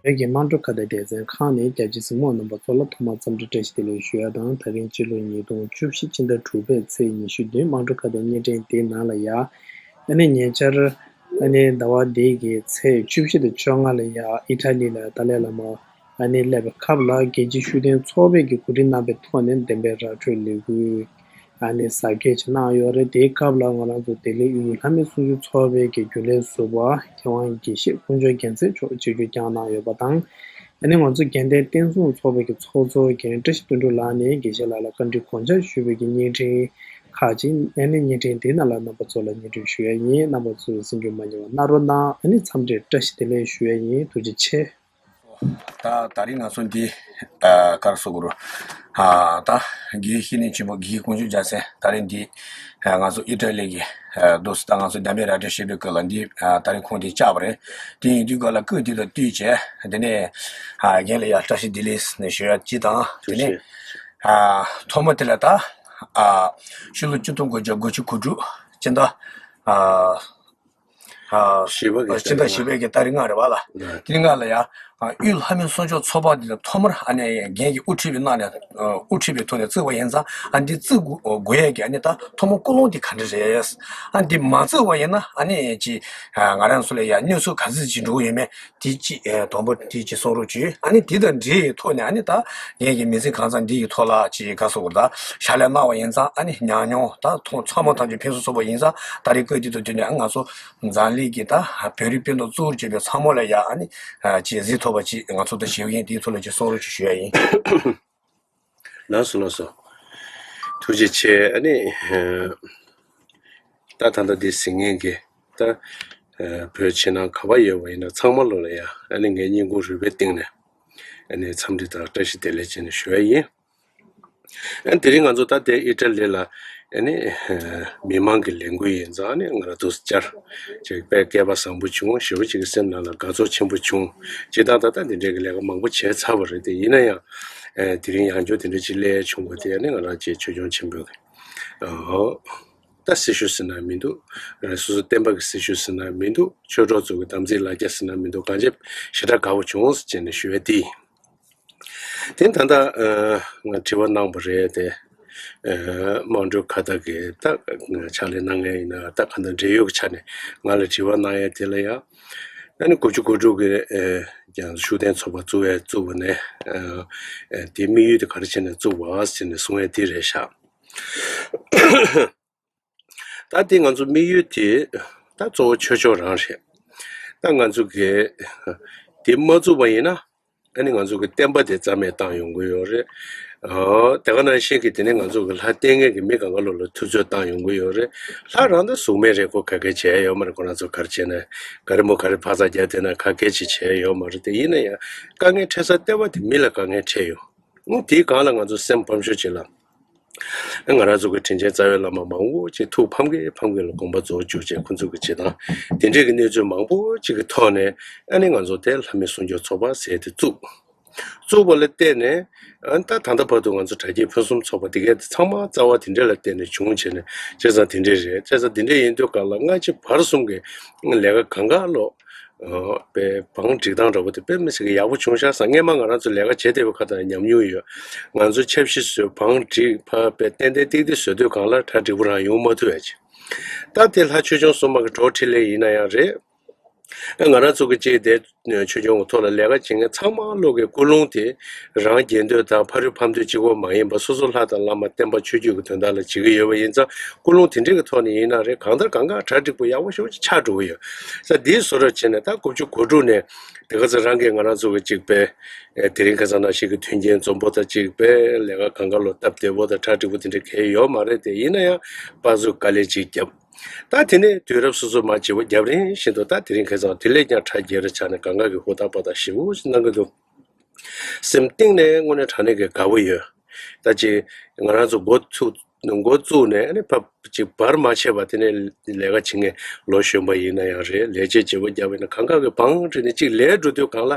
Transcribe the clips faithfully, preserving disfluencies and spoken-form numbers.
བོད་ཀྱི་དམངས་ཁྲོད་ཁ་བརྡ་སྡེ་ཚན་ཁང་ནས་རྒྱ་ཆེའི་གཟིགས་མོ་བ་རྣམ་པ་ཚོ་ལ་ཐོག་མར་འཚམས་འདྲི་བཀྲ་ཤིས་བདེ་ལེགས་ཞུ་ཡ་དང་། ད་རིང་སྤྱི་ལོ་ཉིས་སྟོང་བཅུ་བཞི་ཕྱི་ཟླ་དྲུག་པའི་ཚེས་ཉི་ཤུ་བདུན་དམངས་ཁྲོད་ཁ་བརྡ་བརྙན་འཕྲིན་འདིའི་ནང་ལ་ཡ། ཨ་ནི་ཉེ་ཆར་ཨ་ནི་ཟླ་བ་འདིའི་གི་ཚེས་བཅུ་བཞི་དང་བཅོ་ལྔ་ལ་ཡ་ཨི་ཊ་ལི་ལ་ཏཱ་ལའི་བླ་མ་ཨ་ནི་སླེབས་པའི་སྐབས་ལ་རྒྱལ་སྤྱིའི་ཤུགས་ལྡན་ཚོགས་པས་ཀྱི་གོ་སྒྲིག་གནང་པའི་ཐོག་ནས་བདེན་པའི་ར་སྤྲོད་ལས་འགུལ་ཨ་ནི་གཟབ་རྒྱས་ཅིག་གནང་ཡོད་རེད། དེའི་སྐབས་ལ་ང་རང་ཚོ་ལྡི་ལི་དབུས་ལྷ་མི་གསུང་ཆོས་ཚོགས་པའི་གི་རྒྱུན་ལས་ཟུར་པ་མཁས་དབང་དགེ་བཤེས་དཀོན་མཆོག་རྒྱལ་མཚན་མཆོག་ཆིབས་བསྒྱུར་བསྐྱངས་གནང་ཡོད་པ་དང་། ཨ་ནི་ང་ཚོ་དགེ་ལྡན་བསྟན་སྲུང་ཚོགས་པའི་གི་ཚོགས་གཙོ་རྒན་བཀྲ་ཤིས་དོན་གྲུབ་ལགས་ནས་དགེ་བཤེས་ལགས་ལ་བཀའ་འདྲི་དགོངས་འཆར་ཞུས་པའི་གི་བརྙན་འཕྲིན་ཁག་ཅིག་ཨ་ནི་བརྙན་འཕྲིན་འདི་ནང་ལ་རྣམ་པ་ཚོ་ལ་སྙན་སྒྲོན་ཞུ་ཡ་ཡིན། རྣམ་པ་ཚོས་གསན་རྒྱུ་མ་ཉེས་པ་གནང་རོགས་གནང་། ཨ་ནི་འཚམས་འདྲི་བཀྲ་ཤིས་བདེ་ལེགས་ཞུ་ཡ་ཡིན། ཐུགས་རྗེ་ཆེ། ད་ད་རིང་ང་ཚོ་འདི་ཨ་ག་རེ་ཟེར་དགོས་རེད། ཨ་ད་དགེ་བཤེས་ནས་ཆེན་པོ་དགེ་བཤེས་དཀོན་མཆོག་རྒྱལ་མཚན་ད་རིང་འདི་ཨ་ང་ཚོ་ཨི་ཊ་ལི་གི་ཨ་འདུག་སེ་ད་ང་ཚོ་བདེན་པའི་ར་སྤྲོད་བྱེད་པའི་སྐབས་ལ་འདི་ཨ་ད་རིང་ཁོང་འདི་བཅར་བ་རེད། དེ་ཡིན་དུས་སྐབས་ལ་སྐབས་འདི་དང་བསྟུན་བྱས་དེ་ནས་ཨ་རྒན་ལ་ཡ་བཀྲ་ཤིས་བདེ་ལེགས་ནས་ཞུ་ཡ་གཅིག་དང་། དེ་ནས་ཨ་ཐོག་མ་དེ་ལ་ད་ཨ་ཕྱི་ལོ་ཆིག་སྟོང་དགུ་བརྒྱ་དགུ་བཅུ་གོ་དྲུག་སྤྱི་ཟླ་ཨ་ཨ་བཞི་པ་གི་སྤྱི་ཟླ་བཞི་པའི་གི་ཏ་རིག་ལྔ་རེད་པ་ལ། ཨ་དེ་རིང་ལ་ཡ་ཨ་དབུས་ལྷ་མི་གསུང་ཆོས་ཚོགས་པ་འདི་ལ་ཐོག་མར་ཨ་ནི་རྒན་གྱིས་དབུ་ཁྲིད་པའི་ནང་ནས་ཨ་དབུ་ཁྲིད་པའི་ཐོག་ནས་བཙུགས་པ་ཡིན་ཙང་། ཨ་འདི་བཙུགས་དགོས་དགོས་ཡས་ཀྱི་ཨ་ནི་ད་ཐོག་མ་ཀུན་སློང་འདི་ག་འདྲ་རེད། ཨ་འདི་མ་བཙུགས་པ་ཡིན་ན་ཨ་ནི་ཅི་ཨ་ང་རང་ཚོ་ལ་ཡ་གནོད་ཚབས་ག་ཚོད་ཅིག་འགྲོ་གི་ཡོད་མེད་དེ་ཅི་ཨ་དང་པོ་དེ་ཅི་གསུང་རོགས་བྱོས། ཨ་ནི་དེ་དང་འབྲེལ་ཡོད་ཐོག་ནས་ཨ་ནི་ད་ངེད་ཀྱི་མི་ཚེ་གང་ཚང་འདི་ཡི་ཐོག་ལ་ཅི་ག་སོགས་ད་ཕྱག་ལས་གནང་བ་ཡིན་ཙང་། ཨ་ནི་ཉམས་མྱོང་ད་ཐོག་ཚང་མ་ཐམས་ཅད་ཕན་སུ་ཚོགས་པ་ཡིན་ཙང་། ད་རེས་སྐབས་འདི་དང་བསྟུན་ནས་ང་ཚོ་འཛམ་གླིང་གི་ད་བོད་རིགས་སྤུན་ཟླ་གཙོ་བོར་གྱུར་པའི་ཚང་མ་ལ་ཡ་ཨ་ནི་ཅི་གཟིགས་ཐུབ་པ་ཅིག་ང་ཚོ་ད་ཞུ་གི་ཡིན། དེའི་ཐོག་ལ་ཅི་གསུང་རོགས་ཅིག་ཞུ་ཡ་ཡིན། ལགས་སོ་ལགས་སོ། ཐུགས་རྗེ་ཆེ། ཨ་ནི་ད་ད་ལྟ་འདི་གཟིགས་མཁན་གྱི་ད་བོད་ཕྱི་ནང་ག་པར་ཡོད་པ་ཡིན་ན་ཚང་མ་ལོ་ལ་ཡ་ཨ་ནི་ངའི་སྙིང་ཁུང་རུས་པའི་གཏིང་ནས་ཨ་ནི་འཚམས་འདྲི་དང་བཀྲ་ཤིས་བདེ་ལེགས་བྱས་ནས་ཞུ་ཡ་ཡིན། ཨ་ནི་དེ་རིང་ང་ཚོ་ད་ལྟའི་ཨི་ཊ་ལི་ལ་ཨ་ནི་མི་མང་གི་ལས་འགུལ་ཡིན་ཙང་། ཨ་ནི་ང་རང་ཚོ་བཅར་ཅིག་དཔེ་སྐལ་པ་བཟང་པོ་བྱུང་། ཞེ་པོ་ཅིག་གི་སེམས་ནང་ལ་དགའ་ཚོར་ཆེན་པོ་བྱུང་། ཇི་ལྟར་ད་ལྟ་འདི་འདྲའི་གི་ལས་ཀ་མང་པོ་བྱས་ཚར་བ་རེད་དེ། ཡིན་ན་ཡང་ཨ་དེ་རིང་ཡང་བསྐྱར་དེ་འདྲ་ཅིག་སླེབས་བྱུང་བ་དེ་ཨ་ནི་ང་རང་ཅིག་ཆོས་སྐྱོང་ཆེན་པོའི་གི་ཨོ་ད་སྲི་ཞུ་ཟེར་ན་མི་འདུག་ཨ་ནི་སོ་སོ་བསྟན་པ་གི་སྲི་ཞུ་ཟེར་ན་མི་འདུག་ཆོས་གྲོགས་ཚོ་གི་དམ་ཚིག་ལ་རྒྱ་ཟེར་ན་མི་འདུག་གང་ཅི་ཞེ་དྲག་དགའ་པོ་བྱུང་ཟེར་བྱས་ནས་ཞུ་ཡ་དེ་ཡིན། དེ་ད་ལྟ་ཨ་ང་དྲི་བ་གནང་བ་རེད་དེ། ཨ་དམངས་ཁྲོད་ཁ་བརྡ་གི་ད་ཕྱག་ལས་གནང་མཁན་ཡིན་ན་ད་ག་འདྲ་འབྲེལ་ཡོད་ཀྱི་ཆ་ནས་ང་ལ་དྲི་བ་གནང་ཡ་དེ་ལ་ཡ། ཨ་ནི་དགུ་བཅུ་གོ་དྲུག་གི་ཨ་ཀྱང་ཤུགས་ལྡན་ཚོགས་པ་བཙུགས་ཡ་བཙུགས་པ་ནས་ཨ་ཨ་དེའི་དམིགས་ཡུལ་དེ་ག་རེ་བྱས་ནས་བཙུགས་པ་ཟེར་ནས་གསུང་ཡ་དེ་རེད་ཤག་ད་དེ་ང་ཚོ་དམིགས་ཡུལ་དེ་ད་གཙོ་བོ་ཆོས་ཕྱོགས་རང་རེད། ད་ང་ཚོ་གི་དེ་མ་བཙུགས་པ་ཡིན་ན་ཨ་ནི་ང་ཚོ་གི་བསྟན་པ་དེ་རྩ་མེད་བཏང་ཡོང་གི་ཡོད་རེད། ཨོ་དེ་ག་ནང་བཞིན་གི་དེ་ནས་ང་ཚོ་གི་ལྷ་བསྟེན་མཁན་གྱི་མི་གང་ག་ལོ་ལ་ཐུབ་ཚོད་བཏང་ཡོང་གི་ཡོད་རེད། ལྷ་རང་ད་གཟུགས་མེད་རེད། ཁོ་ག་གེ་བྱས་ཡོད་མ་རེད། ཁོ་རང་ཚོ་ག་རེ་བྱས་ན་ག་རེ་མོ་ག་རེ་ཕ་ཚ་རྒྱག་བསྡད་ན་ག་གེ་ཅིག་བྱས་ཡོད་མ་རེད། དེ་ཡིན་ན་ཡང་དཀའ་ངལ་འཕྲད་ས་ལྟེ་བ་དེ་མི་ལ་དཀའ་ངལ་འཕྲད་ཡོད། ཨང་དེའི་སྒང་ལ་ང་ཚོ་སེམས་ཕམ་ཤོས་ཅིག་ལ། ང་རང་ཚོ་གི་དྲིན་ཅན་རྩ་བའི་བླ་མ་མང་པོ་ཅིག་ཐུགས་ཕམ་གི་ཕམ་གི་ལ་དགོངས་པ་རྫོགས་བཅུག་བྱས་ཁོང་ཚོ་གི་བྱེད་སྟངས་དེ་འདྲས་ཀྱི་གནས་ཚུལ་མང་པོ་ཅིག་གི་ཐོག་ནས་ཨ་ནི་ང་ཚོ་དེ་ལྷ་མི་གསུང་ཆོས་ཚོགས་པ་ཟེར་དེ་བཙུགས། བཙུགས་པ་ལ་བརྟེན་ནས་ཨ་ད་ད་ལྟ་བར་དུ་ང་ཚོ་དྲ་རྒྱའི་ཕུན་སུམ་ཚོགས་པ་དེ་གས་དེ་ཚང་མ་རྩ་བ་དེ་འདྲས་ལ་བརྟེན་ནས་བྱུང་བྱས་ནས། བྱས་ཙང་དེ་འདྲས་རེད། བྱས་ཙང་དེ་འདྲས་ཡིན་དུས་སྒང་ལ་སྔ་ཕྱི་བར་གསུམ་གྱི་ལས་ཀ་གང་ག་ལོ། ཨོ་དཔེ་བང་སྒྲིག་སྟངས་འདྲ་པོ་དེ་དཔེ་མི་སྲིད་ཀྱི་ཡག་པོ་བྱུང་ཤག་ཟེར། སྔས་མ་ང་རང་ཚོ་ལས་ཀ་བྱེད་བསྡད་པའི་ཁ་ཐག་ཉམས་མྱོང་ཡོད། ང་ཚོ་ཆབ་གཞི་བཟོས། བང་སྒྲིག་ཕར་དཔེ་ཏན་ཏན་ཏིག་ཏིག་བཟོ་དུས་སྒང་ལ་གྲ་འགྲིག་པོ་རང་ཡོང་མ་ཐུབ་ཡ་ཅིག་ད་དེ་ལྷ་ཆོས་སྐྱོང་སྲུང་མ་གི་གྲོགས་འཕྲིན་ལས་ཡིན་ན་ཡང་རེད། ང་རང་ཚོ་གི་ཅིག་དེ་ཆོས་སྐྱོང་གི་ཐོག་ལ་ལས་ཀ་བྱེད་མཁན་ཚང་མ་ལོག་གི་ཀུན་སློང་དེ་རང་རྒྱལ་འདོད་དང་ཕ་རོལ་ཕམ་འདོད་གཅིག་པོ་མ་ཡིན་པ། སོ་སོ་ལྷ་དང་བླ་མ་བསྟན་པ་ཆོས་བརྒྱུད་ཀྱི་དོན་དག་ལ་བྱེད་ཀྱི་ཡོད་པ་ཡིན་ཙང་། ཀུན་སློང་དེ་འདྲའི་གི་ཐོག་ནས་ཡིན་ན་རེད། གང་ལྟར་གང་ག་གྲ་འགྲིག་པོ་ཡག་པོ་ཞེ་པོ་ཅིག་ཆགས་འགྲོ་གི་ཡོད། ས་འདིའི་བཟོ་འདྲ་བྱས་ནས་ད་དགུ་བཅུ་གོ་དྲུག་ནས་དེ་ག་ཚོད་རང་གིས་ང་རང་ཚོ་གི་ཅིག་དཔེ་དེ་རིང་ཁ་སང་ནང་བཞིན་གྱི་མཐུན་རྐྱེན་འཛོམས་པོ་དང་ཅིག་དཔེ་ལས་ཀ་གང་ག་ལོ་སྟབས་བདེ་པོ་དང་གྲ་འགྲིག་པོ་དེ་འདྲ་གང་ཡང་ཡོད་མ་རེད་དེ། ཡིན་ན་ཡང་པ་ཚོས་དཀའ་ལས་ཅིག་བརྒྱབ། ད་དེ་ནས་དུས་རབས་སོ་སོ་མར་བརྗེ་པོ་བརྒྱབ་རིང་བཞིན་དུ་ད་དེ་རིང་ཁ་སང་དེ་ལས་ཀྱང་གྲ་རྒྱས་རུ་ཆགས་ནས་གང་ག་གི་ཧུར་ཐག་པ་ཐག་ཞེ་པོ་ཅིག་གནང་གི་འདུག་སེམས་གཏིང་ནས་དངོས་གནས་དྲང་གནས་ཀྱི་དགའ་པོ་ཡོད། ད་ཅིག་ང་རང་ཚོ་འགོ་ཚུགས་འགོ་བཙུགས་ནས་ཨ་ནི་ཕར་ཅིག་བར་མ་ཆད་པར་དེ་ནས་ལས་ཀ་བྱེད་མཁན་ལོ་གཞོན་པ་ཡིན་ན་ཡང་རེད། ལས་བྱེད་བརྗེ་པོ་བརྒྱབ་པ་ཡིན་ན་གང་ག་གི་བང་སྒྲིག་ནས་ཅིག་ལས་འགྲོ་དུས་སྒང་ལ།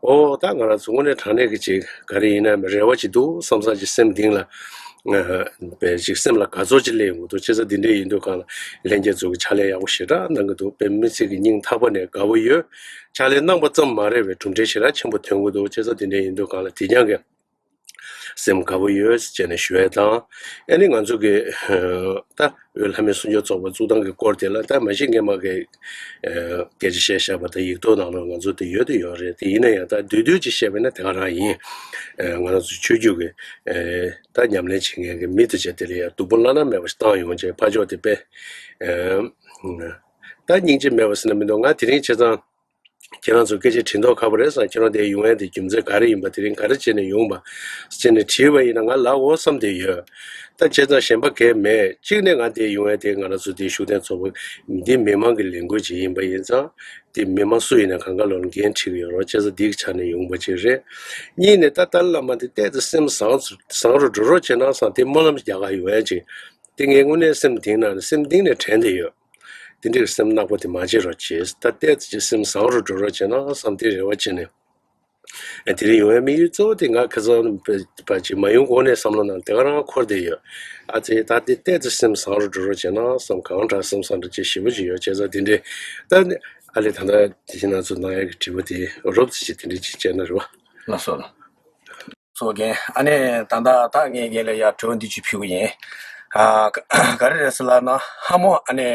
ཨོ་ད་ང་རང་ཚོ་དངོས་གནས་དྲང་གནས་ཀྱི་ཅིག་ག་རེ་ཡིན་ན་མི་རེ་བ་ཅིག་འདུག་བསམ་བསམ་ཅིག་སེམས་གཏིང་ལ། པའི་ཅིག་སེམས་ལ་དགའ་ཚོར་ཅིག་སླེབས་ཡོང་གི་འདུག་བྱས་ཙང་འདི་འདྲ་ཡིན་དུས་གང་ལ་ལྷན་རྒྱས་ཚོ་གི་ཕྱག་ལས་ཡག་པོ་ཞེ་དྲག་གནང་གི་འདུག་དཔེ་མི་སྲིད་ཀྱི་སྙིང་ཐག་པ་ནས་དགའ་པོ་ཡོད། ཕྱག་ལས་གནང་པ་ཙམ་མ་རེད་པའི་གྲུབ་འབྲས་ཞེ་དྲག་ཆེན་པོ་ཐོན་གི་འདུག་བྱས་ཙང་འདི་འདྲ་ཡིན་དུས་གང་ལ་དེ་རྐྱང་གི་སེམས་དགའ་པོ་ཡོད་ཅེས་ནས་ཞུ་ཡས་དང་། ཨ་ནི་ང་ཚོ་གི་ད་དབུས་ལྷ་མི་སྲུང་སྐྱོབ་ཚོགས་པ་བཙུགས་སྟངས་ཀྱི་སྐོར་དེ་ལ་ད་མ་གཞི་སྔས་མ་གི་སྐད་ཆ་བཤད་བཞག་པ་དང་ཡིག་ཐོག་ནང་ལ་ང་ཚོ་དེ་ཡོད་དེ་ཡོད་རེད། དེ་ཡིན་ན་ཡང་ད་བསྡུས་བསྡུས་ཅིག་བཤད་པ་ཡིན་ན་དེ་ག་རང་ཡིན། ང་རང་ཚོ་ཆོས་བརྒྱུད་ཀྱི་ད་ཉམས་ལེན་བྱེད་མཁན་གྱི་མི་དེ་བྱས་དེ་ལ་ཡང་སྡུག་པོ་བླ་ན་མེད་པ་ཞིག་བཏང་ཡོང་བྱས་ཕར་ཕྱོགས་དེ་དཔེ་ད་སྙིང་རྗེ་མེད་པ་ཟེར་ན་མི་འདུག་ང་དེ་རིང་བྱས་ཙང་། ཁྱེད་རང་ཚོ་སྐད་ཆ་དྲིས་མདོག་ཁ་པོ་རེད་བསམ། ཁྱེད་རང་འདིར་ཡོང་ཡས་དེ་རྒྱུ་མཚན་ག་རེ་ཡིན་པ། དེ་རིང་ག་རེ་བྱས་ནས་ཡོང་པ་ཟེར་ནས་དྲིས་པ་ཡིན་ན་ང་ལབ་འོ་བསམ་བསྡད་ཡོད། ད་བྱས་ཙང་གཞན་པ་གས་མེད། གཅིག་ནས་ང་འདིར་ཡོང་ཡས་དེ་ང་རང་ཚོ་འདིའི་ཤུགས་ལྡན་ཚོགས་པ་འདི་མི་མང་གི་ལས་འགུལ་ཅིག་ཡིན་པ་ཡིན་ཙང་། དེ་མི་མང་སུ་ཡིན་ན་གང་ག་ལོར་འགན་འཁྲི་གི་ཡོད་རེད། བྱས་ཙང་འདི་གི་ཆ་ནས་ཡོང་པ་ཅིག་རེད། གཉིས་ནས་ད་ལྟ་བླ་མ་འདི་བལྟས་ཏེ་སེམས་བཟང་བཟང་རུ་འགྲོ་རོགས་བྱས་ན་བསམ། དེ་སྨོན་ལམ་རྒྱག་ག་ཡོང་ཡས་ཅིག་དེ་ངས་དངོས་གནས་སེམས་གཏིང་ནས་སེམས་གཏིང་ནས་དྲན་བསྡད་ཡོད། དེ་འདྲའི་སེམས་ནག་པོ་དེ་མ་བྱེད་རོགས་བྱེད། ད་ལྟའི་ཚེ་སེམས་བཟང་རུ་འགྲོ་རོགས་བྱེད་ན་བསམ་དེ་རེ་བ་བྱེད་ནས། ཨ་དེ་རིང་ཡོང་བའི་དམིགས་ཡུལ་གཙོ་བོ་དེ་ང་ཁ་སང་བ་ཅིག་མ་ཡོང་གོང་ནས་བསམ་བློ་ནང་དེ་ག་རང་འཁོར་བསྡད་ཡོད། ཨ་ཙི་ད་ལྟའི་ཚེ་སེམས་བཟང་རུ་འགྲོ་རོགས་བྱེད་ན་བསམ། གང་དྲག་སེམས་བཟང་འདྲ་ཅིག་ཞེ་པོ་ཅིག་ཡོད། བྱས་ཙང་དེ་འདྲའི་ད་ནི་ཨ་ལས་ད་ལྟ་དེ་བཞིན་ང་ཚོ་གནང་ཡག་གི་དྲི་བ་དེ་རོབ་ཙམ་ཅིག་དེ་འདྲའི་ཅིག་བྱས་ན་རེ་བ། ལགས་སོ། ཚོགས་རྒན། ཨ་ནི་ད་ལྟ་ད་ངས་རྒན་ལ་ཡ་དྲི་བ་འདི་ཅིག་ཕུལ་གི་ཡིན། ཨ་ག་ག་རེ་རེད་ཟེར་ལབ་ན་ལྷ་མོ་ཨ་ནི་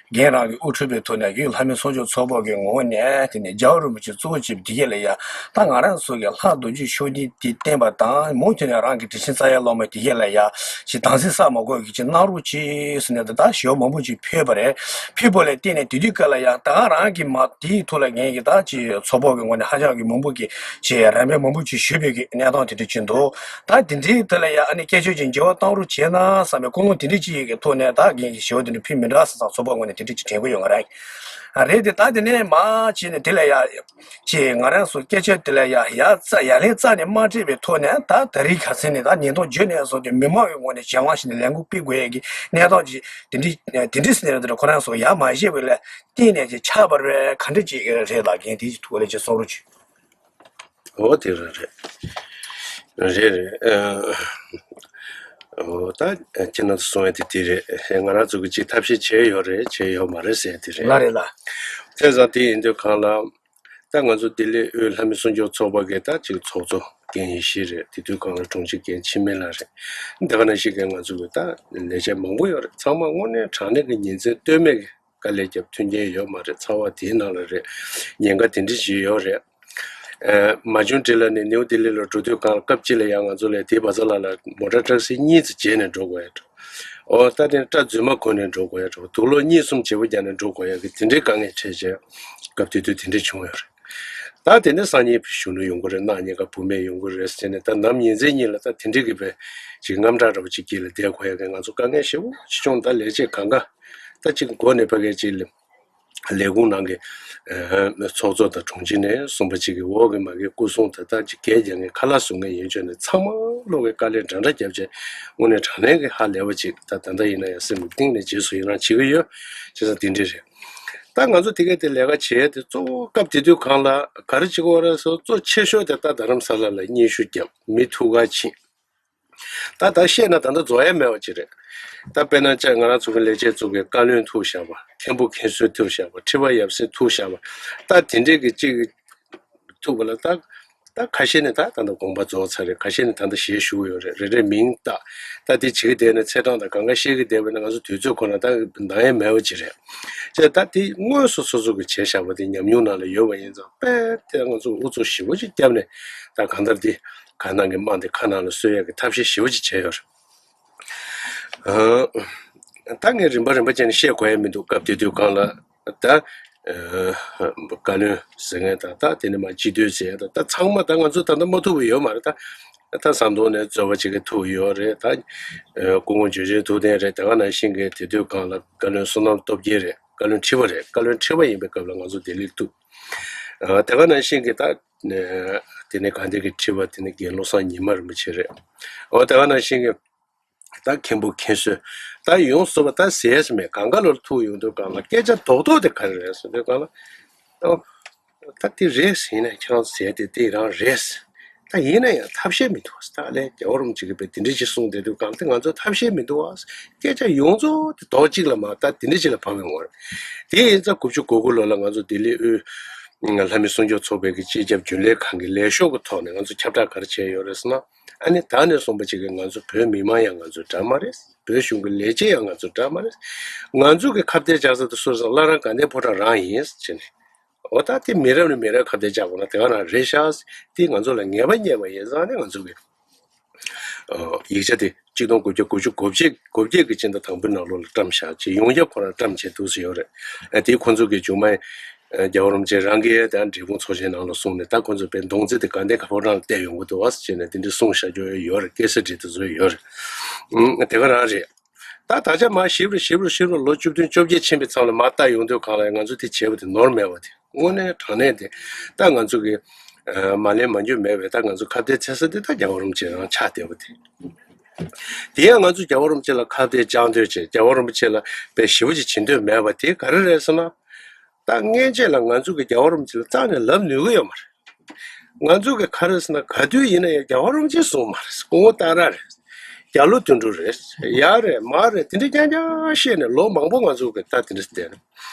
རྒན་རང་གི་དབུ་ཁྲིད་པའི་ཐོག་ནས་དབུས་ལྷ་མི་སྲུང་སྐྱོབ་ཚོགས་པ་གི་ངོས་ནས་དེ་ནས་རྒྱལ་བ་རིན་པོ་ཆེ་གཙོ་བོ་བྱས་པའི་དེ་གས་ལ་ཡ་ད་ང་རང་ཚོ་གི་ལྷ་རྡོ་རྗེ་ཤོ་རྒྱན་དེ་བསྟན་པ་དང་མུ་མཐུད་ནས་རང་གི་དྲིན་ཆེན་རྩ་བའི་སློབ་མ་དེ་གས་ལ་ཡ་ཅིག་དམ་ཚིག་བསགས་མ་དགོས་ཀྱི་ཅིག་གནང་རོགས་གྱིས་ཟེར་ནས་ད་ད་ཞུ་བ་མང་པོ་ཅིག་ཕུལ་བ་རེད། ཕུལ་བ་ལ་བརྟེན་ནས་དེ་དུས་སྐབས་ལ་ཡ་ད་ག་རང་གི་མ་དེའི་ཐོག་ལ་ངས་ཀྱི་ད་ཅིག་ཚོགས་པ་གི་ངོས་ནས་ཧ་ཅང་གི་མང་པོ་གི་ཅིག་རེ་འབོད་མང་པོ་ཅིག་ཞུས་པའི་གི་གནས་སྟངས་དེ་འདྲ་ཅིག་འདུག་ད་དེ་འདྲའི་དེ་ལ་ཡ་ཨ་ནི་སྐད་ཆ་ཅིག་འགྱུར་བ་གཏང་རོགས་བྱས་ན་བསམ་པའི་ཀུན་སློང་དེ་འདྲ་ཅིག་གི་ཐོག་ནས་ད་ངས་ཀྱི་ཞུ་བ་དེ་འདྲ་ཕུལ་མི་འདྲ་བསམ་ཙང་ཚོགས་པ་ངོས་ནས་དེ་འདྲ་ཅིག་དྲན་གི་ཡོད། ང་རང་རེད་དེ། ད་དེ་ནས་མ་ཅིག་ནས་དེ་ལ་ཡ་ཅིག་ང་རང་ཚོ་སྐད་ཆ་དེ་ལ་ཡ་ཡ་རྩ་ཡ་ལན་རྩ་ནས་མ་སྤྲད་པའི་ཐོག་ནས་ད་ད་རིང་ཁ་སང་ནས་ད་ཉིས་སྟོང་བརྒྱད་ནས་བཟུང་སྟེ་མི་མང་གི་ངོས་ནས་གཞན་དབང་བྱས་ནས་ལས་འགུལ་སྤེལ་དགོས་ཡས་ཀྱི་གནས་སྟངས་ཅིག་དེ་འདྲ་དེ་འདྲ་ཟེར་ནས་དེ་འདྲ་ཁོ་རང་ཚོ་ཡར་མ་བཞེས་པ་ལ་བརྟེན་ནས་ཅིག་ཆགས་པ་རེད། ག་འདྲ་ཅིག་རེད་ལགས། རྒན་དེའི་ཐུགས་ལ་ཅིག་གསུང་རོགས་གྱིས། འོ་དེ་རེད་རེད། རེད་རེད། ཨ་འོ་ད་ཁྱེད་རང་ཚོ་གསུང་ཡ་དེ་དེ་རེད། ང་རང་ཚོ་གི་ཅིག་ཐབས་ཤེས་བྱས་ཡོད་རེད་བྱས་ཡོད་མ་རེད་ཟེར་དེ་རེད། ལགས་རེད་ལགས། བྱས་ཙང་དེ་ཡིན་དུས་གང་ལ། ད་ང་ཚོ་ལྡི་ལི་དབུས་ལྷ་མི་སྲུང་སྐྱོབ་ཚོགས་པ་གི་ད་ཅིག་ཚོགས་གཙོ་རྒན་ཡེ་ཤེས་རེད། དེ་དུས་གང་ལ་དྲུང་ཆེ་རྒན་འཆི་མེད་ལགས་རེད། དེ་ག་ནང་བཞིན་གི་ང་ཚོ་གི་ད་ལས་བྱེད་མང་པོ་ཡོད་རེད། ཚང་མ་དངོས་གནས་དྲང་གནས་ཀྱི་ཉིན་མཚན་ལྟོས་མེད་ཀྱི་དཀའ་ལས་བརྒྱབ། མཐུན་རྐྱེན་ཡོད་མ་རེད། ཚ་བ་དེའི་ནང་ལ་རེད། ཉེན་ཁ་དེ་འདྲ་ཞིག་ཡོད་རེད། ཨ་མ་ཆུང་འདྲི་ལ་ནས་ནིའུ་ལྡི་ལི་ལ་འགྲོ་དུས་གང་སྐབས་གཅིག་ལ་ཡང་ང་ཚོ་ལ་དེའི་བ་ཚ་ལ་ལ་མོ་ཊ་ཊེག་སི་གཉིས་ཙམ་བརྗེས་ནས་འགྲོ་དགོས་ཡ་འགྲོ། ཨོ་ད་དེ་སྐྲ་རྫུན་མ་གོན་ནས་འགྲོ་དགོས་ཡ་འགྲོ། དུག་ལོག་གཉིས་གསུམ་བརྗེ་པོ་རྒྱག་ནས་འགྲོ་དགོས་ཡ་གི་དེ་འདྲའི་དཀའ་ངལ་འཕྲད་བྱས། སྐབས་དེ་དུས་དེ་འདྲ་བྱུང་ཡོད་རེད། ད་དེ་ནས་སང་ཉིན་གཞོན་ནུ་ཡོང་གི་རེད། གནངས་ཉིན་ཀ་བུད་མེད་ཡོང་གི་རེད་ཟེར་ནས་ད་ནམ་ཉིན་མཚན་གཉིས་ལ་ད་དེ་འདྲའི་གི་བས་ཅིག་དངངས་སྐྲག་འདྲ་པོ་ཅིག་སྐྱེས་ལ་བསྡད་དགོས་ཡ་གི་ང་ཚོ་དཀའ་ངལ་ཞེ་པོ་ཅིག་བྱུང་། ད་ལས་བྱེད་གང་ག་ད་ཅིག་འགོ་ནས་ཕ་གི་ཅིག་ལས་ལས་ཁུངས་ནང་གི་ཨ་ཚོགས་གཙོ་དང་དྲུང་ཆེ་ནས་གསུམ་པ་གཅིག་གི་འོག་གི་མ་གི་སྐུ་སྲུང་དང་ད་ཅིག་གད་རྒྱག་མཁན་ཁ་ལག་བཟོ་མཁན་ཡན་ཆོད་ནས་ཚང་མ་ལོག་གི་དཀའ་ལས་འདྲ་འདྲ་བརྒྱབ་བྱས་དངོས་གནས་དྲང་གནས་ཀྱི་ཧ་ལས་པ་ཅིག་ད་ད་ལྟ་ཡིན་ན་ཡང་སེམས་གཏིང་ནས་རྗེས་སུ་ཡི་རང་བྱེད་ཀྱི་ཡོད། བྱས་ཙང་དེ་འདྲ་རེད། ད་ང་ཚོ་དེ་གས་དེ་ལས་ཀ་བྱས་ཏེ་གཙོ་བོ་སྐབས་དེ་དུས་གང་ལ་ག་རེ་བྱེད་དགོས་རེད་ཟེར་གཙོ་ཆེ་ཤོས་དེ་ད་རྡ་རམ་ས་ལ་ལ་སྙན་ཞུ་བརྒྱབ། མི་ཐུག་ག་ཕྱིན། ད་ད་བཤད་ན་ད་ལྟ་རྫོགས་ཡ་མེད་པ་ཅིག་རེད། ད་དཔེར་ན་ཅག་ང་རང་ཚོ་གི་ལས་བྱེད་ཚོ་གི་བཀའ་བློན་ཐུག་བཞག་པ། མཁན་པོ་མཁན་ཟུར་ཐུག་བཞག་པ། ཁྲི་པ་ཡབ་སྲས་ཐུག་བཞག་པ། ད་དེ་འདྲས་ཀྱི་ཅིག་ཐུག་པ་ལ་ད་ད་ཁ་ཤས་ནི་ད་ད་ལྟ་དགོངས་པ་རྫོགས་ཚར་རེད། ཁ་ཤས་ནི་ད་ལྟ་ཞལ་བཞུགས་ཡོད་རེད། རེ་རེ་མིང་བཏགས། ད་དེ་བྱེད་ཀྱི་བསྡད་ནས་ཚེས་གྲངས་དང་གང་ག་ཤེས་ཀྱི་བསྡད་པ་ནི་ང་ཚོ་དུས་ཚོད་ཁོ་ན་ད་འདང་ཡ་མེད་པ་ཅིག་རེད། ཅེས་ད་དེ་དངོས་སུ་སོ་སོ་གི་བྱས་བཞག་པ་དེ་ཉམས་མྱོང་ནང་ལ་ཡོད་པ་ཡིན་ཙང་དཔེ་དེ་ང་ཚོ་ཨུ་ཚུགས་ཞེ་པོ་ཅིག་བརྒྱབ་ནས་ད་གང་ལྟར་དེ་གང་ནང་གི་དམངས་དེ་ཁ་ནང་ལ་གསོ་ཡས་ཀྱི་ཐབས་ཤེས་ཞེ་པོ་ཅིག་བྱས་ཡོད་རེད། ཨ། ད་ངས་རིམ་པ་རིམ་པ་བྱས་ནས་བཤད་དགོས་ཡ་མི་འདུག་སྐབས་དེ་དུས་གང་ལ་ད་ཨ་བཀའ་བློན་ཟེར་མཁན་དང་ད་དེ་ནས་མ་སྤྱི་འཐུས་ཟེར་ཡ་དང་ད་ཚང་མ་ད་ང་ཚོ་ད་ལྟ་མ་ཐུག་པ་ཡོད་མ་རེད། ད་ད་ཟམ་གདོང་ནས་རྩོད་པ་བྱེད་མཁན་ཐུག་ཡོད་རེད། ད་ཨ་སྐུ་ངོ་འཇུ་ཆེན་ཐུབ་བསྟན་རེད། དེ་ག་ནང་བཞིན་གྱི་དེ་དུས་གང་ལ་བཀའ་བློན་བསོད་ནམས་སྟོབས་རྒྱལ་རེད། བཀའ་བློན་ཁྲི་པ་རེད། བཀའ་བློན་ཁྲི་པ་ཡིན་པའི་སྐབས་ལ་ང་ཚོ་ལྡི་ལིར་ཐུག་ཨ་དེ་ག་ནང་བཞིན་གྱི་ད་ཨ་དེ་ནས་དགའ་ལྡན་གྱི་ཁྲི་པ་དེ་ནས་རྒན་བློ་བཟང་ཉི་མ་རིན་པོ་ཆེ་རེད། འོ་དེ་ག་ནང་བཞིན་གྱི་ད་མཁན་པོ་མཁན་ཟུར། ད་ཡོངས་སུ་ད་ཟེར་ཡས་མེད། གང་ག་ལོར་ཐུག་ཡོང་དུས་གང་ལ་སྐད་ཆ་རྡོག་རྡོག་དེ་ག་རེ་རེད་ཟེར་དུས་གང་ལ། ཨོ། ད་དེ་རེད་ཟེར་ན་ཁྱེད་རང་ཟེར་དེ་དེ་རང་རེད། ད་ཡིན་ན་ཡང་ཐབས་ཤེས་མི་འདུག་ཟེར། ད་ལས་རྒྱལ་བ་རིན་པོ་ཆེ་གིས་དཔེ་དེ་འདྲ་ཅིག་གསུངས་བསྡད་དུས་གང་དེ་ང་ཚོ་ཐབས་ཤེས་མི་འདུག་བ། སྐད་ཆ་ཡོངས་རྫོགས་དེ་རྡོག་གཅིག་ལ་མ་ད་དེ་འདྲ་ཅིག་ལ་བབས་ཡོང་བ་རེད། དེ་ཡིན་ཙང་དགུ་བཅུ་གོ་དགུ་ལོ་ལ་ང་ཚོ་ལྡི་ལི་དབུས་ལྷ་མི་སྲུང་སྐྱོབ་ཚོགས་པའི་གི་སྤྱི་ཁྱབ་རྒྱུན་ལས་ཁང་གི་ལས་ཤོག་གི་ཐོག་ནས་ང་ཚོ་ཁྱབ་བསྒྲགས་ག་རེ་བྱས་ཡོད་རེད་ཟེར་ན། ཨ་ནི་ད་ནས་བཟུང་པ་ཅིག་གིས་ང་ཚོ་བོད་མི་མང་ཡང་ང་ཚོའི་དགྲ་མ་རེད། བོད་གཞུང་གི་ལས་བྱེད་ཡང་ང་ཚོའི་དགྲ་མ་རེད། ང་ཚོ་གི་ཁ་གཏད་བཅག་ས་དེ་སུ་རེད་ཟེར་ན་བླ་བྲང་དགའ་ལྡན་ཕོ་བྲང་རང་ཡིན་ཟེར་ནས། འོ་ད་དེ་མི་རབས་ནས་མི་རབས་ཁ་གཏད་བཅག་དགོས་ན་དེ་ག་རང་རེད་ཤག་དེ་ང་ཚོ་ལ་ངེས་པ་རྙེད་པ་ཡིན་ཙང་ནས་ང་ཚོ་གི་ཡིག་ཆ་དེ་གཅིག་སྟོང་དགུ་བརྒྱ་དགུ་བཅུ་གོ་གཅིག་གོ་བརྒྱད་ཀྱི་སྤྱི་ཟླ་དང་པོའི་ནང་ལོགས་ལ་བཀྲམ་བཞག་ཅིག་ཡོངས་ཁྱབ་ཁོ་རང་བཀྲམ་བྱས་འདུག་ཟེར་ཡོད་རེད། ཨ་དེ་ཁོ་ཚོ་གི་མཇུག་མ་རྒྱལ་བ་རིན་པོ་ཆེ་རང་གིས་ད་འབྲས་སྤུངས་ཚོགས་ཆེན་ནང་ལ་གསུངས་ནས། ད་ཁོ་ཚོ་དཔེ་མདོང་རྩེ་དེ་དགའ་ལྡན་ཁ་ཕོ་བྲང་ལ་བལྟས་ཡོང་གི་འདུག་བ་ཟེར་ནས་དེ་འདྲ་གསུངས་བཞག་རྒྱུ་ཡོད་རེད། སྐད་ཆ་བྲིས་དེ་ཚོ་ཡོད་རེད། ཨང་དེ་ག་རང་རེད། ད་ད་ཆ་མར་ཞིབ་རུ་ཞིབ་རུ་ཞིབ་རུ་ལོ་བཅུ་བདུན་བཅོ་བརྒྱད་ཕྱིན་པའི་མཚམས་ལ་མར་ལྟ་ཡོང་དུས་གང་ལ་ང་ཚོ་དེ་བྱས་པ་དེ་ནོར་མེད་པ་དེ། དངོས་གནས་དྲང་གནས་དེ་ད་ང་ཚོ་གི་མ་ལན་མ་འགྱུར་མེད་པའི་ད་ང་ཚོ་ཁ་གཏད་འཚལ་ས་དེ་ད་རྒྱལ་བ་རིན་པོ་ཆེ་རང་ཆགས་བསྡད་པ་དེ། དེ་ཡང་ང་ཚོ་རྒྱལ་བ་རིན་པོ་ཆེ་ལ་ཁ་གཏད་བཅག་འདོད་བྱས། རྒྱལ་བ་རིན་པོ་ཆེ་ལ་དཔེ་ཞེ་པོ་ཅིག་བྱེད་འདོད་མེད་པ་དེ་ག་རེ་རེད་ཟེར་ན། ད་སྔན་ཆད་ལ་ང་ཚོ་གི་རྒྱལ་བ་རིན་པོ་ཆེ་ལ་རྩ་ནས་ལབ་ནུས་ཀྱི་ཡོད་མ་རེད། ང་ཚོ་གི་ག་རེ་ཟེར་ན་ག་དུས་ཡིན་ན་ཡང་རྒྱལ་བ་རིན་པོ་ཆེ་གསུངས་མ་རེད། སྐུ་ངོ་སྟག་ར་རེད། རྒྱ་ལོ་དོན་གྲུབ་རེད། ཡ་རེད་མ་རེད་དེ་འདྲ་རྐྱང་རྐྱང་བཤད་ནས་ལོ་མང་པོ་ང་ཚོ་གི་ད་དེ་འདྲ་བསྡད་ན།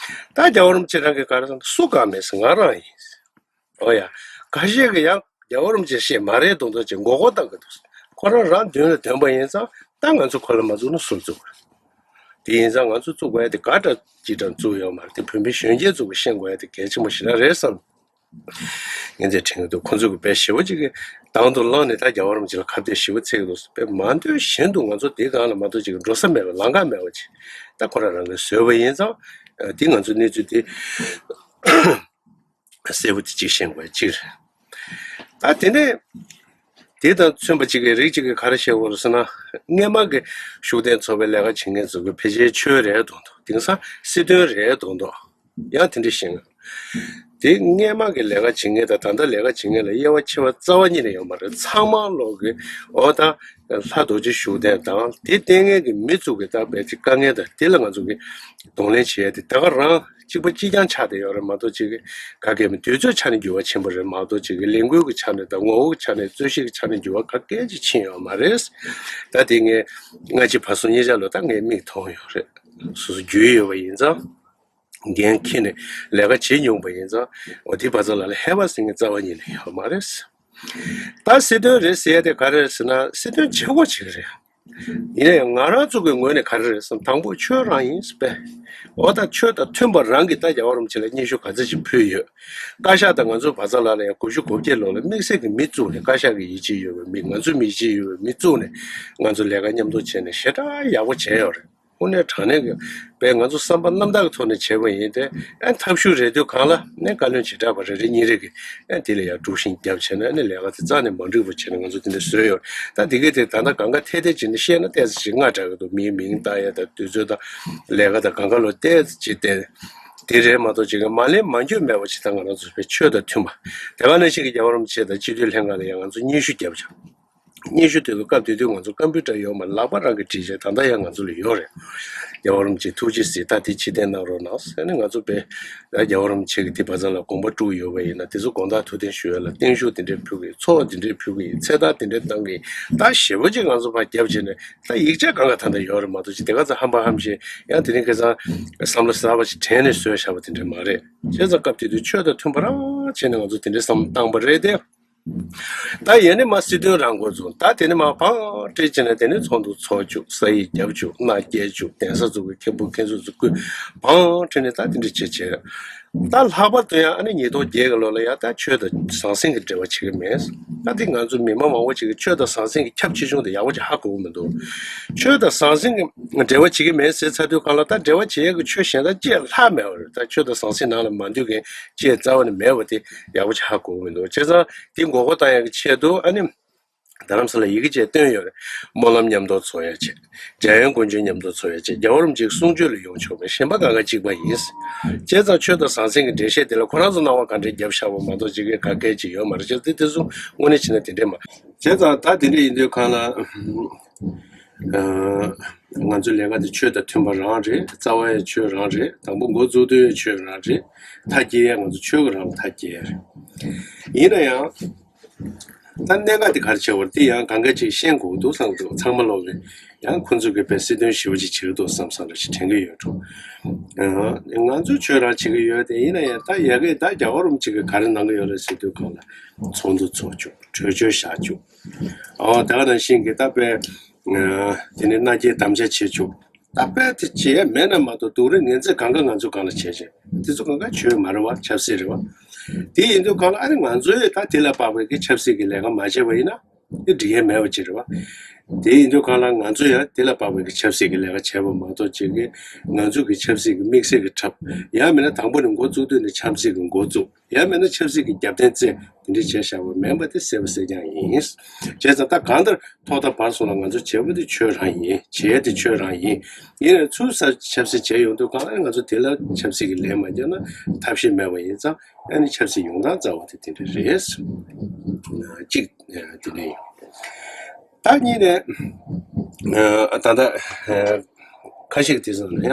ད་རྒྱལ་བ་རིན་པོ་ཆེ་རང་གི་ག་རེ་ཟེར་ན་སུ་གང་མེད་ཟེར་ང་རང་ཡིན། ཨོ་ཡ། ཁ་ཤས་ཀྱིས་ཡང་རྒྱལ་བ་རིན་པོ་ཆེ་བཤད་མ་རེད་མདོག་མདོག་བྱས་མགོ་སྐོར་བཏང་གི་འདུག་ཁོ་རང་རང་མདུན་ལ་འདོན་པ་ཡིན་ཙང་ད་ང་ཚོ་ཁོ་ལ་མ་བཙུགས་ན་སུར་བཙུགས་པ་རེད། དེ་ཡིན་ཙང་ང་ཚོ་བཙུགས་པ་ཡ་དེ་དགའ་དྲག་ཅིག་དྲག་བཙུགས་ཡོད་མ་རེད། དེ་བོད་མི་གཞོན་སྐྱེས་ཚོ་གིས་ཤེས་དགོས་ཡ་དེ་གལ་ཆེན་པོ་ཞེ་དྲག་རེད་བསམ། ངས་དེ་དྲན་གྱི་འདུག་ཁོ་ཚོ་གིས་དཔེ་ཞེ་པོ་ཅིག་གིས་དང་དུ་བླངས་ནས་ད་རྒྱལ་བ་རིན་པོ་ཆེ་ལ་ཁ་གཏད་ཞེ་པོ་འཚལ་གྱི་འདུག་དཔེ་མ་འདོད་བཞིན་དུ་ང་ཚོ་དེ་སྒང་ལ་མ་གཏོགས་ཅིག་འགྲོ་ས་མེད་པ་ལམ་ཁ་མེད་པ་ཅིག་ད་ཁོ་རང་རང་གིས་བཟོས་པ་ཡིན་ཙང་དེ་ང་ཚོ་གནས་ཚུལ་དེ། གསལ་པོ་དེ་གཅིག་ཤེས་དགོས་གཅིག་རེད། ད་དེ་ནས་དེ་དང་མཚུངས་པ་གཅིག་གི་རིགས་གཅིག་གིས་ག་རེ་བཤད་དགོས་རེད་ཟེར་ན། སྔས་མ་གི་ཤུགས་ལྡན་ཚོགས་པའི་ལས་ཀ་བྱེད་མཁན་ཚོ་གི་ཕལ་ཆེར་ཆོས་རེད་མདོག་མདོག་དེང་སང་སྲིད་དོན་རེད་མདོག་མདོག་ཡང་དེ་འདྲ་བཤད་ངེས། དེ་སྔས་མ་གི་ལས་ཀ་བྱེད་མཁན་དང་ད་ལྟ་ལས་ཀ་བྱེད་མཁན་ལ་དབྱེ་བ་ཕྱེ་བ་རྩ་བ་ཉིད་ནས་ཡོད་མ་རེད། ཚང་མ་ལོག་གི་འོ་ད། ལྷ་རྡོ་རྗེ་ཤུགས་ལྡན་དང་དེ་བསྟེན་མཁན་གྱི་མི་ཚོ་གི་ད་བས་དེ་དཀའ་ངལ་དང་དེ་ལ་ང་ཚོ་གི་གདོང་ལེན་བྱེད་ཡ་དེ་ད་ག་རང་གཅིག་པ་གཅིག་རྐྱང་ཆགས་བསྡད་ཡོད་རེད་མ་གཏོགས་ཅིག་གི་ག་གེ་མི་དུས་ཚོད་ཆ་ནས་འགྱུར་བ་ཕྱིན་པ་རེད་མ་གཏོགས་ཅིག་གི་ལས་འགུལ་གྱི་ཆ་ནས་དང་ངོ་བོ་གི་ཆ་ནས་རྩོད་གཞི་གི་ཆ་ནས་འགྱུར་བ་ག་གེ་ཅིག་ཕྱིན་ཡོད་མ་རེད། ད་དེ་ངས་སྔ་ཕྱི་བར་གསུམ་གཉིས་ཆ་ལོ་ད་ངས་མིག་མཐོང་ཡོད་རེད། སོ་སོ་རྒྱུས་ཡོད་པ་ཡིན་ཙང་། འགན་འཁྱེར་ནས་ལས་ཀ་བྱེད་མྱོང་པ་ཡིན་ཙང་འོ་དེ་བ་ཚ་ལ་ལ་ཧེ་བ་ཟེར་མཁན་རྩ་བ་ཉིད་ནས་ཡོད་མ་རེད། ད་སྲིད་དོན་རེད་ཟེར་ཡ་དེ་ག་རེ་རེད་ཟེར་ན་སྲིད་དོན་བྱེད་དགོས་བྱེད་ཀྱི་རེད། ཡིན་ན་ཡང་ང་རང་ཚོ་གི་ངོས་ནས་ག་རེ་རེད་ཟེར་ན་དང་པོ་ཆོས་རང་ཡིན་ཟེར་པས། འོ་ད་ཆོས་དང་མཐུན་པ་རང་གིས་ད་རྒྱལ་བ་རིན་པོ་ཆེ་ལ་སྙན་ཞུ་ག་ཚོད་ཅིག་ཕུལ་ཡོད། བཀའ་ཤག་དང་ང་ཚོ་བ་ཚ་ལ་ལ་ཡང་དགུ་བཅུ་གོ་བརྒྱད་ལོ་ལ་དམིགས་བསལ་གྱི་མི་བཙུགས་ནས་བཀའ་ཤག་གི་ཡིད་ཆེས་ཡོད་པའི་མི་ང་ཚོ་མི་ཡིད་ཆེས་ཡོད་པའི་མི་བཙུགས་ནས་ང་ཚོ་ལས་ཀ་མཉམ་དུ་བྱས་ནས་ཞེ་དྲག་ཡག་པོ་བྱས་ཡོད་རེད། དངོས་གནས་དྲང་གནས་ཀྱི་བས་ང་ཚོ་བསམ་པ་རྣམ་དག་གི་ཐོག་ནས་བྱས་པ་ཡིན་ཏེ། ཨ་ཐབས་ཤུགས་རེ་དུས་གང་ལ་ནས་བཀའ་བློན་བྱེ་བྲག་པ་རེ་རེ་གཉིས་རེ་གིས་ཨ་དེ་ལ་ཡང་དཀྲུག་ཤིང་བརྒྱབ་བྱས་ན་ཨ་ནི་ལས་ཀ་དེ་རྩ་ནས་མ་འགྲིག་པ་བྱས་ནས་ང་ཚོ་དེ་འདྲ་བཟོས་ཡོད། ད་དེ་གས་དེ་ད་ལྟ་གང་ག་ཐད་ཐད་བྱས་ནས་བཤད་ན་ཏོག་ཙམ་ཞིག་དངངས་སྐྲག་གི་འདུག་མིའི་མིང་བཏགས་ཡ་དང་དུས་ཚོད་དང་ལས་ཀ་དང་གང་ག་ལོ་ཏོག་ཙམ་ཅིག་བལྟས། དེ་རེད་མ་གཏོགས་ཅིག་གི་མ་ལན་མ་འགྱོད་མེད་པ་ཞིག་ད་ང་རང་ཚོ་བའི་ཆོས་དང་མཐུན་པ། དེ་ག་ནང་བཞིན་གྱི་རྒྱལ་བ་རིན་པོ་ཆེ་དང་སྤྱི་འཐུས་ལྷན་ཁང་ལ་ཡང་ང་ཚོ་སྙན་ཞུ་བརྒྱབ་བྱུང་། སྙན་ཞུ་དེ་ཚོ་སྐབས་དེ་དུས་ང་ཚོ་ཀམ་པུ་ཊར་ཡོད་མ་རེད། ལག་པ་རང་གིས་བྲིས་བྱས་ད་ལྟ་ཡང་ང་ཚོ་ལ་ཡོད་རེད། རྒྱལ་བ་རིན་པོ་ཆེ་ཐུགས་རྗེ་གཟིགས། ད་དེ་ཕྱིར་འཐེན་གནང་རོགས་གནང་ཟེར་ནས་ང་ཚོ་དཔེ་ད་རྒྱལ་བ་རིན་པོ་ཆེ་གིས་དེ་བ་ཚ་ལ་དགོངས་པ་དཀྲུགས་ཡོད་པ་ཡིན་ན་དེ་ཚོ་དགོངས་དག་ཐུགས་བདེན་ཞུ་ཡ་ལ་བརྟན་བཞུགས་དེ་འདྲས་ཕུལ་གི་ཡིན། ཚོགས་དེ་འདྲས་ཕུལ་གི་ཡིན། ཚེ་ཐར་དེ་འདྲས་གཏོང་གི་ཡིན། ད་ཞེ་པོ་ཅིག་ང་ཚོ་ཕར་རྒྱབ་བྱས་ནས་ད་ཡིག་ཆ་གང་ག་ད་ལྟ་ཡོད་རེད་མ་གཏོགས་ཅིག་དེ་ག་ཚོད་ཧམ་པ་ཧམ་བཤད་ཡང་དེ་རིང་ཁ་སང་བསམ་བློ་གསར་པ་ཞིག་དྲན་ནས་བཟོས་བཞག་པ་དེ་འདྲས་མ་རེད། བྱས་ཙང་སྐབས་དེ་དུས་ཆོས་དང་མཐུན་པ་རང་བྱས་ནས་ང་ཚོ་དེ་འདྲས་བསམ་བློ་བཏང་པ་རེད་དེ། ད་ཡེ་ནས་མ་སྲིད་དོན་རང་འགོ་བཙུགས། ད་དེ་ནས་མ་བང་སྤྲད་བྱས་ནས་དེ་ནས་ཚོགས་འདུ་ཚོགས་བཅུག་ས་ཡིག་རྒྱབ་བཅུག་མནའ་སྐྱེལ་བཅུག་གདན་ས་ཚོ་གི་མཁན་པོ་མཁན་ཟུར་ཚོ་བསྐོས་བང་སྤྲད་ནས་ད་དེ་འདྲ་བྱེད་བྱེད། ད་ལྷག་པར་དུ་ཡང་ཨ་ནི་ཉིས་སྟོང་བརྒྱད་གི་ལོ་ལ་ཡང་ད་ཆོས་དང་ཟང་ཟིང་གི་འབྲེལ་བ་བྱེད་ཀྱི་མེད། ད་དེ་ང་ཚོ་མི་མང་མང་པོ་ཅིག་གིས་ཆོས་དང་ཟང་ཟིང་གི་ཁྱབ་ཆེ་ཆུང་དེ་ཡག་པོ་ཅིག་ཧ་གོ་གི་མི་འདུག་ཆོས་དང་ཟང་ཟིང་གི་འབྲེལ་བ་བྱེད་ཀྱི་མེད་ཟེར་ཚར་དུས་གང་ལ་ད་འབྲེལ་བ་བྱེད་ཡག་གི་ཆོས་གཞན་དག་ཅིག་ལྷག་མེད་པ་རེད། ད་ཆོས་དང་ཟང་ཟིང་ནང་ལ་མ་འདུས་མཁན་ཅིག་རྩ་བ་ནས་མེད་པ་དེ་ཡག་པོ་ཅིག་ཧ་གོ་གི་མི་འདུག་བྱས་ཙང་དེ་མགོ་སྐོར་བཏང་ཡག་གི་ཆེད་དུ་ཨ་ནི། རྡ་རམ་ས་ལ་ཡི་གེ་བཅས་བཏོན་ཡོད་རེད། སྨོན་ལམ་མཉམ་དུ་ཚོགས་ཡ་བྱས། འཇམ་དབྱངས་སྐུ་མཆོད་མཉམ་དུ་ཚོགས་ཡ་བྱས། རྒྱལ་བ་རིན་པོ་ཆེའི་གསུང་ཆོས་ལ་ཡོང་ཆོག་པའི་གཞན་པ་གང་ག་གཅིག་པ་ཡིན། བྱས་ཙང་ཆོས་དང་ཟང་ཟིང་གི་འགྲེལ་བཤད་དེ་ལ་ཁོ་རང་ཚོ་སྣང་བ་ག་འདྲས་བརྒྱབ་བཞག་པ་མ་གཏོགས་ཅིག་གི་ག་གལ་ཅིག་ཡོད་མ་རེད། བྱས་ཙང་དེ་ཚོ་དངོས་གནས་བྱས་ན་དེ་འདྲས་མ། བྱས་ཙང་ད་དེ་འདྲས་ཡིན་དུས་གང་ལ། ང་ཚོའི་ལས་ཀ་དེ་ཆོས་དང་མཐུན་པ་རང་རེད། རྩ་བ་ཡང་ཆོས་རང་རེད། དང་པོ་འགོ་བཙུགས་དུས་ཡང་ཆོས་རང་རེད། མཐའ་སྐྱེལ་ཡ་ང་ཚོ་ཆོས་ཀྱི་རང་ལ་མཐའ་སྐྱེལ་ཡ་རེད། ཡིན་ན་ཡང་། ད་གནད་འགག་དེ་ག་རེ་བྱེད་པར་དེ་ཡང་གང་ག་ཅིག་ཤེས་དགོས་འདུག་བསམ་འདུག་ཚང་མ་ལོག་གི་ཡང་ཁོ་ཚོ་གི་དཔེ་སྲིད་དོན་ཞེ་པོ་ཅིག་བྱེད་ཀྱི་འདུག་བསམ་བསམ་འདྲ་ཞིག་དྲན་གྱི་ཡོད་འགྲོ། ང་ཚོ་ཆོས་རང་བྱེད་ཀྱི་ཡོད་དེ་ཡིན་ན་ཡང་ད་ཡ་གི་ད་རྒྱལ་བ་རིན་པོ་ཆེ་གི་ག་རེ་གནང་གི་ཡོད་རེད་ཟེར་དུས་གང་ལ་ཚོགས་འདུ་ཚོགས་བཅུག་གྲོས་ཆོད་བཞག་བཅུག་ཨོ་ད་ག་ནང་བཞིན་གི་ད་དཔེ་དེ་ནས་མནའ་སྐྱེལ་དམ་བཅའ་བྱེད་བཅུག་ད་དཔེ་དེ་བྱས་མེད་ན་མ་གཏོགས་སྡུག་རུས་ངན་ཚད་གང་ག་ང་ཚོ་གང་ལ་བྱས་བྱས་དེ་ཚོ་གང་ག་ཆོས་མ་རེད་བ། ཆབ་སྲིད་རེད་བ། དེ་ཡིན་དུས་གང་ལ་ཨ་ནི་ང་ཚོས་ད་དེ་ལ་དཔག་པའི་གི་ཆབ་སྲིད་ཀྱི་ལས་ཀ་མ་བྱས་པ་ཡིན་ན་དེ་འགྲིག་ཡ་མེད་པ་ཅིག་རེད་བ། དེ་ཡིན་དུས་གང་ལ་ང་ཚོ་ཡང་དེ་ལ་དཔག་པའི་གི་ཆབ་སྲིད་ཀྱི་ལས་ཀ་བྱས་པ་མ་གཏོགས་ཅིག་གི་ང་ཚོ་གི་ཆབ་སྲིད་ཀྱི་དམིགས་བསལ་གྱི་འཁྲབ་ཡང་མིན་ན་དང་པོ་ནས་འགོ་བཙུགས་དུས་ནས་ཆབ་སྲིད་ཀྱི་འགོ་བཙུགས། ཡང་མིན་ན་ཆབ་སྲིད་ཀྱི་རྒྱབ་རྟེན་བཙལ་དེ་འདྲ་བྱས་བཞག་པ་མིན་པ་དེ་གསལ་པོ་གསལ་རྐྱང་ཡིན། བྱས་ཙང་ད་གང་ལྟར་ཐོག་མཐའ་བར་གསུམ་ལ་ང་ཚོ་བྱེད་པ་དེ་ཆོས་རང་ཡིན། བྱེད་ཡ་དེ་ཆོས་རང་ཡིན། ཡིན་ནའི་ཚུར་ས་ཆབ་སྲིད་བྱས་ཡོང་དུས་གང་ལ་ང་ཚོ་དེ་ལ་ཆབ་སྲིད་ཀྱི་ལན་མ་བརྒྱབ་ན་ཐབས་ཤེས་མེད་པ་ཡིན་ཙང་ཨ་ནི་ཆབ་སྲིད་ཡོང་སྟངས་རྩ་བ་དེ་དེ་འདྲ་རེད། གཅིག་དེ་འདྲ་ཡིན། ད་གཉིས་ནས་ད་ལྟ་ཁ་ཤས་ཀྱི་དེ་ཚོ་ལ་ཡང་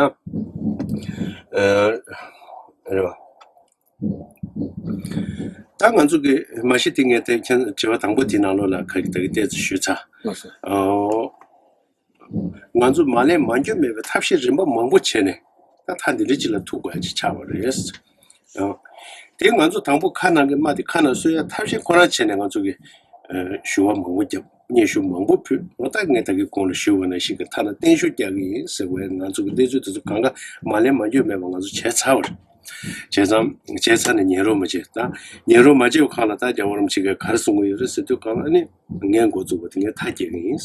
རེད་བ། ད་ང་ཚོ་གི་མ་གཞི་དེ་ངས་དེ་ཁྱེད་དྲི་བ་དང་པོ་དེའི་ནང་ལོགས་ལ་ཁ་གི་ད་གི་ཏོག་ཙམ་ཞུས་ཚར། ལགས་སོ། ཨོ། ང་ཚོ་མ་ལན་མ་འགྱོད་མེད་པའི་ཐབས་ཤེས་རིམ་པ་མང་པོ་བྱས་ནས་ད་ཐག་འདི་འདྲ་ཅིག་ལ་ཐུག་དགོས་ཡ་ཅིག་ཆགས་པ་རེད། ཨོ། དེ་ང་ཚོ་དང་པོ་ཁ་ནང་གི་རྨ་དེ་ཁ་ནང་གསོ་ཡ་ཐབས་ཤེས་ཁོ་རང་བྱས་ནས་ང་ཚོ་གི་ཨ་ཞུ་བ་མང་པོ་བརྒྱབ། སྙན་ཞུ་མང་པོ་ཕུལ། འོ་ད་ངས་ད་གི་གོང་ལ་ཞུས་པ་ནང་བཞིན་གི་ཐ་ན་བརྟན་བཞུགས་རྒྱག་གི་ཡིན་ཟེར་བའི་ང་ཚོ་གི་གནས་ཚུལ་དེ་ཚོ་གང་ག་མ་ལན་མ་འགྱོད་མེད་པ་ང་ཚོ་བྱས་ཚར་བ་རེད། བྱས་ཙང་བྱས་ཚར་ནས་ཉན་རོགས་མ་བྱེད་ད། ཉན་རོགས་མ་བྱེད་པའི་ཁ་ལ་ད་རྒྱལ་བ་རིན་པོ་ཆེ་གིས་ག་རེ་གསུང་གི་ཡོད་རེད་ཟེར་དུས་གང་ལ་ཨ་ནི་ངས་འགོ་བཙུགས་པ་དེ་ངས་མཐའ་སྐྱེལ་གི་ཡིན།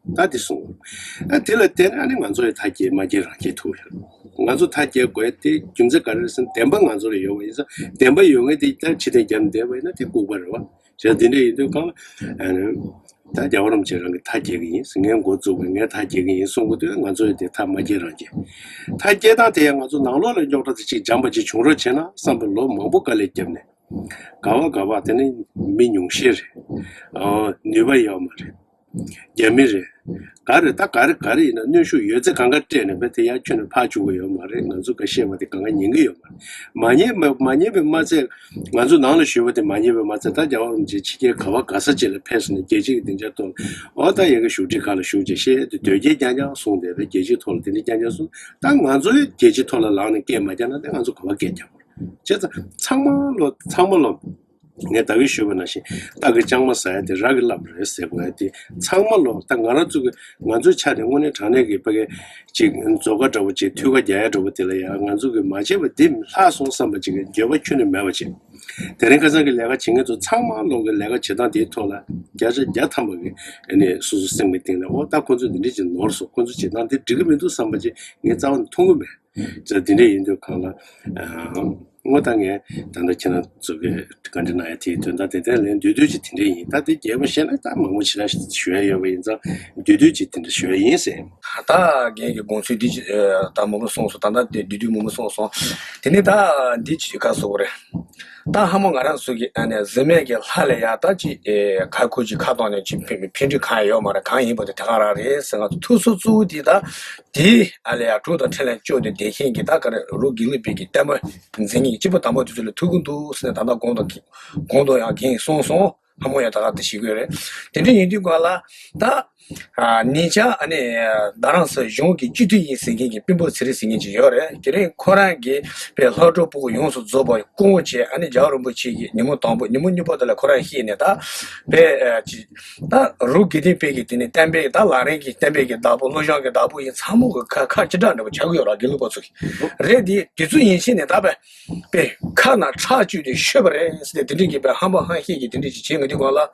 ད་དེ་གསུང་གི་ཡོད། ཨ་དེ་ལ་བརྟེན་ནས་ཨ་ནི་ང་ཚོ་ཡང་མཐའ་སྐྱེལ་མ་སྐྱེལ་རང་སྐྱེལ་ཐུབ་ཡོད། ང་ཚོ་མཐའ་སྐྱེལ་དགོས་དེ་རྒྱུ་མཚན་ག་རེ་རེད་ཟེར་ན་བདེན་པ་ང་ཚོ་ལ་ཡོད་པ་ཡིན་ཙང་བདེན་པ་ཡོད་མཁན་དེ་ད་ཕྱི་ཐེངས་རྒྱབ་ནས་བསྡད་པ་ཡིན་ན་དེ་ལྐུགས་པ་རེད་བ། བྱས་དེ་འདྲ་ཡིན་དུས་གང་ལ་ཨ་ནི། ད་རྒྱལ་བ་རིན་པོ་ཆེ་རང་གིས་མཐའ་སྐྱེལ་གི་ཡིན། ངས་འགོ་བཙུགས་པས་ངས་མཐའ་སྐྱེལ་གི་ཡིན་གསུང་གི་དུས་ང་ཚོས་དེ་མཐའ་མ་སྐྱེལ་རང་སྐྱེལ། མཐའ་སྐྱེལ་སྟངས་དེ་ཡང་ང་ཚོ་ནང་ལོགས་ལ་རྙོག་དྲ་དེ་གཅིག་འཇམ་པ་ཅིག་བྱུང་རོགས་བྱས་ན་བསམ་པའི་ལོ་མང་པོ་དཀའ་ལས་བརྒྱབ་ནས། ག་བ་ག་བ་དེ་ནི་མི་ཉུང་ཤས་རེད། ཨོ་ནུས་པ་ཡོད་མ་རེད། རྒྱ་མི་རེད། ག་རེ་ད་ག་རེ་ག་རེ་ཡིན་ན་གནོན་ཤུགས་ཡོད་ཚད་གང་ག་སྤྲད་ནས་བས་དེ་ཡར་ཁྱོན་ནས་ཕར་བཅུག་གི་ཡོད་མ་རེད། ང་ཚོ་ག་བཤད་པ་དེ་གང་ག་ཉན་གི་ཡོད་མ་རེད། མ་ཉན་པ་མ་ཉན་པའི་མ་ཚད་ང་ཚོ་ནང་ལ་ཞུས་པ་དེ་མ་ཉན་པའི་མ་ཚད་ད་རྒྱལ་བ་རིན་པོ་ཆེ་ཕྱི་རྒྱལ་ག་བ་ག་ས་ཅིག་ལ་ཕེབས་ནས་རྒྱལ་སྤྱི་གི་སྡིངས་ཆ་ཐོག་ལ་ཨོ་ད་ཡ་གི་བཞུགས་ཁྲི་ཁག་ལ་བཞུགས་བྱས་བཤད་དེ་དོལ་རྒྱལ་རྐྱང་རྐྱང་གསུངས་བསྡད་པའི་རྒྱལ་སྤྱིའི་ཐོག་ལ་དེ་འདྲ་རྐྱང་རྐྱང་གསུངས། ད་ང་ཚོའི་རྒྱལ་སྤྱིའི་ཐོག་ལ་ལངས་ནས་སྐད་མ་རྒྱག་ན་ད་ང་ཚོ་ག་བ་སྐད་རྒྱག་དགོས་རེད། བྱས་ཙང་ཚང་མ་ལོ་ཚང་མ་ལོ། ངས་ད་གིན་ཞུས་པ་ནང་བཞིན་རྟ་གི་ལྕང་མ་ཟ་ཡ་དེ་ར་གི་ལག་པ་རེད་ཟེར་དགོས་ཡ་དེ་ཚང་མ་ལོ། ད་ང་རང་ཚོ་གི་ང་ཚོའི་ཆ་ནས་དངོས་གནས་དྲང་གནས་ཀྱི་ཕ་གི་ཅིག་མཛོ་ཀ་འདྲ་བོ་ཅིག་མཐུད་ཀ་རྒྱག་ཡ་འདྲ་བོ་དེ་ལ་ཡང་ང་ཚོ་གི་མ་བྱས་པ་དེ་ལྷག་སོང་བསམ་པ་ཅིག་གི་འགྱོད་པ་ཁྱོན་ནས་མེད་པ་བྱས། དེ་རིང་ཁ་སང་གི་ལས་ཀ་བྱེད་མཁན་ཚོ་ཚང་མ་ལོ་གི་ལས་ཀ་བྱེད་སྟངས་དེའི་ཐོག་ལ་བརྒྱ་ཆ་བརྒྱ་ཐམ་པ་གི་ཨ་ནི་སོ་སོ་སེམས་ཀྱི་གཏིང་ནས་ཨོ་ད་ཁོ་ཚོ་འདི་འདྲ་ཅིག་ནོར་སོང་། ཁོ་ཚོ་བྱེད་སྟངས་དེ་འགྲིག་གི་མི་འདུག་བསམ་པ་ཅིག་ངས་རྩ་བ་ནས་མཐོང་གི་མེད། ཅེས་འདི་འདྲ་ཡིན་དུས་གང་ལ། དངོས་ད་ངས་ད་ལྟ་ཁྱེད་རང་ཚོ་གི་བཀའ་འདྲི་གནང་ཡ་དེའི་དོན་དག་དེ་ལྟར་ལན་བསྡུས་བསྡུས་ཅིག་དེ་འདྲ་ཡིན། ད་དེ་རྒྱས་པ་བཤད་ན་ད་མང་པོ་ཞེ་དྲག་ཞུ་ཡ་ཡོད་པ་ཡིན་ཙང་བསྡུས་བསྡུས་ཅིག་དེ་འདྲ་ཞུ་ཡ་ཡིན་ཟེར། ད་རྒན་གྱི་དགོངས་ཚུལ་འདི་ཅིག་ད་མང་པོ་གསུངས་སོང་། ད་ལྟ་དེ་བསྡུས་བསྡུས་མང་པོ་གསུངས་སོང་། དེ་ནས་ད་འདི་ཅིག་ག་ཟེར་དགོས་རེད། ད་ཧ་མོ་ང་རང་ཚོ་གི་ཨ་ནི་གཟི་མེད་ཀྱི་ལྷ་ལ་ཡ་ད་ཅིག་ཨེ་ཁ་ཁུ་ཅིག་ཁ་གཏོང་ནས་ཅིག་ཕན་ཕན་འབྲས་གང་ཡང་ཡོད་མ་རེད། གང་ཡིན་པ་དེ་དེ་ག་རང་རེད་ཟེར། ང་ཚོ་ཐུགས་སུ་གཙོ་བོ་དེ་ད་དེ་ཨ་ལ་ཡ་གྲུ་དང་ཕྲིན་ལས་བཅོལ་ཏེ་བསྡད་མཁན་གྱི་ད་ག་རེ་རུ་དགེ་ལུགས་པའི་གི་བསྟན་པ་འཛིན་མཁན་གྱི་སྐྱེས་བུ་དམ་པ་དེ་ཚོ་ལ་ཐུག་གི་འདུག་ཟེར་ནས་ད་ལྟ་གོང་དུ་གོང་དུ་ཡང་རྒན་གསུངས་སོང་། ཧ་མོ་ཡང་ད་ག་དེ་ཞིག་ཡོད་རེད། དེ་འདྲ་ཡིན་དུས་ག་ལ་ད། ཉེ་ཆར་ཨ་ནི་རྡ་རམ་ས་ལ་གཞུང་གི་སྤྱི་འཐུས་ཡིན་ཟེར་མཁན་གྱི་སྤེན་པ་ཚེ་རིང་ཟེར་མཁན་ཅིག་ཡོད་རེད། དེ་རིང་ཁོ་རང་གིས་པའི་ལྷག་འཕྲོ་ཕྲུ་གུ་ཡོངས་སུ་རྫོགས་པ་སྐུ་ངོ་བྱས། ཨ་ནི་རྒྱལ་བ་རིན་པོ་ཆེ་གི་ཉིན་མོ་དང་པོ་ཉིན་མོ་གཉིས་པ་དེ་ལ་ཁོ་རང་ཤེས་ནས་ད་པའི་ཅི་ད་རུ་དགེ་ལྡན་པའི་གི་དེ་ནི་བསྟན་པའི་ད་ལམ་རིམ་གྱི་བསྟན་པའི་གི་བདག་པོ་བློ་སྦྱོང་གི་བདག་པོ་ཡིན་ཚང་མ་གི་ཁ་ཁ་ཅི་འདྲ་འདྲ་པོ་ཆགས་ཀྱི་ཡོད་ར། དགེ་ལུགས་པ་ཚོ་གི་རེད། དེ་དེ་ཚོ་ཡིན་ཕྱིན་ནས་ད་པའི་པའི་ཁ་ན་ཁྲག་བཅུས་ཏེ་ཤོད་པ་རེད་ཟེར་ཏེ་དེ་འདྲ་གི་པའི་ཧམ་པ་ཧམ་བཤད་ཀྱི་དེ་འདྲ་ཅིག་བྱེད་ང་དེ་གོང་ལ།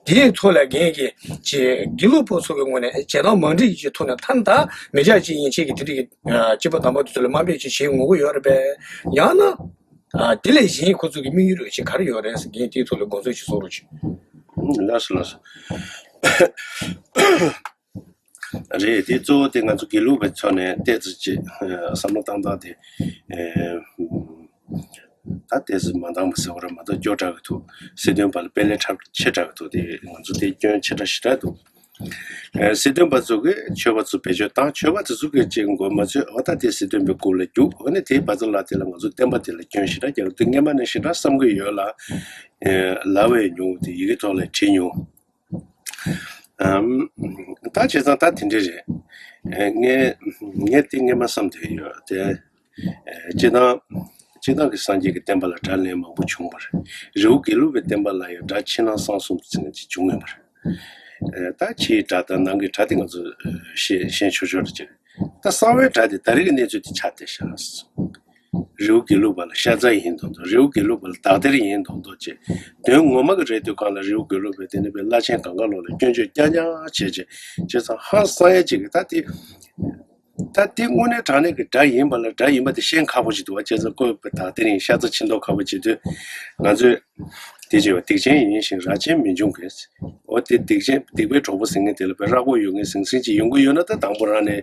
དེའི་ཐོག་ལ་རྒན་གྱིས་ཅིག་དགེ་ལུགས་པ་ཚོ་གི་ངོས་ནས་བྱེད་སྟངས་མ་འགྲིག་ཅིག་ཐོག་ནས་ཐ་ན་ད་མི་སྐྱ་ཅིག་ཡིན་ཆེད་ཀྱི་དེ་འདྲ་གི་སྐྱེས་བུ་དམ་པ་དེ་ཚོ་ལ་དམའ་འབེབས་ཅིག་བྱེད་དགོས་ཀྱི་ཡོད་རེད་པས། ཡང་ན་དེ་ལས་གཞན་ཁོ་ཚོ་གི་དམིགས་ཡུལ་རེ་ཞིག་ག་རེ་ཡོད་རེད་ཟེར། རྒན་དེའི་ཐོག་ལ་དགོངས་ཚུལ་ཅིག་གསུང་རོགས་གྱིས། ལགས་སོ་ལགས་སོ། རེད། དེ་གཙོ་བོ་དེ་ང་ཚོ་དགེ་ལུགས་པའི་ཕྱོགས་ནས་ཏོག་ཙམ་ཅིག་བསམ་བློ་བཏང་སྟངས་དེ། ད་ཏོག་ཙམ་མ་འདང་བ་ཟེར་བ་རེད་མ་གཏོགས་སྐྱོ་དྲགས་ཀྱི་འདུག་སྲིད་དོན་པ་ལ་དཔེ་ལེན་དྲགས་ཆེ་དྲགས་ཀྱི་འདུག་དེ་ང་ཚོ་དེ་སྐྱོན་ཆེ་དྲགས་ཞེ་དྲགས་འདུག་སྲིད་དོན་པ་ཚོ་གིས་ཆོས་པ་ཚོ་བེད་སྤྱོད་བཏང་། ཆོས་པ་ཚོ་ཚོ་གིས་ཅིག་མགོ་མ་ཚོས། འོ་ད་དེ་སྲིད་དོན་པའི་རྐུབ་ལ་རྒྱུག་འོ་ནས་དེའི་བར་མཚམས་ལ་དེ་ལ་ང་ཚོ་བསྟན་པ་དེ་ལ་སྐྱོན་ཞེ་དྲགས་རྒྱག་གི་འདུག་སྔན་མ་ནས་ཞེ་དྲགས་བསམ་གྱི་ཡོད་ལ། ལབ་པའི་མྱོང་དེ་ཡི་གེ་ཐོག་ལ་བྲིས་མྱོང་། ཨམ། ད་བྱས་ཙང་ད་དེ་འདྲ་རེད། ངས་ངས་དེ་སྔས་མ་བསམ་བསྡད་ཡོད་དེ། སྤྱིར་བཏང་སྤྱིར་བཏང་གི་སངས་རྒྱས་ཀྱི་བསྟན་པ་ལ་སྒྲ་ལེན་མང་པོ་བྱུང་བ་རེད། རི་བོ་དགེ་ལུགས་པའི་བསྟན་པ་ལ་ཡང་སྒྲ་ཕྱི་ནང་གསང་གསུམ་དུ་ཟེར་ནས་ཅིག་བྱུང་ཡོད་པ་རེད། ད་ཕྱིའི་སྒྲ་དང་ནང་གི་སྒྲ་དེ་ང་ཚོ་ཤེས་ཤེས་ཆོག་ཆོག་རེད་ཅེས། ད་གསང་བའི་སྒྲ་དེ་ད་རེས་ཀྱི་གནས་ཚུལ་དེ་ཆགས་བསྡད་ཤག་རི་བོ་དགེ་ལུགས་པ་ལ་ཤ་ཚ་ཡིན་མདོག་མདོག་རི་བོ་དགེ་ལུགས་པ་ལ་དག་ཐེར་ཡིན་མདོག་མདོག་ཅེས། དོན་ངོ་མ་གི་རེད་དུས་གང་ལ་རི་བོ་དགེ་ལུགས་པའི་དེ་ནི་པའི་བླ་ཆེན་གང་ག་ལོག་ལ་སྐྱོན་བརྗོད་རྐྱང་རྐྱང་བྱས་བྱས་བྱས་ཙང་ཧང་སང་ཡ་ཅིག་གི་ད་དེ། ད་དེ་དངོས་གནས་དྲང་གནས་ཀྱི་སྒྲ་ཡིན་པ་ལ་སྒྲ་ཡིན་པ་དེ་ཤེས་ཁག་པོ་ཅིག་འདུག་བ། བྱས་ཙང་བཀོད་པའི་དག་ཐེར་ཡིན་ཤ་ཚ་ཆེ་མདོག་ཁ་པོ་བྱེད་དུས་ང་ཚོས་དེ་བྱས་པ་སྡིག་ཅན་ཡིན་ཞིང་རང་ཆེན་མི་འབྱུང་གི། འོ་དེ་སྡིག་ཅན་སྡིག་པའི་གྲོགས་པོ་ཟེར་མཁན་དེ་ལ་དཔེ་རགས་པོ་ཡོད་མཁན་ཟང་ཟིང་ཅིག་ཡོང་གི་ཡོད་ན་ད་དང་པོ་རང་ནས་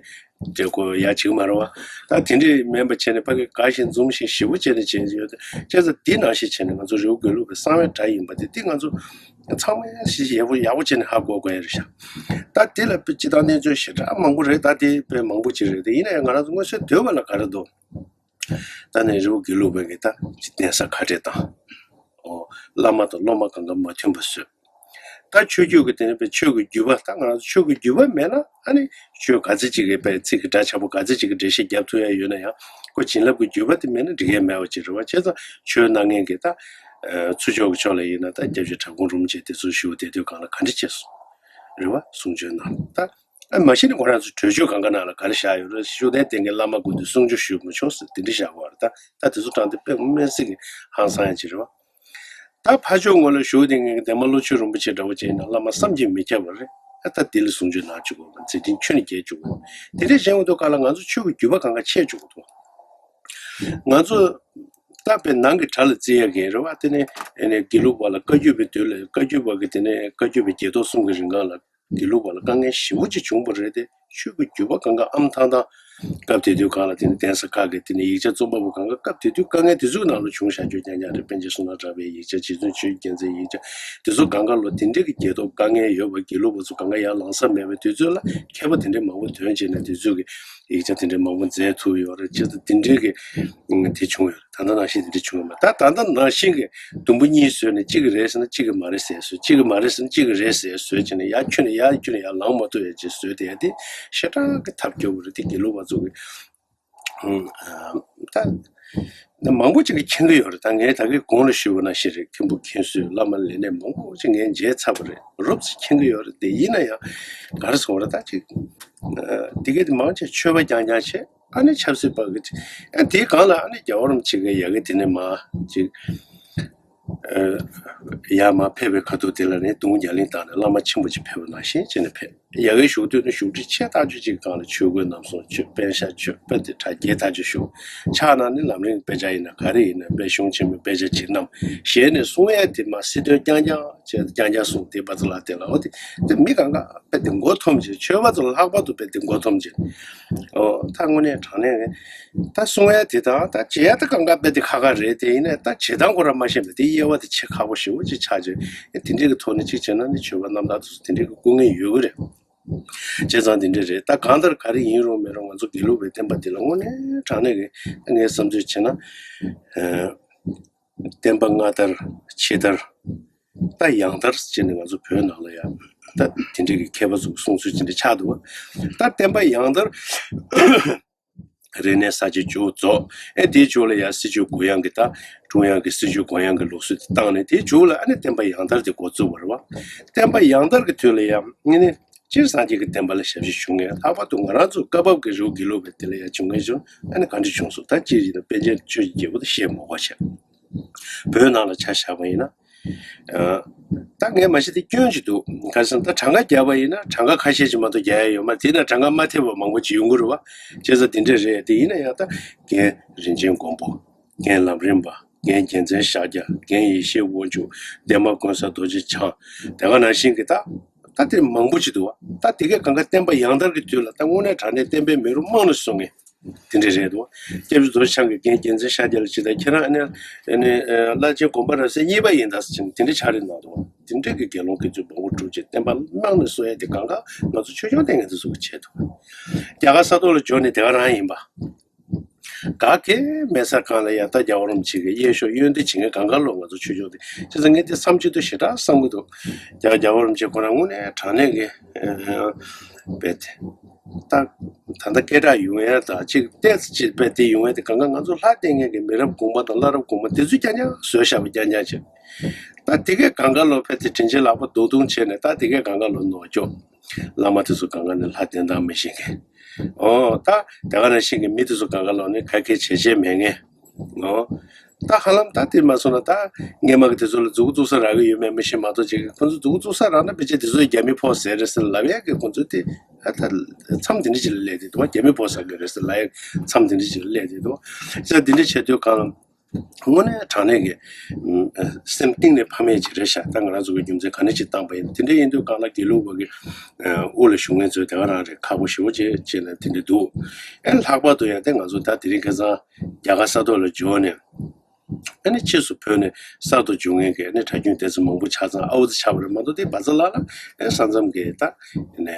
དེ་ཁོ་ཡ་བྱེད་ཀྱི་མ་རེད་བ། ད་དེ་འདྲས་མིན་པ་བྱས་ནས་ཕ་གི་དགའ་ཞིང་འཛུམ་ཞིང་ཞེ་པོ་བྱས་ནས་བྱས་ཡོད། བྱས་ཙང་དེ་ནང་བཞིན་བྱས་ནས་ང་ཚོ་རི་བོ་དགེ་ལུགས་པའི་གསང་བའི་སྒྲ་ཡིན་པ་དེ་དེ་ང་ཚོ་ཚང་མས་ཞིབ་ཞིབ་ཡག་པོ་ཡག་པོ་བྱས་ནས་ཧ་གོ་དགོས་ཡ་རེད་ཤག་ད་དེ་ལ་དཔེ་སྤྱིར་བཏང་གནས་ཚུལ་ཞེ་དྲག་མང་པོ་རེད། ད་དེ་དཔེ་མང་པོ་ཅིག་རེད། དེ་ཡིན་ན་ཡང་ང་རང་ཚོ་མངོན་གསལ་དོད་པ་ལ་ག་རེ་འདུག་ད་ནི་རི་བོ་དགེ་ལུགས་པའི་གི་ད་གདན་ས་ཁ་བྲལ་དང་། ཨོ། བླ་མ་དང་སློབ་མ་གང་ག་མ་མཐུན་པ་བཟོས། ད་ཆོས་བརྒྱུད་ཀྱི་དེ་ནི་དཔེ་ཆོས་ཀྱི་བརྒྱུད་པ་ད་ང་རང་ཚོ་ཆོས་ཀྱི་བརྒྱུད་པ་མེད་ན་ཨ་ནི་ཆོས་ག་ཚད་ཅིག་གི་དཔེ་ཚིག་གི་སྒྲ་ཆགས་པོ་ག་ཚད་ཅིག་གི་འགྲེལ་བཤད་རྒྱབ་ཐུབ་ཡ་ཡོད་ན་ཡང་ཁོ་བྱིན་རླབས་ཀྱི་བརྒྱུད་པ་དེ་མེད་ན་འགྲིག་ཡ་མེད་པ་ཅིག་རེད་བ། བྱས་ཙང་ཆོས་གནང་མཁན་གྱི་ད་ཚུར་ཕྱོགས་ཀྱི་ཕྱོགས་ལ་ཡིན་ན་ད་སྐྱབས་རྗེ་གྲྭ་པ་ཀུན་རིན་པོ་ཆེ་དེ་ཚོ་ཞུ་བ་དེ་དུས་གང་ལ་ག་འདྲ་བྱས་སོང་རེད་བ། གསུང་ཆོས་གནང་ད། ཨ་མ་གཞི་ནས་ཁོ་རང་ཚོ་གྲོས་ཆོད་གང་ག་ནང་ལ་ག་རེ་བཞག་ཡོད་རེད། ཤུགས་ལྡན་བསྟེན་མཁན་བླ་མ་ཀུན་ཏུ་གསུང་ཆོས་ཞུས་མི་ཆོག་ཟེར་དེ་འདྲ་བཞག་པ་རེད། ད་ད་དེ་ཚོ་དྲངས་ཏེ་དཔེ་སྨན་གསེར་གྱི་ཧང་སང་ཡ་ཅིག་རེད་བ། ད་ཕར་ཕྱོགས་ངོས་ལ་བཞུགས་བསྡད་མཁན་གྱི་འདན་མ་བློ་ཆོས་རིན་པོ་ཆེ་འདྲ་བོ་ཅིག་ཡིན་ན་བླ་མ་བསམ་གྱིས་མི་ཁྱབ་པ་རེད། ཨ་ད་དེ་ལ་གསུང་ཆོས་གནང་བཅུག་དགོས་པ་མཛད་འཕྲིན་ཁྱོན་ནས་རྒྱས་བཅུག་དགོས། དེ་འདྲ་བྱས་ཡོང་དུས་ག་ལ་ང་ཚོ་ཆོས་ཀྱི་བརྒྱུད་པ་གང་ག་ཆད་བཅུག་དགོས་འདུག་ང་ཚོ་ད་དཔེ་ནང་གི་གྲྭ་ལ་བརྩི་ཡ་གི་རེད་བ། དེ་ནས་ཨེ་ནས་དགེ་ལུགས་པ་ལ་བཀའ་བརྒྱུད་པའི་དུས་ལ་བཀའ་བརྒྱུད་པ་གི་དེ་ནས་བཀའ་བརྒྱུད་པའི་བརྒྱད་སྟོང་གསུམ་གྱི་རིང་གང་ལ་དགེ་ལུགས་པ་ལ་དཀའ་ངལ་ཞེ་པོ་ཅིག་བྱུང་བ་རེད་དེ། ཆོས་ཀྱི་བརྒྱུད་པ་གང་ག་ཨམ་ཐང་ཐང་སྐབས་དེ་དུས་གང་ལ་དེ་ནི་གདན་ས་ཁག་གི་དེ་ནི་ཡིག་ཆ་རྩོམ་པ་པོ་གང་ག་སྐབས་དེ་དུས་དཀའ་ངལ་དེ་ཚོའི་ནང་ལ་བྱུང་བཞག་རྒྱུ་རྐྱང་རྐྱང་རེད། པཎ་ཆེན་བསོད་ནམས་གྲགས་པའི་ཡིག་ཆ། རྗེ་བཙུན་ཆོས་ཀྱི་རྒྱལ་མཚན་ཡིག་ཆ་དེ་ཚོ་གང་ག་ལོ་དེ་འདྲའི་གི་རྒྱལ་སྟོབས་དཀའ་ངལ་ཡོད་པ། དགེ་ལུགས་པ་ཚོ་གང་ག་ཡར་ལངས་ས་མེད་པའི་དུས་ཚོད་ལ་མཁས་པ་དེ་འདྲའི་མང་པོ་ཐོན་བྱས་ནས་དེ་ཚོས་གི་ཡིག་ཆ་དེ་འདྲའི་མང་པོ་མཛད་ཐུབ་ཡོད་རེད། ཅེས་དེ་འདྲའི་གི་དེ་བྱུང་ཡོད་རེད། ད་ལྟ་ནང་བཞིན་དེ་འདྲ་བྱུང་ཡོད་མ་རེད། ད་ད་ལྟ་ནང་བཞིན་གི་དུམ་བུ་གཉིས་བཟོས་ནས་གཅིག་གི་རེད་ཟེར་ན་གཅིག་གི་མ་རེད་ཟེར་བཟོས། གཅིག་གི་མ་རེད་ཟེར་ན་གཅིག་གི་རེད་ཟེར་བཟོས་བྱས་ནས་ཡར་ཁྱོན་ནས་ཡར་ཁྱོན་ནས་ཡར་ལངས་མ་ཐུབ་ཡ་ཅིག་བཟོས་བསྡད་ཡ་དེ་ཞེ་དྲག་གི་ཐབས་སྐྱོ་པོ་རེད། དེ་དགེ་ལུགས་པ་ཚོ་གི་ད་ད་མང་པོ་ཅིག་གིས་མཁྱེན་གི་ཡོད་རེད། ད་ངས་ད་གིན་གོང་ལ་ཞུས་པ་ནང་བཞིན་རེད། མཁན་པོ་མཁན་ཟུར་བླ་མ་ལས་སྣེ་མང་པོ་ཅིག་ངས་མཇལ་ཚར་བ་རེད། རོབ་ཙམ་མཁྱེན་གི་ཡོད་རེད། དེ་ཡིན་ན་ཡང་ག་རེ་ཟེར་དགོས་རེད། ད་ཅིག་དེ་གས་དེ་མང་ཆེ་ཆོས་པ་རྐྱང་རྐྱང་བྱས། ཨ་ནི་ཆབ་སྲིད་པ་གི་ཨ་དེའི་སྒང་ལ་ཨ་ནི་རྒྱལ་བ་རིན་པོ་ཆེ་གི་ཡ་གི་དེ་ནས་མ་ཅིག་ཡར་མར་ཕེབས་པའི་ཁ་ཐུག་དེ་ལ་ནི་དུང་རྒྱ་གླིང་བཏང་ནས་བླ་མ་ཆེན་པོ་ཅིག་ཕེབས་པ་ནང་བཞིན་བྱས་ནས་ཕེབས། ཡ་གི་བཞུགས་དུས་ནི་བཞུགས་ཁྲི་ཆེ་ཐག་ཆོད་ཅིག་སྒང་ལ་ཆོས་གོས་རྣམ་གསུམ་མཆོད། པཎ་ཞྭ་མཆོད། དཔེ་དེ་གྲ་རྒྱས་ཐག་ཆོད་བཞུགས། ཕྱག་ན་ནི་ལམ་རིམ་དཔེ་ཆ་ཡིན་ན་ག་རེ་ཡིན་ན་དཔེ་གཞུང་ཆེན་མོའི་དཔེ་ཆ་ཅིག་བསྣམས། ཞལ་ནས་གསུང་ཡ་དེ་མ་སྲིད་དོན་རྐྱང་རྐྱང་བྱས་རྐྱང་རྐྱང་གསུངས་དེ་པ་ཚ་ལ་དེ་ལ་འོ་དེ་དེ་མི་གང་ག་དཔེ་དེ་མགོ་འཐོམས་བྱས། ཆོས་པ་ཚོ་ལྷག་པར་དུ་དཔེ་དེ་མགོ་འཐོམས་བྱས། ཨོ་ད་དངོས་གནས་དྲང་གནས་ད་གསུང་ཡ་དེ་དང་ད་བྱེད་ཡ་ད་གང་ག་དཔེ་དེ་ཁག་ཁག་རེད། དེ་ཡིན་ནའི་ད་བྱེད་སྟངས་ཁོ་རང་མ་ཤེས་པ་དེ་དབྱེ་བ་དེ་ཆེས་ཁག་པོ་ཞེ་པོ་ཅིག་ཆགས་བྱས། ཨེ་དེ་འདྲས་ཀྱི་ཐོག་ནས་ཅིག་བྱས་ན་ནི་ཆོས་པ་རྣམ་དག་དེ་ཚོ་དེ་འདྲས་ཀྱི་སྐུ་ངལ་ཡོད་གི་རེད། བྱས་ཙང་དེ་འདྲས་རེད། ད་གང་ལྟར་ག་རེ་ཡིན་རུང་མིན་རུང་ང་ཚོ་དགེ་ལུགས་པའི་བསྟན་པ་འདི་ལ་དངོས་གནས་དྲང་གནས་ཀྱི་ངའི་བསམ་ཚུལ་བྱས་ན། ཨ། བསྟན་པ་སྔ་དར་ཕྱི་དར་ད་ཡང་དར་བྱས་ནས་ང་ཚོ་བོད་ནང་ལ་ཡང་ད་དེ་འདྲས་ཀྱི་མཁས་པ་ཚོ་གསུང་ཚུལ་ཅི་འདྲ་ཆགས་འདུག་ད་བསྟན་པ་ཡང་དར་རེ་ནས་ས་བྱི་མཇུག་རྫོགས། ཨེ་དེའི་མཇུག་ལ་ཡང་སྲིད་བྱུས་གུ་ཡངས་ཀྱི་ད་ཀྲུང་དབྱང་གི་སྲིད་བྱུས་གུ་ཡངས་ཀྱི་ལུགས་སྲོལ་དེ་བཏང་ནས། དེའི་མཇུག་ལ་ཨ་ནི་བསྟན་པ་ཡང་དར་དེ་འགོ་བཙུགས་པ་རེད་བ། བསྟན་པ་ཡང་དར་གྱི་དུས་ལ་ཡང་ཨ་ནི་སྤྱིར་སངས་རྒྱས་ཀྱི་བསྟན་པ་ལ་ཞབས་ཕྱི་ཞུ་མཁན། ལྷག་པར་དུ་ང་རང་ཚོ་སྐབས་བབ་ཀྱི་རི་བོ་དགེ་ལུགས་པའི་དེ་ལ་ཡང་བྱུང་མཁན་བྱུང་ཨ་ནི་ག་འདྲ་བྱུང་སོང་། ད་སྤྱིར་ཡིན་ན་པཎ་ཆེན་ཆོས་ཀྱི་རྒྱལ་པོ་དང་བཤད་མ་དགོས་བྱས། བོད་ནང་ལ་ཆ་བཞག་པ་ཡིན་ན། ཨ། ད་ངས་མ་གཞི་དེ་སྐྱོན་ཅིག་འདུག་ག་རེ་ཟེར་ན་ད་གྲངས་ཀ་བརྒྱབ་པ་ཡིན་ན་གྲངས་ཀ་ཁ་ཤས་ཅིག་མ་གཏོགས་རྒྱག་ཡ་ཡོད་མ་རེད། དེ་ན་གྲངས་ཀ་མ་ཐེབས་པ་མང་པོ་ཅིག་ཡོང་གི་རེད་བ། བྱས་ཙང་དེ་འདྲས་རེད། དེ་ཡིན་ན་ཡང་ད་རྒན་རིན་ཆེན་མགོན་པོ། རྒན་ལམ་རིམ་པ། རྒན་རྒྱལ་མཚན་ཤཱཀྱ། རྒན་ཡེ་ཤེས་དབང་ཕྱུག་འདན་མ་དཀོན་བཟང་རྡོ་རྗེ་འཆང་། དེ་ག་ནང་བཞིན་གྱི་ད་ད་དེ་མང་པོ་ཅིག་འདུག་བ། ད་དེ་གས་གང་ག་བསྟན་པ་ཡང་དར་གྱི་དུས་ལ་ད་དངོས་གནས་དྲང་གནས་བསྟན་པའི་མེ་རོ་རྨང་ནས་སོང་ངས། དེ་འདྲ་རེད་འདུག་སྐྱབས་རྗེ་རྡོ་རྗེ་འཆང་གིས་རྒན་རྒྱལ་མཚན་ཤཱཀྱ་ལ་ཇི་ལྟར་ཁྱེད་རང་ཨ་ནི་ཨ་ནི་བླ་ཆེན་དགོངས་པ་རབ་གསལ་གཉིས་པ་ཡིན་ད་ཟེར་ནས་དེ་འདྲ་ཕྱག་ལས་གནང་འདུག་དེ་འདྲ་གི་དགེ་སློང་དགེ་ཚུལ་མང་པོ་བསྒྲུབས་རྗེས་བསྟན་པ་རྨང་ནས་གསོ་ཡ་དེ་གང་ག་ང་ཚོ་ཆོས་སྐྱོང་ལྟེ་ངན་དེ་ཚོ་གིས་བྱས་འདུག་རྒྱ་གར་ས་ཐོག་ལ་འབྱོར་ནས་དེ་ག་རང་ཡིན་པ། ག་གེ་མེད་ས་གང་ལ་ཡ་ད་རྒྱལ་བ་རིན་པོ་ཆེ་གི་གཡས་ཕྱོགས་གཡོན་འདི་བྱེད་མཁན་གང་ག་ལོ་ང་ཚོ་ཆོས་ཕྱོགས་དེ་བྱས་ཙང་ངས་དེ་བསམ་ཆེད་དུ་ཞེ་དྲག་བསམ་གི་འདུག་རྒྱལ་རྒྱལ་བ་རིན་པོ་ཆེ་ཁོ་རང་དངོས་གནས་དྲང་གནས་ཀྱི་ཨ་རྦད་དེ་ད་ད་ལྟ་སྐད་གྲགས་ཡོང་ཡ་ད་ཅིག་ཏོག་ཙམ་ཅིག་རྦད་དེ་ཡོང་ཡ་དེ་གང་ག་ང་ཚོ་ལྷ་བསྟེན་མཁན་གྱི་མི་རབས་གོང་མ་དང་བླ་རབས་གོང་མ་དེ་ཚོས་རྐྱང་རྐྱང་བཟོས་བཞག་པ་རྐྱང་རྐྱང་ཅིག་ད་དེ་གས་གང་ག་ལོ་རྦད་དེ་དྲིན་ཆེན་ལག་པ་རྡོག་རྡུང་བྱས་ནས་ད་དེ་གས་གང་ག་ལོ་ནོར་འཁྱོག་བླ་མ་དེ་ཚོ་གང་ག་ནས་ལྷ་བསྟེན་སྟངས་མི་ཤེས་མཁན། ཨོ་ད་དེ་ག་ནང་བཞིན་གྱི་མི་དེ་ཚོ་གང་ག་ལོ་ནས་ཁ་སྐད་བྱེད་བྱེད་མེད་མཁན། ཨོ་ད་ཧ་ལམ་ད་དེ་མ་སོང་ན་ད་སྔས་མ་གི་དེ་ཚོ་ལ་མཛུ་གུ་བཙུགས་ས་རག་གི་ཡོད་མེད་མི་ཤེས་མ་གཏོགས་ཅིག་ཁོང་ཚོ་མཛུ་གུ་བཙུགས་ས་རག་ན་ཕལ་ཆེར་དེ་ཚོ་རྒྱ་མི་ཕོག་ཟེར་རེད་ཟེར་ལབ་ཡས་ཀྱི་ཁོང་ཚོ་དེ་ཨ་ད་མཚམས་དེ་འདྲ་ཅིག་ལ་སླེབས་བསྡད་འདུག་རྒྱ་མི་ཕོག་ཟེར་གི་རེད་ཟེར་ལབ་ཡས་མཚམས་དེ་འདྲ་ཅིག་ལ་སླེབས་བསྡད་འདུག་ཅིག་དེ་འདྲ་བྱེད་དུས་གང་ལ། དངོས་གནས་དྲང་གནས་ཀྱི་ཨ་སེམས་གཏིང་ནས་ཕ་མེས་ཅིག་རེད་ཤག་ད་ང་རང་ཚོ་གི་རྒྱུ་མཚན་ག་ནས་ཅིག་བཏང་པ་ཡིན་དེ་འདྲ་ཡིན་དུས་གང་ལ་དགེ་ལུགས་པ་གི་ཨ་དབུ་ལ་བཞུགས་མཁན་ཚོས་དེ་ག་རང་རེད། ཁག་པོ་ཞེ་པོ་ཅིག་བྱས་ནས་དེ་འདྲ་འདུག་ཨེ་ལྷག་པར་དུ་ཡང་དེ་ང་ཚོ་ད་དེ་རིང་ཁ་སང་རྒྱ་གར་ས་ཐོག་ལ་འབྱོར་ནས་ཨ་ནི་ཕྱིས་སུ་བོད་ནས་གསར་དུ་འབྱོར་མཁན་གྱི་ཨ་ནི་གྲྭ་རྒྱུན་དེ་ཚོ་མང་པོ་ཆགས་ཙང་ཨ་འུ་ཚོ་ཆགས་པ་རེད་མ་གཏོགས་དེ་བ་ཚ་ལ་ལ་ཨེ་ས་མཚམས་ཀྱི་ད་ནས་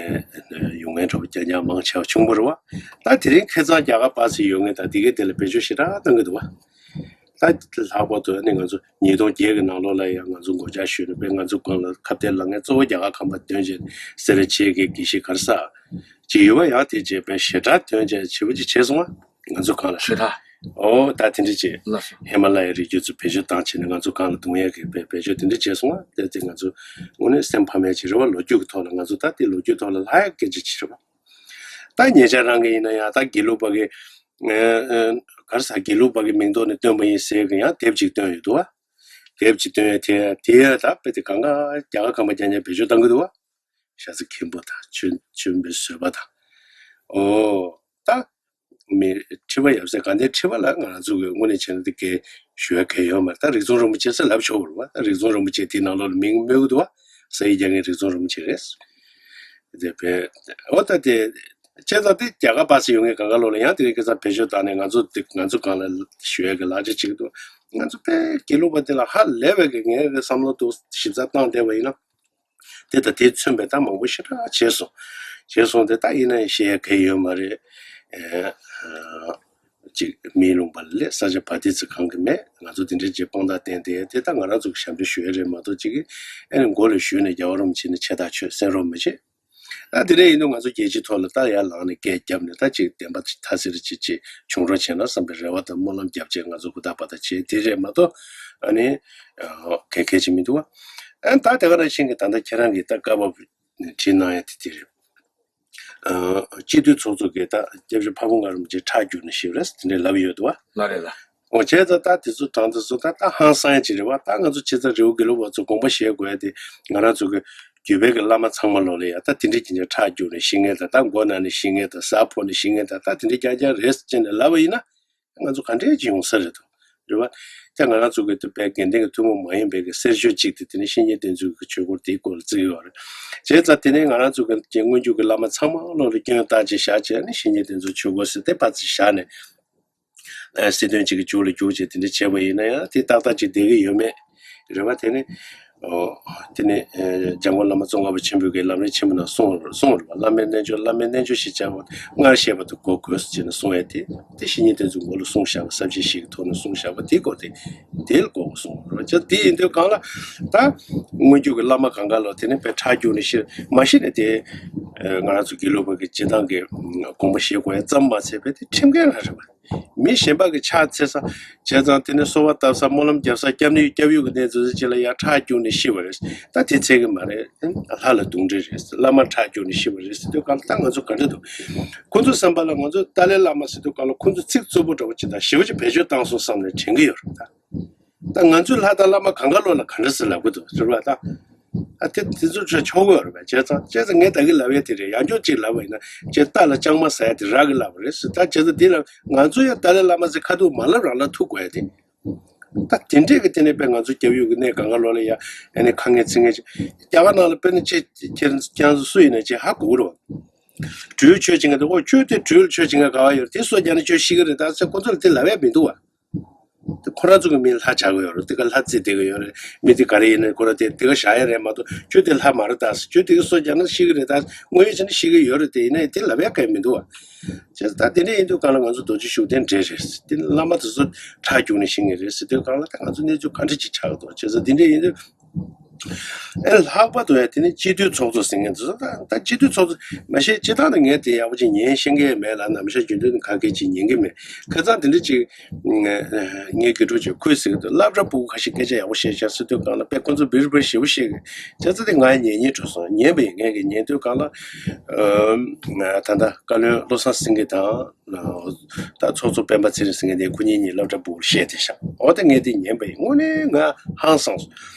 ཡོང་མཁན་འདྲ་པོ་རྐྱང་རྐྱང་མང་ཆེ་བ་བྱུང་བ་རེད་བ། ད་དེ་རིང་ཁ་སང་རྒྱ་གར་པ་སེ་ཡོད་མཁན་ད་དེ་གའི་དེ་ལ་བེད་སྤྱོད་ཞེ་དྲག་གཏང་གི་འདུག་བ། ད་ལྷག་པར་དུ་ནི་ང་ཚོ་ཉིས་སྟོང་བརྒྱད་ཀྱི་ནང་ལོགས་ལ་ཡང་ང་ཚོ་མགོ་ལྕག་གཞུས་ནས་དཔེ་ང་ཚོ་སྒང་ལ་ཁ་གཏད་ལངས་མཁན་གཙོ་བོ་རྒྱ་གར་ཁམས་པ་སྟོན་བྱས་སེ་ར་བྱེས་ཀྱི་དགེ་བཤེས་ག་རེ་ཟེར་ཅིག་ཡོད་པ་ཡང་དེ་བྱས་དཔེ་ཞེ་དྲག་སྟོན་བྱས་བྱེད་པོ་ཅིག་བྱས་སོང་བ། ང་ཚོ་སྒང་ལ་ཞེ་དྲག་ཨོ་ད་དེ་འདྲ་བྱས་ལགས་སོ། ཧི་མ་ལ་ཡའི་རི་རྒྱུད་ཚོ་བེད་སྤྱོད་བཏང་བྱས་ནས་ང་ཚོ་སྒང་ལ་རྡུང་ཡས་ཀྱི་དཔེ་བེད་སྤྱོད་དེ་འདྲ་བྱས་སོང་བ། དེ་དེ་ང་ཚོ་དངོས་གནས་སེམས་ཕམ་ཡས་ཅིག་རེད་བ། ལོ་རྒྱུས་ཀྱི་ཐོག་ལ་ང་ཚོ་ད་དེ་ལོ་རྒྱུས་ཐོག་ལ་ལྷག་ཡས་སྐད་ཆ་ཅིག་རེད་བ། ད་ཉེ་ཆར་རང་གི་ཡིན་ན་ཡང་ད་དགེ་ལུགས་པ་གི་ཨ་ཨ་ག་རེ་ཟེར་དགེ་ལུགས་པ་གི་མིང་ཐོག་ནས་བཏོན་པ་ཡིན་ཟེར་གི་ཡང་དེབ་ཅིག་བཏོན་ཡོད་འདུག་བ། དེབ་ཅིག་བཏོན་ཡོད་དེ་དེ་ད་དཔེ་དེ་གང་ག་རྒྱ་གར་ཁམས་པ་རྐྱང་རྐྱང་བེད་སྤྱོད་བཏང་གི་འདུག་བ། ཤ་ཚ་མཁན་པོ་དང་ཆོས་ཆོས་འབེལ་བཟོད་པ་དང་། ཨོ་ད་མི་ཁྲི་པ་ཡབ་སྲས་དགའ་ལྡན་ཁྲི་པ་ལ་ང་རང་ཚོ་གི་དངོས་གནས་བྱས་ན་དེ་གའི་ཞུ་ཡ་གལ་ཡོད་མ་རེད། ད་རིགས་གཙང་རིན་པོ་ཆེ་ཟེར་ལབ་ཆོག་གི་རེད་བ། ད་རིགས་གཙང་རིན་པོ་ཆེ་དེའི་ནང་ལོགས་ལ་མིང་སྨོས་ཀྱི་འདུག་བ། ས་ཡི་རྒྱ་ངའི་རིགས་གཙང་རིན་པོ་ཆེ་རེད། དེ་བས་འོ་ད་དེ་བྱས་ཙང་དེ་རྒྱ་གར་པ་སེ་ཡོང་མཁན་གང་ག་ལོག་ལ་ཡང་དེ་རིང་ཁ་སང་བེད་སྤྱོད་བཏང་ནས་ང་ཚོ་དེ་ང་ཚོ་སྒང་ལ་ཞུ་ཡ་གི་ལག་ཆ་ཅིག་འདུག་ང་ཚོ་དཔེ་དགེ་ལུགས་པ་དེ་ལ་ཧ་ལས་པའི་གི་ངའི་གི་བསམ་བློ་འདུག་ཞིབ་ཚགས་བཏང་བསྡད་པ་ཡིན་ན། དེ་དང་དེ་མཚོན་པའི་ད་མང་པོ་ཞེ་དྲག་བྱས་སོང་། བྱས་སོང་དེ་ད་ཡིན་ན་ཡང་བཤད་ཡ་གལ་ཡོད་མ་རེད། ཨེ་ཅིག་མིའི་ལུང་པ་ལ་ལས་ས་ཆ་བ་དེ་ཚོ་གང་གི་མེད། ང་ཚོ་དེ་འདྲའི་ཅིག་དཔང་རྟགས་བསྟན་ཏེ་དེ་ད་ང་རང་ཚོ་གི་ཞབས་འདྲེན་ཞུ་ཡ་རེད་མ་གཏོགས་ཅིག་གི་ཨེ་ནི་མགོ་ལ་ཞུས་ནས་རྒྱལ་བ་རིན་པོ་ཆེ་ནི་ཆེ་ཐག་ཆོད་གསན་རོགས་མི་བྱེད། ད་དེ་འདྲ་ཡིན་དུས་ང་ཚོ་རྒྱལ་སྤྱིའི་ཐོག་ལ་ད་ཡར་ལངས་ནས་སྐད་བརྒྱབ་ནས་ད་ཅིག་བདེན་པ་མཐའ་གསལ་ཅིག་ཅིག་བྱུང་རོགས་བྱས་ན་བསམ་པའི་རེ་བ་དང་སྨོན་ལམ་བརྒྱབ་བྱས་ང་ཚོ་ཧུར་ཐག་བ་ཐག་བྱས་དེ་རེད་མ་གཏོགས་ཨ་ནི་གལ་གལ་ཅིག་མི་འདུག་བ། ཨ་ད་དེ་ག་ནང་བཞིན་གྱི་ད་ལྟ་ཁྱེད་རང་གིས་ད་བཀའ་བབས་བྲིས་གནང་ཡ་དེ་དེ་རེད། ཨ་སྤྱི་འཐུས་ཚོགས་གཙོ་གིས་ད་སྐྱབས་རྗེ་ཕ་བོང་ཁ་རིན་པོ་ཆེ་ཁྲག་སྐྱུག་ནས་ཤི་བ་རེད་དེ་འདྲའི་ལབ་ཡོད་འདུག་བ། ལ་རེད་ལ། འོ་བྱས་ཙང་ད་དེ་ཚོ་དྲང་དེ་ཚོ་ད་ད་ཧང་སང་ཡ་ཅིག་རེད་བ། ད་ང་ཚོ་ཆེ་ཚང་རི་བོ་དགེ་ལུགས་པ་ཚོ་དགོངས་པ་བཞེས་དགོས་ཡ་དེ་ང་རང་ཚོ་གི་རྒྱུད་པའི་གི་བླ་མ་ཚང་མ་ལོ་ལ་ཡ་ད་དེ་འདྲའི་ཅིག་ནས་ཁྲག་སྐྱུག་ནས་ཤི་མཁན་དང་ད་མགོ་ན་ནས་ཤི་མཁན་དང་གཟའ་ཕོག་ནས་ཤི་མཁན་དང་ད་དེ་འདྲའི་རྐྱང་རྐྱང་རེད་ཟེར་ནས་ལབ་པ་ཡིན་ན། ང་ཚོ་ག་འདྲས་ཅིག་ཡོང་ས་རེད་དོ། རེད་བ། ད་ང་རང་ཚོ་གི་དུ་བའི་དགེ་ལྡན་གྱི་ཐུན་མོང་མ་ཡིན་པའི་གི་གསེར་ཆོས་གཅིག་དེ་དེ་ནི་བཤེས་གཉེན་བསྟེན་ཚུལ་གྱི་ཆོས་སྐོར་དེའི་སྐོར་ལ་བརྩི་གི་ཡོད་རེད། བྱས་ཙང་དེ་ནས་ང་རང་ཚོ་གི་རྒྱན་སྔོན་འཇུག་གི་བླ་མ་ཚང་མ་ལོ་ལ་སྐྱོན་བཏགས་ཅིག་བཞག་བྱས་ནས་བཤེས་གཉེན་བསྟེན་ཚུལ་ཆོས་སྐོར་ཟེར་དེ་ཕར་ཅིག་བཞག་ནས། ཨ་སྲིད་དོན་གཅིག་གི་མཇུག་ལ་རྒྱུག་བྱས་དེ་འདྲ་བྱས་པ་ཡིན་ན་ཡང་དེ་ཏག་ཏག་ཅིག་བསྡད་ཀྱི་ཡོད་མེད། རེད་བ། དེ་ནི། ཨོ། དེ་ནི། ཨེ་འཇམ་མགོན་བླ་མ་ཙོང་ཁ་པ་ཆེན་པོའི་གི་ལམ་རིམ་ཆེན་པོ་ནང་གསུངས་གསུངས་རེད་བ། བླ་མའི་རྣལ་འབྱོར་བླ་མའི་རྣལ་འབྱོར་ཞེས་བྱ་བ་སྔར་བཤད་པ་དེ་གོ་དགོས་ཟེར་ནས་གསུངས་ཡ་དེ། དེ་བཤེས་གཉེན་བསྟེན་ཚུལ་མགོ་ལ་གསུངས་བཞག་པ་ས་བཅད་བཞི་གི་ཐོག་ནས་གསུངས་བཞག་པ་དེའི་སྐོར་དེ་དེ་ལ་གོ་དགོས་གསུངས་རེད་བ། དེ་ཡིན་དུས་གང་ལ་ད་སྔོན་འཇུག་གི་བླ་མ་གང་ག་ལོ་དེ་ནི་དཔེ་ཁྲག་སྐྱུག་ནས་ཤི་མ་ཤི་ནས་དེ་ང་རང་ཚོ་དགེ་ལུགས་པ་གི་སྤྱི་བཏང་གི་དགོངས་པ་བཞེས་དགོས་ཡ་ཙམ་མ་ཚད་པའི་དེ་ཁྲིམས་འགལ་རང་རེད་བ། མི་གཞན་པ་གི་ཕྱག་འཚལ་ས། བྱས་ཙང་དེ་ནས་གསོལ་བ་བཏབ་ས་སྨོན་ལམ་རྒྱབ་ས་སྐྱབས་གནས་སྐྱབས་ཡུལ་གྱི་གནས་ཚུལ་ཅིག་ལ་ཡར་ཁྲག་སྐྱུག་ནས་ཤི་བ་རེད། ད་དེ་ཚད་གི་མ་རེད། ལྷ་ལ་གདུང་འདྲེ་རེད། བླ་མ་ཁྲག་སྐྱུག་ནས་ཤི་བ་རེད་ཟེར་དུས་གང་ལ་ད་ང་ཚོ་ག་འདྲ་འདུག་ཁོ་ཚོ་བསམ་པ་ལ་ང་ཚོ་ཏཱ་ལའི་བླ་མ་ཟེར་དུས་གང་ལ་ཁོ་ཚོ་ཚིག་རྩུབ་པོ་འདྲ་བོ་ཅིག་དང་ཞེ་པོ་ཅིག་བེད་སྤྱོད་བཏང་སོང་བསམ་ནས་དྲན་གི་ཡོད་རེད་ད། ད་ང་ཚོའི་ལྷ་དང་བླ་མ་གང་ག་ལོ་ལ་ག་འདྲ་ཟེར་ལབ་གི་འདུག་ཟེར་བ་ད། ཨ་དེ་དེ་ཚོ་ཆོག་ཆོག་གི་ཡོད་རེད་པས། བྱས་ཙང་བྱས་ཙང་ངས་ད་གི་ལབ་ཡས་དེ་རེད། ཡང་སྐྱར་ཅིག་ལབ་པ་ཡིན་ན་ཅེ་རྟ་ལ་ལྕང་མ་ཟ་ཡས་དེ་རག་གི་ལབ་པ་རེད་ཟེར། ད་བྱས་ཙང་དེ་ལ་ང་ཚོ་ཡང་ཏཱ་ལའི་བླ་མ་ཟེར་ཁ་ཐུག་མ་ལབ་རང་ལབ་ཐུབ་དགོས་ཡ་དེ། ད་དེ་འདྲས་ཀྱི་དེ་ནས་དཔེ་ང་ཚོ་སྐྱབས་ཡུལ་གྱི་གནས་གང་ག་ལོ་ལ་ཡ་ཨ་ནི་ཁ་ངན་ཚིག་ངན་ཅིག་རྒྱ་གར་ནང་ལ་དཔེར་ན་ཅེ་ཁྱེད་རང་ཚོ་སུ་ཡིན་ན་ཅེ་ཧ་གོ་གི་རེད་བ། སྦྲུལ་ཆོས་བྱེད་མཁན་དེ་ཨོ་ཁྱོད་དེ་སྦྲུལ་ཆོས་བྱེད་མཁན་ག་བ་ཡོད་རེད། དེ་སོ་རྒྱག་ན་ཁྱོད་ཤི་གི་རེད་ད་ཟེར་ཁོ་ཚོ་ལ་དེ་ལབ་ཡ་མི་འདུག་བ། དེ་ཁོ་རང་ཚོ་གི་མིང་ལྷ་བྱ་གི་ཡོད་རེད། དེ་ག་ལྷ་བརྩི་བསྡད་གི་ཡོད་རེད། མི་དེ་ག་རེ་ཡིན་ན་ཁོ་རང་དེ་དེ་ག་བཞག་ཡ་རེད་མ་གཏོགས། ཁྱོད་དེ་ལྷ་མ་རེད་ད་ཟེར། ཁྱོད་དེ་གི་སོ་རྒྱག་ན་ཤི་གི་རེད་ད་ཟེར། དངོས་ཡོད་བྱས་ན་ཤི་གི་ཡོད་རེད། དེ་ཡིན་ན་དེ་ལབ་ཡ་གང་ཡང་མི་འདུག་བ། བྱས་ཙང་ད་དེ་འདྲ་ཡིན་དུས་སྒང་ལ་ང་ཚོ་རྡོ་རྗེ་ཤུགས་ལྡན་འདྲེ་རེད་ཟེར། དེ་བླ་མ་དེ་ཚོ་ཁྲག་རྒྱུག་ནས་ཤི་ངེས་རེད་ཟེར་དུས་སྒང་ལ། ད་ང་ཚོ་གནས་ཚུལ་ག་འདྲ་ཅིག་ཆགས་འདུག་བྱས་ཙང་དེ་འདྲ་ཡིན་དུས། ཨེ་ལྷག་པར་དུ་ཡང་དེ་ནི་སྤྱི་འཐུས་ཚོགས་གཙོ་ཟེར་མཁན་དེ་ཚོ། ད་ད་སྤྱི་འཐུས་ཚོགས་གཙོ་མ་གཞི་སྤྱི་བཏང་ནས་ངས་དེ་ཡག་པོ་ཅིག་ཉན་ཤེས་མཁན་མེད་ལ། ནམ་ཞག་རྒྱུན་དུ་ནས་ག་གེ་ཅིག་ཉན་གི་མེད། ཁ་སང་དེ་འདྲ་ཅིག་ངའི་དགེ་ཕྲུག་ཅིག་ཁོས་ཟེར་གི་འདུག་སློབ་གྲྭ་ཕྲུ་གུ་ཁ་ཤས་སྐད་ཆ་ཡག་པོ་བཤད་ཤག་ཟེར་དུས་སྒང་ལ། དཔེ་ཁོ་ཚོ་བིར་བིར་ཞེ་པོ་བཤད་གི། བྱས་ཙང་དེ་ང་ཉན་སྙིང་བྲོ་སོང་། ཉན་པ་ཡིན། ངས་གི་ཉན་དུས་སྒང་ལ། ཨ་ད་ལྟ་བཀའ་བློན་བློ་བཟང་སེང་གེ་དང་། ད་ཚོགས་གཙོ་སྤེན་པ་ཚེ་རིང་ཟེར་མཁན་དེ་ཁོ་གཉིས་གཉིས་སློབ་གྲྭ་ཕྲུ་གུར་བཤད་བསྡད་ཤག་འོ་ད་ངས་དེ་ཉན་པ་ཡིན། དངོས་གནས་ང་ཧང་སངས་སོང་།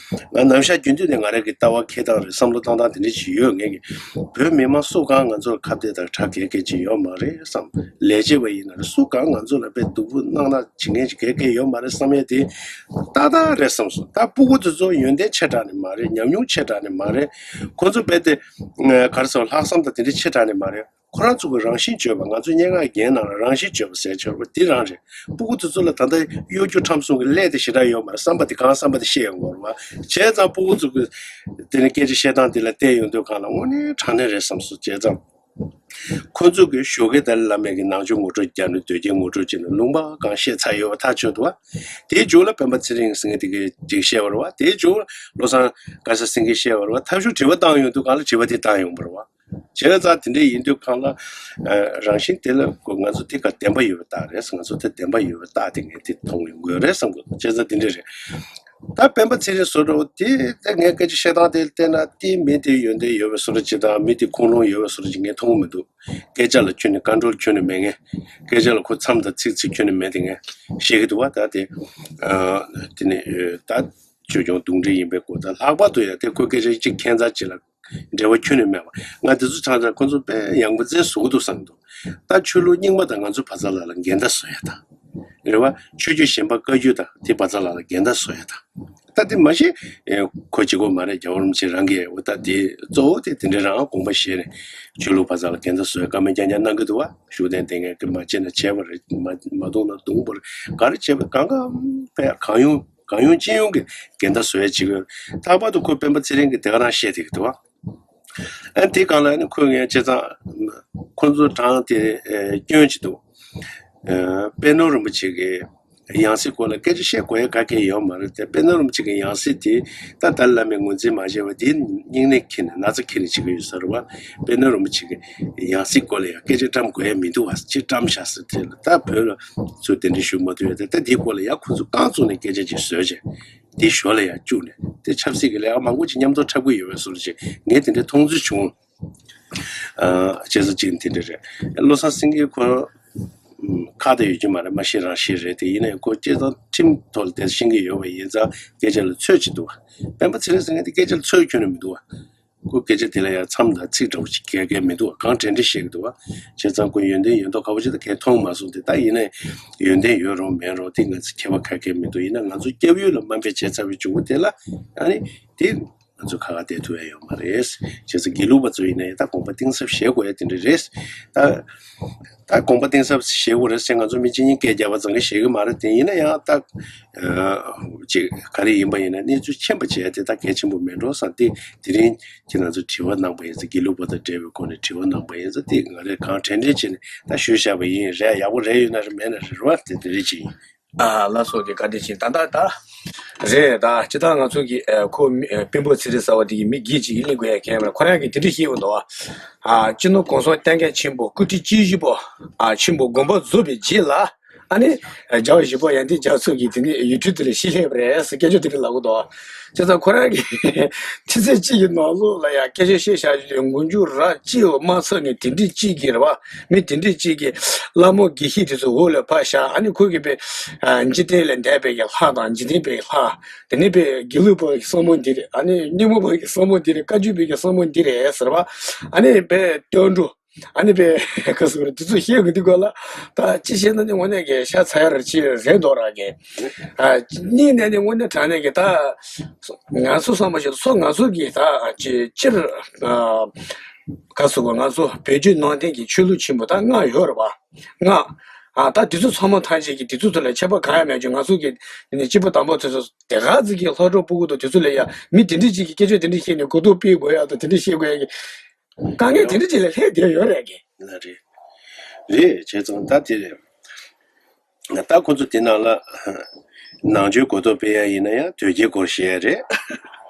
ང་ནམ་ཞག་རྒྱུན་དུ་ནས་ང་རང་གི་ལྟ་བ་འཁྱེར་སྟངས་རེད། བསམ་བློ་བཏང་སྟངས་དེ་འདྲ་ཞིག་ཡོད། ངས་ཀྱི་བོད་མི་མང་སུ་གང་ང་ཚོར་ཁ་གཏད་དང་ཁྲག་ག་གེ་ཅིག་ཡོད་མ་རེད་བསམ། ལས་བྱེད་པ་ཡིན་ན་རེད། སུ་གང་ང་ཚོ་ལ་དཔེ་སྡུག་པོ་གནང་གནང་བྱེད་མཁན་ཅིག་ག་གེ་ཡོད་མ་རེད་བསམ་ཡས་དེ་ཏག་ཏག་རེད་བསམ་སོང་། ད་ཕྲུ་གུ་དེ་ཚོ་ཡོན་ཏན་ཆེ་དྲགས་ནས་མ་རེད། ཉམས་མྱོང་ཆེ་དྲགས་ནས་མ་རེད། ཁོ་ཚོ་དཔེ་དེ་ག་རེ་ཟེར། ལྷག་བསམ་དང་དེ་འདྲ་ཆེ་དྲགས་ནས་མ་རེད། ཁོ་རང་ཚོ་གི་རང་བཞིན་བརྗོད་པ། ང་ཚོ་སྙན་ངག་རྒན་ནང་ལ་རང་བཞིན་བརྗོད་པ་ཟེར་ཆོག་པ་དེ་རང་རེད། ཕྲུ་གུ་དེ་ཚོ་ལ་ད་ལྟ་གཡོ་སྒྱུ་ཁྲམ་གསུམ་གྱི་ཀླད་དེ་ཞེ་དྲག་ཡོད་མ་རེད། བསམ་པ་དེ་གང་བསམ་པ་དེ་བཤད་ཡོང་གི་རེད་བ། བྱས་ཙང་ཕྲུ་གུ་ཚོ་གི་དེ་ནི་སྐད་ཆ་བཤད་སྟངས་དེ་ལ་བལྟས་ཡོང་དུས་སྒང་ལ་དངོས་གནས་དྲང་གནས་རེད་བསམ་སོང་། བྱས་ཙང་ཁོ་ཚོ་གི་ཞོགས་ཀས་ཏཱ་ལའི་བླ་མས་ཀྱི་ནང་ཆོས་ངོ་སྤྲོད་རྒྱག་ནས་དོལ་རྒྱལ་ངོ་སྤྲོད་བྱས་ནས་ལུང་པ་གང་བཤད་ཚར་ཡོད་པ་ཐག་ཆོད་འདུག་བ། དེའི་མཇུག་ལ་སྤེན་པ་ཚེ་རིང་ཟེར་མཁན་དེ་གིས་ཅིག་བཤད་པ་རེད་བ། དེའི་མཇུག་ལ་བློ་བཟང་དཀར་གསལ་སེང་གེས་བཤད་པ་རེད་བ། ཐབས་ཤུགས་དྲི་བ་བཏང་ཡོང་དུས་སྒང་ལ་དྲི་བ་དེ་བཏང་ཡོང་པ་རེད་བ། བྱས་ཙང་དེ་འདྲ་ཡིན་དུས་སྒང་ལ། ཨ་རང་བཞིན་དེ་ལ་ང་ཚོ་དེ་ག་བདེན་པ་ཡོད་པའི་རྟགས་རེད། ང་ཚོ་དེ་བདེན་པ་ཡོད་པའི་རྟགས་དེ་ངས་དེ་མཐོང་ཡོང་གི་ཡོད་རེད་བསམ་གི་འདུག་བྱས་ཙང་དེ་འདྲ་རེད། ད་སྤེན་པ་ཚེ་རིང་བཟོ་འདྲ་བོ་དེ་ད་ངས་སྐད་ཆ་བཤད་སྟངས་དེ་བལྟས་ན་དེ་མི་དེ་ཡོན་ཏན་ཡོད་པའི་བཟོ་འདྲ་ཅིག་དང་། མི་དེ་ཁུངས་ལུང་ཡོད་པའི་བཟོ་འདྲ་ཅིག་ངས་མཐོང་གི་མི་འདུག་སྐད་ཆ་ལ་ཁྱོན་ནས་ཀོན་ཊོལ་ཁྱོན་ནས་མེད་མཁན། སྐད་ཆ་ལ་ཁོ་མཚམས་དང་ཚིག་ཚིག་ཁྱོན་ནས་མེད་དེ་ངས་བཤད་ཀྱི་འདུག་བ། ད་དེ་ཨ་དེ་ནི་ཨ་ད་ཅོ་ཅོང་རྡུང་འདྲེ་ཡིན་པའི་སྐོར་དང་། ལྷག་པར་དུ་ཡང་དེ་ཁོའི་སྐད་ཆ་གཅིག་ཁྱད་མཚར་ཅིག་ལ། འབྲེལ་བ་ཁྱོན་ནས་མེད་པ། ང་དེ་ཚོ་ཆ་ཚང་ཁོ་ཚོ་དཔེ་ཡང་འབད་བརྩོན་བཟོ་གི་འདུག་བསམ་གྱི་འདུག་ད་ཆོས་ལུགས་རྙིང་མ་དང་ང་ཚོ་བ་ཚ་ལ་ལ་འགལ་ཟླ་བཟོ་ཡ་དང་། རེད་བ། ཆོས་བརྒྱུད་གཞན་པ་བཀའ་བརྒྱུད་དང་དེ་བ་ཚ་ལ་ལ་འགལ་ཟླ་བཟོ་ཡ་དང་། ད་དེ་མ་གཞི་ཨེ་ཁོ་གཅིག་པོ་མ་རེད། རྒྱལ་བ་རིན་པོ་ཆེ་རང་གིས་འོ་ད་དེ་གཙོ་བོ་དེ་དེ་འདྲའི་རང་དགོངས་པ་བཞེས་ནས་ཆོས་ལུགས་བ་ཚ་ལ་འགལ་ཟླ་བཟོ་ཡ་བཀའ་མོལ་རྐྱང་རྐྱང་གནང་གི་འདུག་བ། ཤུགས་ལྡན་དེ་ངས་གི་མ་བྱས་ན་བྱས་པ་རེད། མ་མ་བཏུང་ན་བཏུང་བ་རེད། ག་རེ་བྱས་པ་གང་ག་དཔེ་གང་ཡོང་། གང་ཡོང་ཅི་ཡོང་གི་འགལ་ཟླ་བཟོ་ཡ་ཅིག་ཡོད། ལྷག་པར་དུ་ཁོས་སྤེན་པ་ཚེ་རིང་གིས་དེ་ག་རང་བཤད་བསྡད་ཀྱི་འདུག་བ། ཨ་དེ་སྒང་ལ་ནི་ཁོས་ངས་བྱས་ཙང་ཁོ་ཚོ་གྲངས་དེ་ཨེ་སྐྱོན་ཅིག་འདུག་ཨེ་པད་ནོར་རིན་པོ་ཆེ་གི་ཡང་སྲིད་སྐོར་ལ་སྐད་ཆ་བཤད་དགོས་ཡ་ག་གེ་ཡོད་མ་རེད་དེ། པད་ནོར་རིན་པོ་ཆེ་གི་ཡང་སྲིད་དེ་ད་ཏཱ་ལའི་བླ་མས་ངོས་འཛིན་མ་བྱས་པ་དེ་སྙིང་ནད་འཁྱེར་ནས་ན་ཚ་འཁྱེར་ནས་བྱེད་ཀྱི་ཡོད་ས་རེད་བ། པད་ནོར་རིན་པོ་ཆེ་གི་ཡང་སྲིད་སྐོར་ལ་ཡང་སྐད་ཆ་བཀྲམ་དགོས་ཡ་མི་འདུག་བ། ཅིག་བཀྲམ་བཞག་ཟེར། དེ་ལ་ད་བོད་ལ་ཚུར་གདན་འདྲེན་ཞུ་མ་ཐུབ་ཡ་དེ། ད་དེའི་སྐོར་ལ་ཡང་ཁོ་ཚོ་རྐང་བཙུགས་ནས་སྐད་ཆ་ཅིག་བཟོས་བྱས། དེ་ཞོར་ལ་ཡང་བཅུག་ནས་དེ་ཆབ་སྲིད་ཀྱི་ལས་ཀ་མང་པོ་ཅིག་མཉམ་དུ་འཁྲབ་ཀྱི་ཡོད་པའི་བཟོ་འདྲ་ཅིག་ངས་དེ་འདྲའི་མཐོང་ཚུལ་བྱུང་། ཨ་བྱས་ཙང་ཅིག་དེ་འདྲ་རེད། བློ་བཟང་སེང་གེ་ཁོ་ཁ་བརྡ་ཡོད་ཀྱི་མ་རེད། མ་ཤེས་རང་ཤེས་རེད། དེ་ཡིན་ནའི་ཁོ་སྤྱིར་བཏང་ཁྲིམས་ཐོག་ལ་དེ་ཤེས་ཀྱི་ཡོད་པ་ཡིན་ཙང་སྐད་ཆ་ལ་ཚོད་ཅིག་འདུག་བ། སྤེན་པ་ཚེ་རིང་ཟེར་མཁན་དེ་སྐད་ཆ་ལ་ཚོད་ཁྱོན་ནས་མི་འདུག་བ། ཁོ་སྐད་ཆ་དེ་ལ་ཡང་མཚམས་དང་ཚིག་འདྲ་བོ་ཅིག་གང་གང་མི་འདུག་བ། གང་དྲན་དྲན་བཤད་ཀྱི་འདུག་བ། བྱས་ཙང་ཁོ་ཡོན་ཏན་ཡོད་མདོག་ཁ་པོ་ཅིག་ད་གང་མཐོང་མ་སོང་སྟེ། ད་ཡིན་ནའི་ཡོན་ཏན་ཡོད་རུང་མེད་རུང་དེ་ང་ཚོ་ཁྱད་པར་ག་གེ་མི་འདུག་ཡིན་ན་ང་ཚོ་སྐྱབས་ཡུལ་ལ་དམའ་འབེབས་བྱས་ཚར་བའི་མཇུག་གུ་དེ་ལ་ཨ་ནི་དེ་ང་ཚོ་ཁ་ཁ་བསྡད་ཐུབ་ཡ་ཡོད་མ་རེད། བྱས་ཙང་དགེ་ལུགས་པ་ཚོ་ཡིན་ནའི་ད་དགོངས་པ་གཏིང་ཟབ་བཞེས་དགོས་ཡ་དེ་འདྲ་རེད། ད་ད་དགོངས་པ་གཏིང་ཟབ་བཞེས་དགོས་རེད་ཟེར་ང་ཚོ་མི་གཅིག་གཉིས་སྐད་རྒྱབ་པ་ཙམ་གྱིས་ཤེས་ཀྱི་མ་རེད་དེ། ཡིན་ན་ཡང་ད་ཅིག་ག་རེ་ཡིན་པ་ཡིན་ན་གནས་ཚུལ་མཁྱེན་པ་བྱས་ཏེ་ད་གལ་ཆེན་པོ་མེད་འགྲོ་བསམ་སྟེ། དེ་རིང་ཁྱེད་རང་ཚོ་དྲི་བ་གནང་པ་ཡིན་ཙང་། དགེ་ལུགས་པ་དང་འབྲེལ་བའི་སྒོ་ནས་དྲི་བ་གནང་པ་ཡིན་ཙང་། དེ་ང་རས་གང་དྲན་དྲན་བྱས་ནས་ད་ཞུས་བཞག་པ་ཡིན། རེད་ཡག་པོ་རེད་ཡོད་ན་རེད། མེད་ན་རེད། རེད་བ། དེ་དེ་རེད་ཅིག་ཡིན། ཨ་ལགས་སོ། དེ་བཀའ་དྲིན་ཆེ། ད་ད་ད་རེད། ད་སྤྱིར་བཏང་ང་ཚོ་གི་ཨ་ཁོ་མི་ཨ་སྤེན་པ་ཚེ་རིང་ཟེར་བ་དེ་གི་མི་སྒེར་ཅིག་གི་གླེང་དགོས་ཡ་གང་ཡང་མེད། ཁོ་རང་གིས་དེ་འདྲ་བཤད་ཡོད་འདུག་བ། ཨ་སྤྱི་ནོར་གོང་ས་སྐྱབས་མགོན་ཆེན་པོ་སྐུ་ཕྲེང་བཅུ་བཞི་པ་ཨ་ཆེན་པོ་དགོངས་པ་རྫོགས་པའི་རྗེས་ལ། ཨ་ནི་རྒྱལ་བ་ཡིད་བཞིན་ནོར་བུ་དབྱངས་ལྡན་རྒྱ་མཚོ་གིས་དེ་ནས་ཡུལ་གྲུ་དེ་ལ་གཤེགས་པ་རེད་ཟེར་སྐད་ཆ་དེ་འདྲ་ལབ་གི་འདུག་བྱས་ཙང་ཁོ་རང་གིས་ཕྱི་ཚེས་གཅིག་གི་ནང་ལོགས་ལ་ཡང་སྐད་ཆ་བཤད་བཞག་རྒྱུ་དེ་མགོ་མཇུག་ར་གཅིག་མ་ཚར་ནས་དེ་འདྲ་གཅིག་གིས་རེད་བ། མི་དེ་འདྲ་གཅིག་གིས་སླ་མོ་དགེ་བཤེས་དེ་ཚོ་འོག་ལ་ཕར་བཞག་ཨ་ནི་ཁོ་གིས་པའི་ཨ་འཇིག་རྟེན་ལས་འདས་པའི་གི་ལྷ་དང་། འཇིག་རྟེན་པའི་ལྷ། དེ་ནས་པའི་དགེ་ལུགས་པའི་གི་བསམ་བློ་འདི་རེད། ཨ་ནི་རྙིང་མ་པའི་གི་བསམ་བློ་འདི་རེད། བཀའ་བརྒྱུད་པའི་གི་བསམ་བློ་འདི་རེད་ཟེར་བ། ཨ་ནི་པའི་སྟོན་འགྲོ། ཨ་ནི་པའི་ག་ཟེར་དགོས་རེད། དེ་ཚོ་བཤད་དགོས་དུས་སྐབས་ལ་ད་ཅི་བཤད་ན་ནི་དངོས་གནས་ཀྱི་ཤ་ཚ་ཡ་ར་ཅི་རེད་འདུག་ར་གི། ཨ་གཉིས་ནས་ནི་དངོས་གནས་དྲང་གནས་ཀྱི་ད་ང་ཚོ་བསམ་པ་བཞིན་སོ་ང་ཚོ་གི་ད་ཅི་སྤྱིར་ཨ་ག་ཟེར་དགོས། ང་ཚོ་བོད་བརྒྱུད་ནང་བསྟན་གྱི་ཆོས་ལུགས་ཆེན་པོ་ད་ལྔ་ཡོད་རེད་པ། ལྔ། ཨ་ད་དེ་ཚོ་ཚང་མ་ཐམས་ཅད་ཀྱིས་དེ་ཚོ་ཚོ་ལ་ཁྱད་པར་གང་ཡང་མེད་ཀྱི། ང་ཚོ་གི་དེ་ནས་སྐྱེས་བུ་དམ་པ་ཚོ་ཚོ་དེ་ག་ཚོད་ཀྱི་ལྷག་འཕྲོ་སྤུ་གུ་དང་དེ་ཚོ་ལ་ཡ་མི་དེ་འདྲས་ཅིག་གིས་སྐད་ཆ་དེ་འདྲས་བཤད་ནས་གོ་རྟོགས་སྤེལ་དགོས་ཡ་དང་དེ་འདྲས་བཤད་དགོས་ཡ་གི་དཀའ་ངལ་དེ་འདྲས་ཅིག་ལ་སླེབས་བསྡད་ཡོད་རེད་གི། ལ་རེད། རེད་བྱས་ཙང་ད་དེ་རེད། ད་ཁོ་ཚོ་དེ་ནང་ལ་ནང་ཆོས་གོ་རྟོགས་སྤེལ་ཡ་ཡིན་ན་ཡང་དོལ་རྒྱལ་སྐོར་བཤད་ཡ་རེད།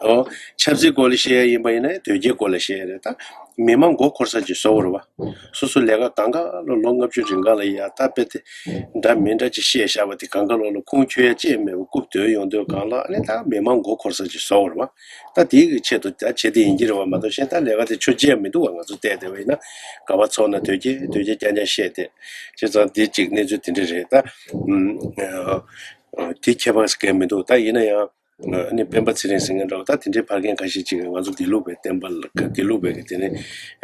ཨོ། ཆབ་སྲིད་སྐོར་ལ་བཤད་ཡ་ཡིན་པ་ཡིན་ན་ཡང་དོལ་རྒྱལ་སྐོར་ལ་བཤད་ཡ་རེད། ད་མི་མང་མགོ་འཁོར་ས་ཅིག་བཟོ་དགོས་རེད་བ། སོ་སོ་ལས་ཀ་གང་ག་ལ་ལོ་ལྔ་བཅུ་རིང་ག་ལ་ཡ་ད་དཔེ་དེ་འདྲ་མི་འདྲ་ཅིག་བཤད་བཞག་པ་དེ་གང་ག་ལོ་ལ་ཁུངས་འཁྱོལ་ཡ་ཅིག་མེད་པ་རྐུབ་རྡོལ་ཡོང་དུས་གང་ལ་ཨ་ནི་ད་མི་མང་མགོ་འཁོར་ས་ཅིག་བཟོ་དགོས་རེད་བ། ད་དེའི་གི་ཆེད་དུ་ད་བྱེད་དེ་ཡིན་གྱི་རེད་བ་མ་གཏོགས་གཞན་ད་ལས་ཀ་དེ་ཆོ་བྱེད་མི་འདུག་བ། ང་ཚོ་བལྟས་བསྡད་པ་ཡིན་ན་ག་པར་ཚོགས་ན་དོལ་རྒྱལ་དོལ་རྒྱལ་རྐྱང་རྐྱང་བཤད་དེ་བྱས་ཙང་དེ་གཅིག་གནས་ཚུལ་དེ་འདྲ་རེད་ད། ཨུམ། ཨ། དེ་ཁྱད་པར་གང་མི་འདུག་ད་ཡིན་ན་ཡང་ཨ་ནི་སྤེན་པ་ཚེ་རིང་ཟེར་མཁན་འདྲ་བོ་ད་དེ་འདྲའི་ཕ་རྒན་ཁ་ཤས་ཅིག་གིས་ང་ཚོ་དགེ་ལུགས་པའི་བསྟན་པ་ལ་དགེ་ལུགས་པའི་གི་དེ་ནི་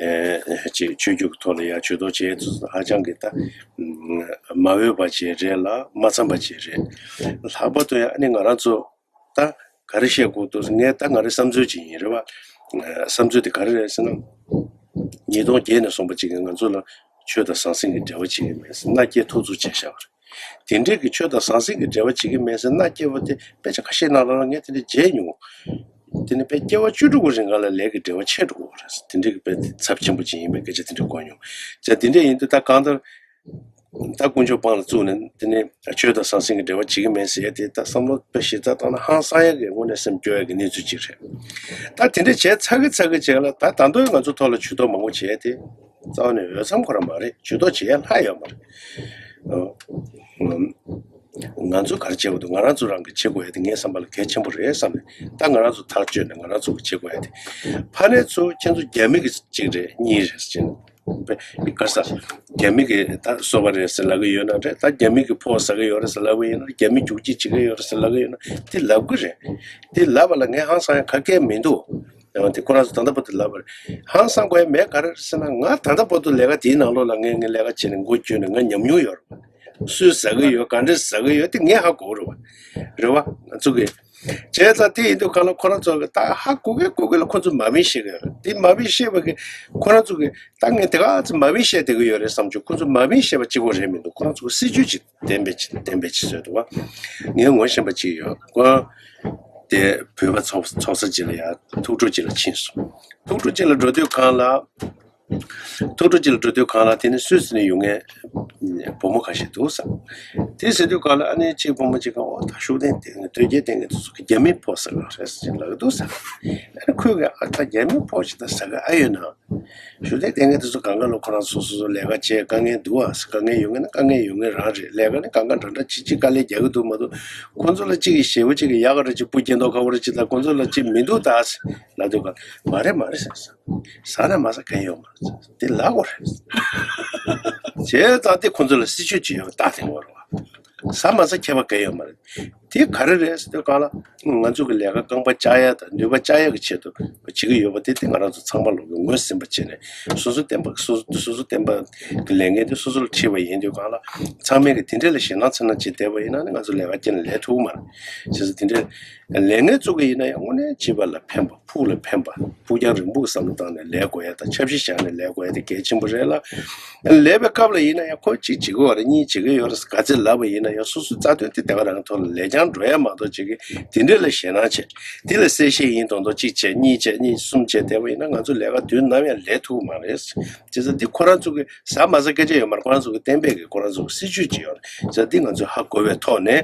ཨེ་ཅིག་ཆོས་བརྒྱུད་ཀྱི་ཐོག་ལ་ཡང་ཇུས་གཏོགས་བྱས་ཚུལ་ཧ་ཅང་གི་ད་མ་འོས་པ་ཅིག་རེད་ལ་མ་འཚམས་པ་ཅིག་རེད། ལྷག་པར་དུ་ཡང་ཨ་ནི་ང་རང་ཚོ། ད་ག་རེ་བཤད་དགོས་འདུག་ངས་ད་ང་རའི་བསམ་ཚུལ་ཅིག་ཡིན་རེད་བ། བསམ་ཚུལ་དེ་ག་རེ་རེད་ཟེར་ན། ཉིས་སྟོང་བརྒྱད་ནས་བཟུང་བ་ཅིག་གིས་ང་ཚོ་ལ་ཆོས་དང་ཟང་ཟིང་གི་འབྲེལ་བ་བྱེད་ཀྱི་མེད་ཟེར་མནའ་སྐྱེལ་ཐུབ་ཚུལ་བྱས་བཞག་པ་རེད། དེ་འདྲས་ཀྱི་ཆོས་དང་ཟང་ཟིང་གི་འབྲེལ་བ་བྱེད་ཀྱི་མེད་ཟེར་མནའ་སྐྱེལ་བ་དེ་དཔེ་ཆ་ཁ་ཤས་ནང་ལ་ངས་དེ་འདྲས་མཇལ་མྱོང་། དེ་ནི་དཔེ་སྐྱེ་བ་བཅུ་དྲུག་གི་རིང་ག་ལ་ལས་ཀྱི་འབྲེལ་བ་ཆད་འགྲོ་གི་རེད་ཟེར་དེ་འདྲས་ཀྱི་དཔེ་ཚབས་ཆེན་པོ་ཅིག་ཡིན་པའི་སྐད་ཆ་དེ་འདྲས་གོ་མྱོང་། བྱས་དེ་འདྲས་ཡིན་དུས་ད་གང་ལྟར། ད་དཀོན་མཆོག་དཔང་ལ་བཙུགས་ནས་དེ་ནས་ཆོས་དང་ཟང་ཟིང་གི་འབྲེལ་བ་བྱེད་ཀྱི་མེད་ཟེར་ཡ་དེ་ད་བསམ་བློ་དཔེ་ཞིབ་ཚགས་བཏང་ན་ཧང་སང་ཡ་གི་དངོས་གནས་སེམས་སྐྱོ་ཡ་གི་གནས་ཚུལ་ཅིག་རེད། ད་དེ་འདྲ་བྱས་ཚར་གི་ཚར་གི་བྱས་ལ་ད་ད་དུང་ང་ཚོ་ཐོག་ལ་ཇུས་གཏོགས་མང་པོ་བྱས་ཏེ་རྩ་བ་ནས་འོས་འཚམ་ཁོ་རང་མ་རེད། ཇུས་གཏོགས་བྱེད་ཡ་ལྷག་ཡོད་མ་རེད། ཨ། ང་ཚོ་ག་རེ་བྱེད་དགོས་འདུག་ང་རང་ཚོ་རང་གི་བྱེད་དགོས་ཡ་དེ་ངའི་བསམ་པ་ལ་གལ་ཆེན་པོ་རེད་བསམ་ནས་ད་ང་རང་ཚོ་ཐག་གཅོད་ནས་ང་རང་ཚོ་གི་བྱེད་དགོས་ཡ་དེ་ཕ་ནས་ཚུར་ཁྱེད་ཚོ་རྒྱ་མི་གི་གཅིག་རེད་གཉིས་རེད་ཟེར་ནས། དཀར་ས། རྒྱ་མི་གི་ད་སོ་པ་རེད་ཟེར་ལབ་གི་ཡོད་ན་རེད། ད་རྒྱ་མི་གི་ཕོགས་ཟ་གི་ཡོད་རེད་ཟེར་ལབ་གི་ཡོད་ན་རྒྱ་མི་རྒྱུག་ཁྱི་བྱེད་གི་ཡོད་རེད་ཟེར་ལབ་གི་ཡོད་ན་དེ་ལབ་གི་རེད། དེ་ལབ་པ་ལ་ངས་ཧང་སང་ཡང་ག་གེ་མི་འདུག་ཡང་དེ་ཁོ་རང་ཚོ་ད་ལྟ་བར་དུ་ལབ་པ་རེད། ཧང་སང་དགོས་ཡ་མེད་ག་རེ་རེད་ཟེར་ན་ང་ད་ལྟ་བར་དུ་ལས་ཀ་དེའི་ནང་ལོགས་ལ་ངས་ངའི་ལས་ཀ་བྱས་ནས་མགོ་བསྐྱོན་ནས་ང་ཉམས་མྱོང་ཡོད་རེད་བ། སུས་ཟ་གི་ཡོད་ག་འདྲས་ཟ་གི་ཡོད་དེ་ངས་ཧ་གོ་རེད་བ། རེད་བ་ང་ཚོ་གི་བྱས་ཙང་དེ་ཡིན་དུས་གང་ལ་ཁོ་རང་ཚོ་གི་ད་ཧ་གོ་གི་གོ་གི་ལ་ཁོ་ཚོ་མ་བིན་ཤེས་གི་ཡོད་རེད། དེ་མ་བིན་ཤེས་པ་གི་ཁོ་རང་ཚོ་གི་ད་ངས་དེ་ག་ཚོ་མ་བིན་ཤེས་བསྡད་གི་ཡོད་རེད་བསམ་བྱུང་། ཁོ་ཚོ་མ་བིན་ཤེས་པ་གཅིག་པོ་རེད་མི་འདུག་ཁོ་རང་ཚོ་གི་སྲིད་ཇུས་ཅིག་གཏན་འབེབས་ཅིག་གཏན་འབེབས་ཅིག་བཟོས་འདུག་བ། ངས་ངོ་ཤེས་པ་ཅིག་ཡོད་ཁོ་དེ་བོད་པ་ཚོགས་ཚོགས་ས་ཅིག་ལ་ཡ་ཐུག་འཕྲད་ཅིག་ལ་ཕྱིན་སོང་། ཐུག་འཕྲད་ཅིག་ལ་འགྲོ་དུས་གང་ལ། ཐུག་འཕྲད་ཅིག་ལ་འགྲོ་དུས་གང་ལ་དེ་ནི་སུད་སི་ནས་ཡོང་མཁན་བུ་མོ་ཁ་ཤས་འདུག་ས། དེ་ཟེར་དུས་གང་ལ་ཨ་ནེ་གཅིག་བུ་མོ་གཅིག་ག་འོ་ད་ཤུགས་ལྡན་ལྡན་དོལ་རྒྱལ་ལྡན་གྱི་དེ་ཚོ་གི་རྒྱ་མི་ཕོགས་ཟ་གི་རེད་ཟེར་ལབ་ཀྱི་འདུག་ས། ཨ་ནེ་ཁོས་གི་ཨ་ད་རྒྱ་མི་ཕོགས་ཅིག་ད་ཟ་གི་ཨ་ཡོད་ན། ཤུགས་ལྡན་ལྡན་གྱི་དེ་ཚོ་གང་ག་ལ་ཁོ་རང་སོ་སོ་སོ་ལས་ཀ་བྱས་དཀའ་ངལ་འདུག་ཨ་ཟེར། དཀའ་ངལ་ཡོད་ངེས་ན་དཀའ་ངལ་ཡོད་ངེས་རང་རེད། ལས་ཀ་ནི་གང་ག་འདྲ་འདྲ་ཅིག་ཅིག་དཀའ་ལས་རྒྱག་གི་འདུག་མ་གཏོགས་ཁོ་ཚོ་ལ་གཅིག་གི་ཞེ་བོ་གཅིག་གི་ཡག་ག་རེ་གཅིག་སྤུ་སྐྱེ་མདོག་ཁ་བོ་རེ་གཅིག་ད་ཁོ་ཚོ་ལ་གཅིག་མི་འདུག་ད་ཟེར་ལབ་དུས་གང་མ་རེད་མ་རེད་ཟེར་ཟེར། ཟ་ན་མ་ཟ་གལ་ཡོད་མ་རེད། དེ་ལབ་དགོས་རེད། བྱས་ཙང་དེ་ཁོ་ཚོ་ལ་སྲིད་ཇུས་ཅིག་ཡོད་པ་ལྟ་དེ་ངོ་རེད་བ། ཟ་མ་ཟ་ཁྱད་པར་གལ་ཡོད་མ་རེད། དེ་ག་རེ་རེད་ཟེར་དུས་གང་ལ་ང་ཚོ་གི་ལས་ཀ་རྐང་པ་བཅག་ཡ་དང་ནུས་པ་བཅག་ཡ་གི་ཆེད་དུ་བྱེད་ཀྱི་ཡོད་པ་དེ་དེ་ང་རང་ཚོ་ཚང་མ་ལོག་གི་ངོས་ཟིན་པ་བྱས་ནས་སོ་སོ་བསྟན་པ་སོ་སོ་སོ་བསྟན་པ་གི་ལས་འགན་དེ་སོ་སོ་ལ་འཁྲི་བ་ཡིན་དུས་གང་ལ་ཚང་མས་གི་དེ་འདྲ་ལ་ཞེད་སྣང་ཚ་ན་བྱེད་བསྡད་པ་ཡིན་ན་ནི་ང་ཚོ་ལས་ཀ་རྐྱེན་ལས་ཐུབ་མ་རེད། བྱས་ཙང་དེ་འདྲ་ལས་ངན་བཙུགས་ཀྱི་ཡིན་ན་ཡང་དངོས་གནས་སྤྱི་པ་ལ་ཕན་པ། ཕུགས་ལ་ཕན་པ། ཕུགས་རྒྱང་རིང་པོའི་བསམ་བློ་བཏང་ནས་ལས་དགོས་ཡ་དང་ཆབ་སྲིད་བཞག་ནས་ལས་དགོས་ཡ་དེ་གལ་ཆེན་པོ་རེད་ལ། ལས་པའི་སྐབས་ལ་ཡིན་ན་ཡང་ཁོ་གཅིག་བྱེད་ཀྱི་ཡོད་རེད། གཉིས་བྱེད་ཀྱི་ཡོད་རེད། ག་ཚོད་ལབ་པ་ཡིན་ན་ཡང་སོ་སོའི་རྩ་དོན་དེ་དེ་ག་རང་ཐོག་ལ་ལས་རྐྱང་འགྲོ་ཡ་མ་གཏོགས་བྱེད་ཀྱི་དེ་འདྲ་ལ་ཞེད་སྣང་བྱེད། དེ་ལ་གསལ་བཤད་ཡིན་མདོག་མདོག་གཅིག་བྱས་གཉིས་བྱས་གཉིས་གསུམ་བྱས་བསྡད་པ་ཡིན་ན་ང་ཚོ་ལས་ཀ་དུས་ནམ་ཡང་ལས་ཐུབ་ཀྱི་མ་རེད། བྱས་ཙང་འདི་ཁོ་རང་ཚོ་གི་ཟ་མ་ཟ་སྐད་ཆ་ཡོད་མ་རེད། ཁོ་རང་ཚོ་གི་གཏན་འབེབས་ཀྱི་ཁོ་རང་ཚོ་གི་སྲིད་ཇུས་ཅིག་ཡོད་རེད། བྱས་ཙང་འདི་ང་ཚོས་ཧ་གོ་བའི་ཐོག་ནས།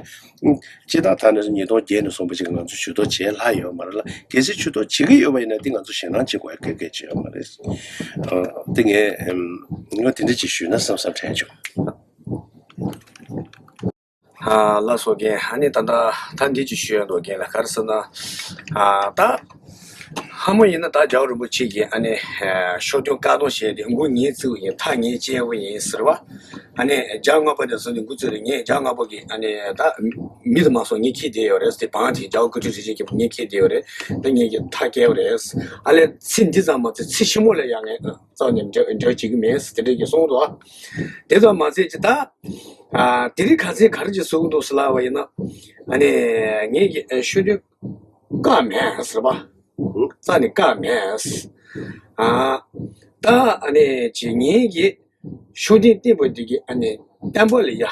སྤྱི་བཏང་ད་ནས་ཉིས་སྟོང་བརྒྱད་ནས་བཟུང་བ་ཞིག་ང་ཚོ་ཇུས་གཏོགས་བྱེད་ལྷག་ཡོད་མ་རེད་ལ། གལ་སྲིད་ཇུས་གཏོགས་བྱེད་ཀྱི་ཡོད་པ་ཡིན་ན་འདི་ང་ཚོ་ཞེད་སྣང་བྱེད་དགོས་ཡ་གལ་གལ་ཆེ་ཡོད་མ་རེད། ཨ། འདི་ངས་ཨམ། ངས་དེ་འདྲ་ཅིག་ཞུས་ན་བསམ་བསམ་དྲན་བྱུང་། ཨ། ལགས་སོ་རྒན། ཨ་ནི་ད་ལྟ་ད་འདི་ཅིག་ཞུ་ཡ་འདུག་རྒན་ལགས། ག་རེ་ཟེར་ན། ཨ། ད་ཧ་མོ་ཡིན་ན་ད་རྒྱལ་བ་རིན་པོ་ཆེ་གིས་ཨ་ནི་ཤོག་ཐུན་བཀའ་གདམས་བྱས་ཏེ་མགོ་ངས་བཙུགས་པ་ཡིན། མཐའ་ངས་བཅད་པ་ཡིན་ཟེར་བ། ཨ་ནི་བརྒྱ་ལྔ་པ་ནས་བཟུང་ནས་འགོ་བཙུགས་རེད། ངས་བརྒྱ་ལྔ་པ་གི་ཨ་ནི་ད་མི་དུ་མ་སོང་ངས་ཁྱེར་བསྡད་ཡོད་རེད་ཟེར། བང་དེ་རྒྱལ་བ་བཀའ་ཁྲི་རིན་ཆེན་གྱི་ངས་ཁྱེར་བསྡད་ཡོད་རེད། ད་ངས་ཀྱི་མཐའ་བསྐྱལ་བ་རེད། ཨ་ལས་ཚེ་འདི་ཙམ་མ་ཚད་ཚེ་ཕྱི་མ་ལ་ཡང་ངས་རྩ་ནས་འབྲལ་འབྲལ་བྱེད་ཀྱི་མེད་ཟེར་དེ་འདྲས་ཀྱི་གསུངས་འདུག་དེ་ཙམ་མ་ཚད་ཀྱི་ད་ཨ་དེ་རིང་ཁ་སང་ག་རེ་ཅིག་གསུངས་འདུག་ཟེར་ལབ་པ་ཡིན་ན། ཨ་ནི་ངས་ཀྱི་ཤོག་ཐུན་བཀག་མེད་ཟེར་བ། རྩ་ནས་བཀག་མེད། ཨ། ད་ཨ་ནི་ཅིག་ངེད་ཀྱི་ཤོག་ཐུན་བསྟན་པ་འདི་གི་ཨ་ནི་ བསྟན་པ་ལ་ཡ་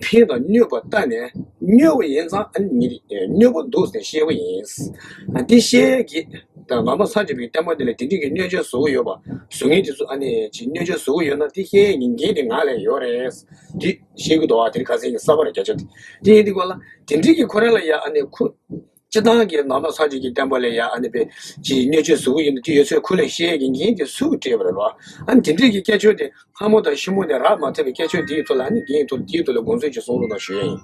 ཕན་དང་གནོད་པ་ལྟ་ནས་གནོད་པ་ཡིན་ཙང་ཨ་ནི་ཉིད་གནོད་པ་འདུག་ཟེར་བཤད་པ་ཡིན། ཨ་འདི་བཤད་ཀྱི་ད་ནང་པ་སངས་རྒྱས་པའི་བསྟན་པ་འདི་ལ་དེ་འདྲའི་གི་གནོད་བྱ་བཟོ་གི་ཡོད་པ་བཟོ་མཁན་དེ་ཚོ་ཨ་ནི་ཅིག་གནོད་བྱ་བཟོ་གི་ཡོད་ན་དེ་བཤད་ཉན་མཁན་དེ་ང་ལ་ཡོད་རེད། དེ་བཤད་གི་འདུག་ཨ་དེ་རིང་ཁ་སང་གི་གསར་པ་རེད་བརྒྱ་ཆ་དེ་དེ་ཡིན་དུས་ག་ལ་དེ་འདྲའི་གི་ཁོ་རང་ལ་ཡ་ཨ་ནི་ཁོ། སྤྱི་བཏང་གི་ནང་པ་སངས་རྒྱས་ཀྱི་བསྟན་པ་ལ་ཡ་ཨ་ནི་པའི་ཅིག་གནོད་བྱེད་བཟོ་གི་ཡིན་ན་དེ་ཡོད་ཚད་ཁོ་ལ་བཤད་ཀྱི་ཉན་དེ་སུ་གིས་སྤྲད་པ་རེད་བ། ཨ་ནི་དེ་འདྲས་ཀྱི་སྐད་ཆ་དེ་སྔ་མོ་དང་ཕྱི་མོ་ནས་རག་མ་ཐུབ་པའི་སྐད་ཆ་དེའི་ཐོག་ལ་ཨ་ནི་འགན་ཐོག་དེའི་ཐོག་ལ་དགོངས་ཚུལ་ཅིག་གསུང་རོགས་གནང་ཞུ་ཡ་ཡིན།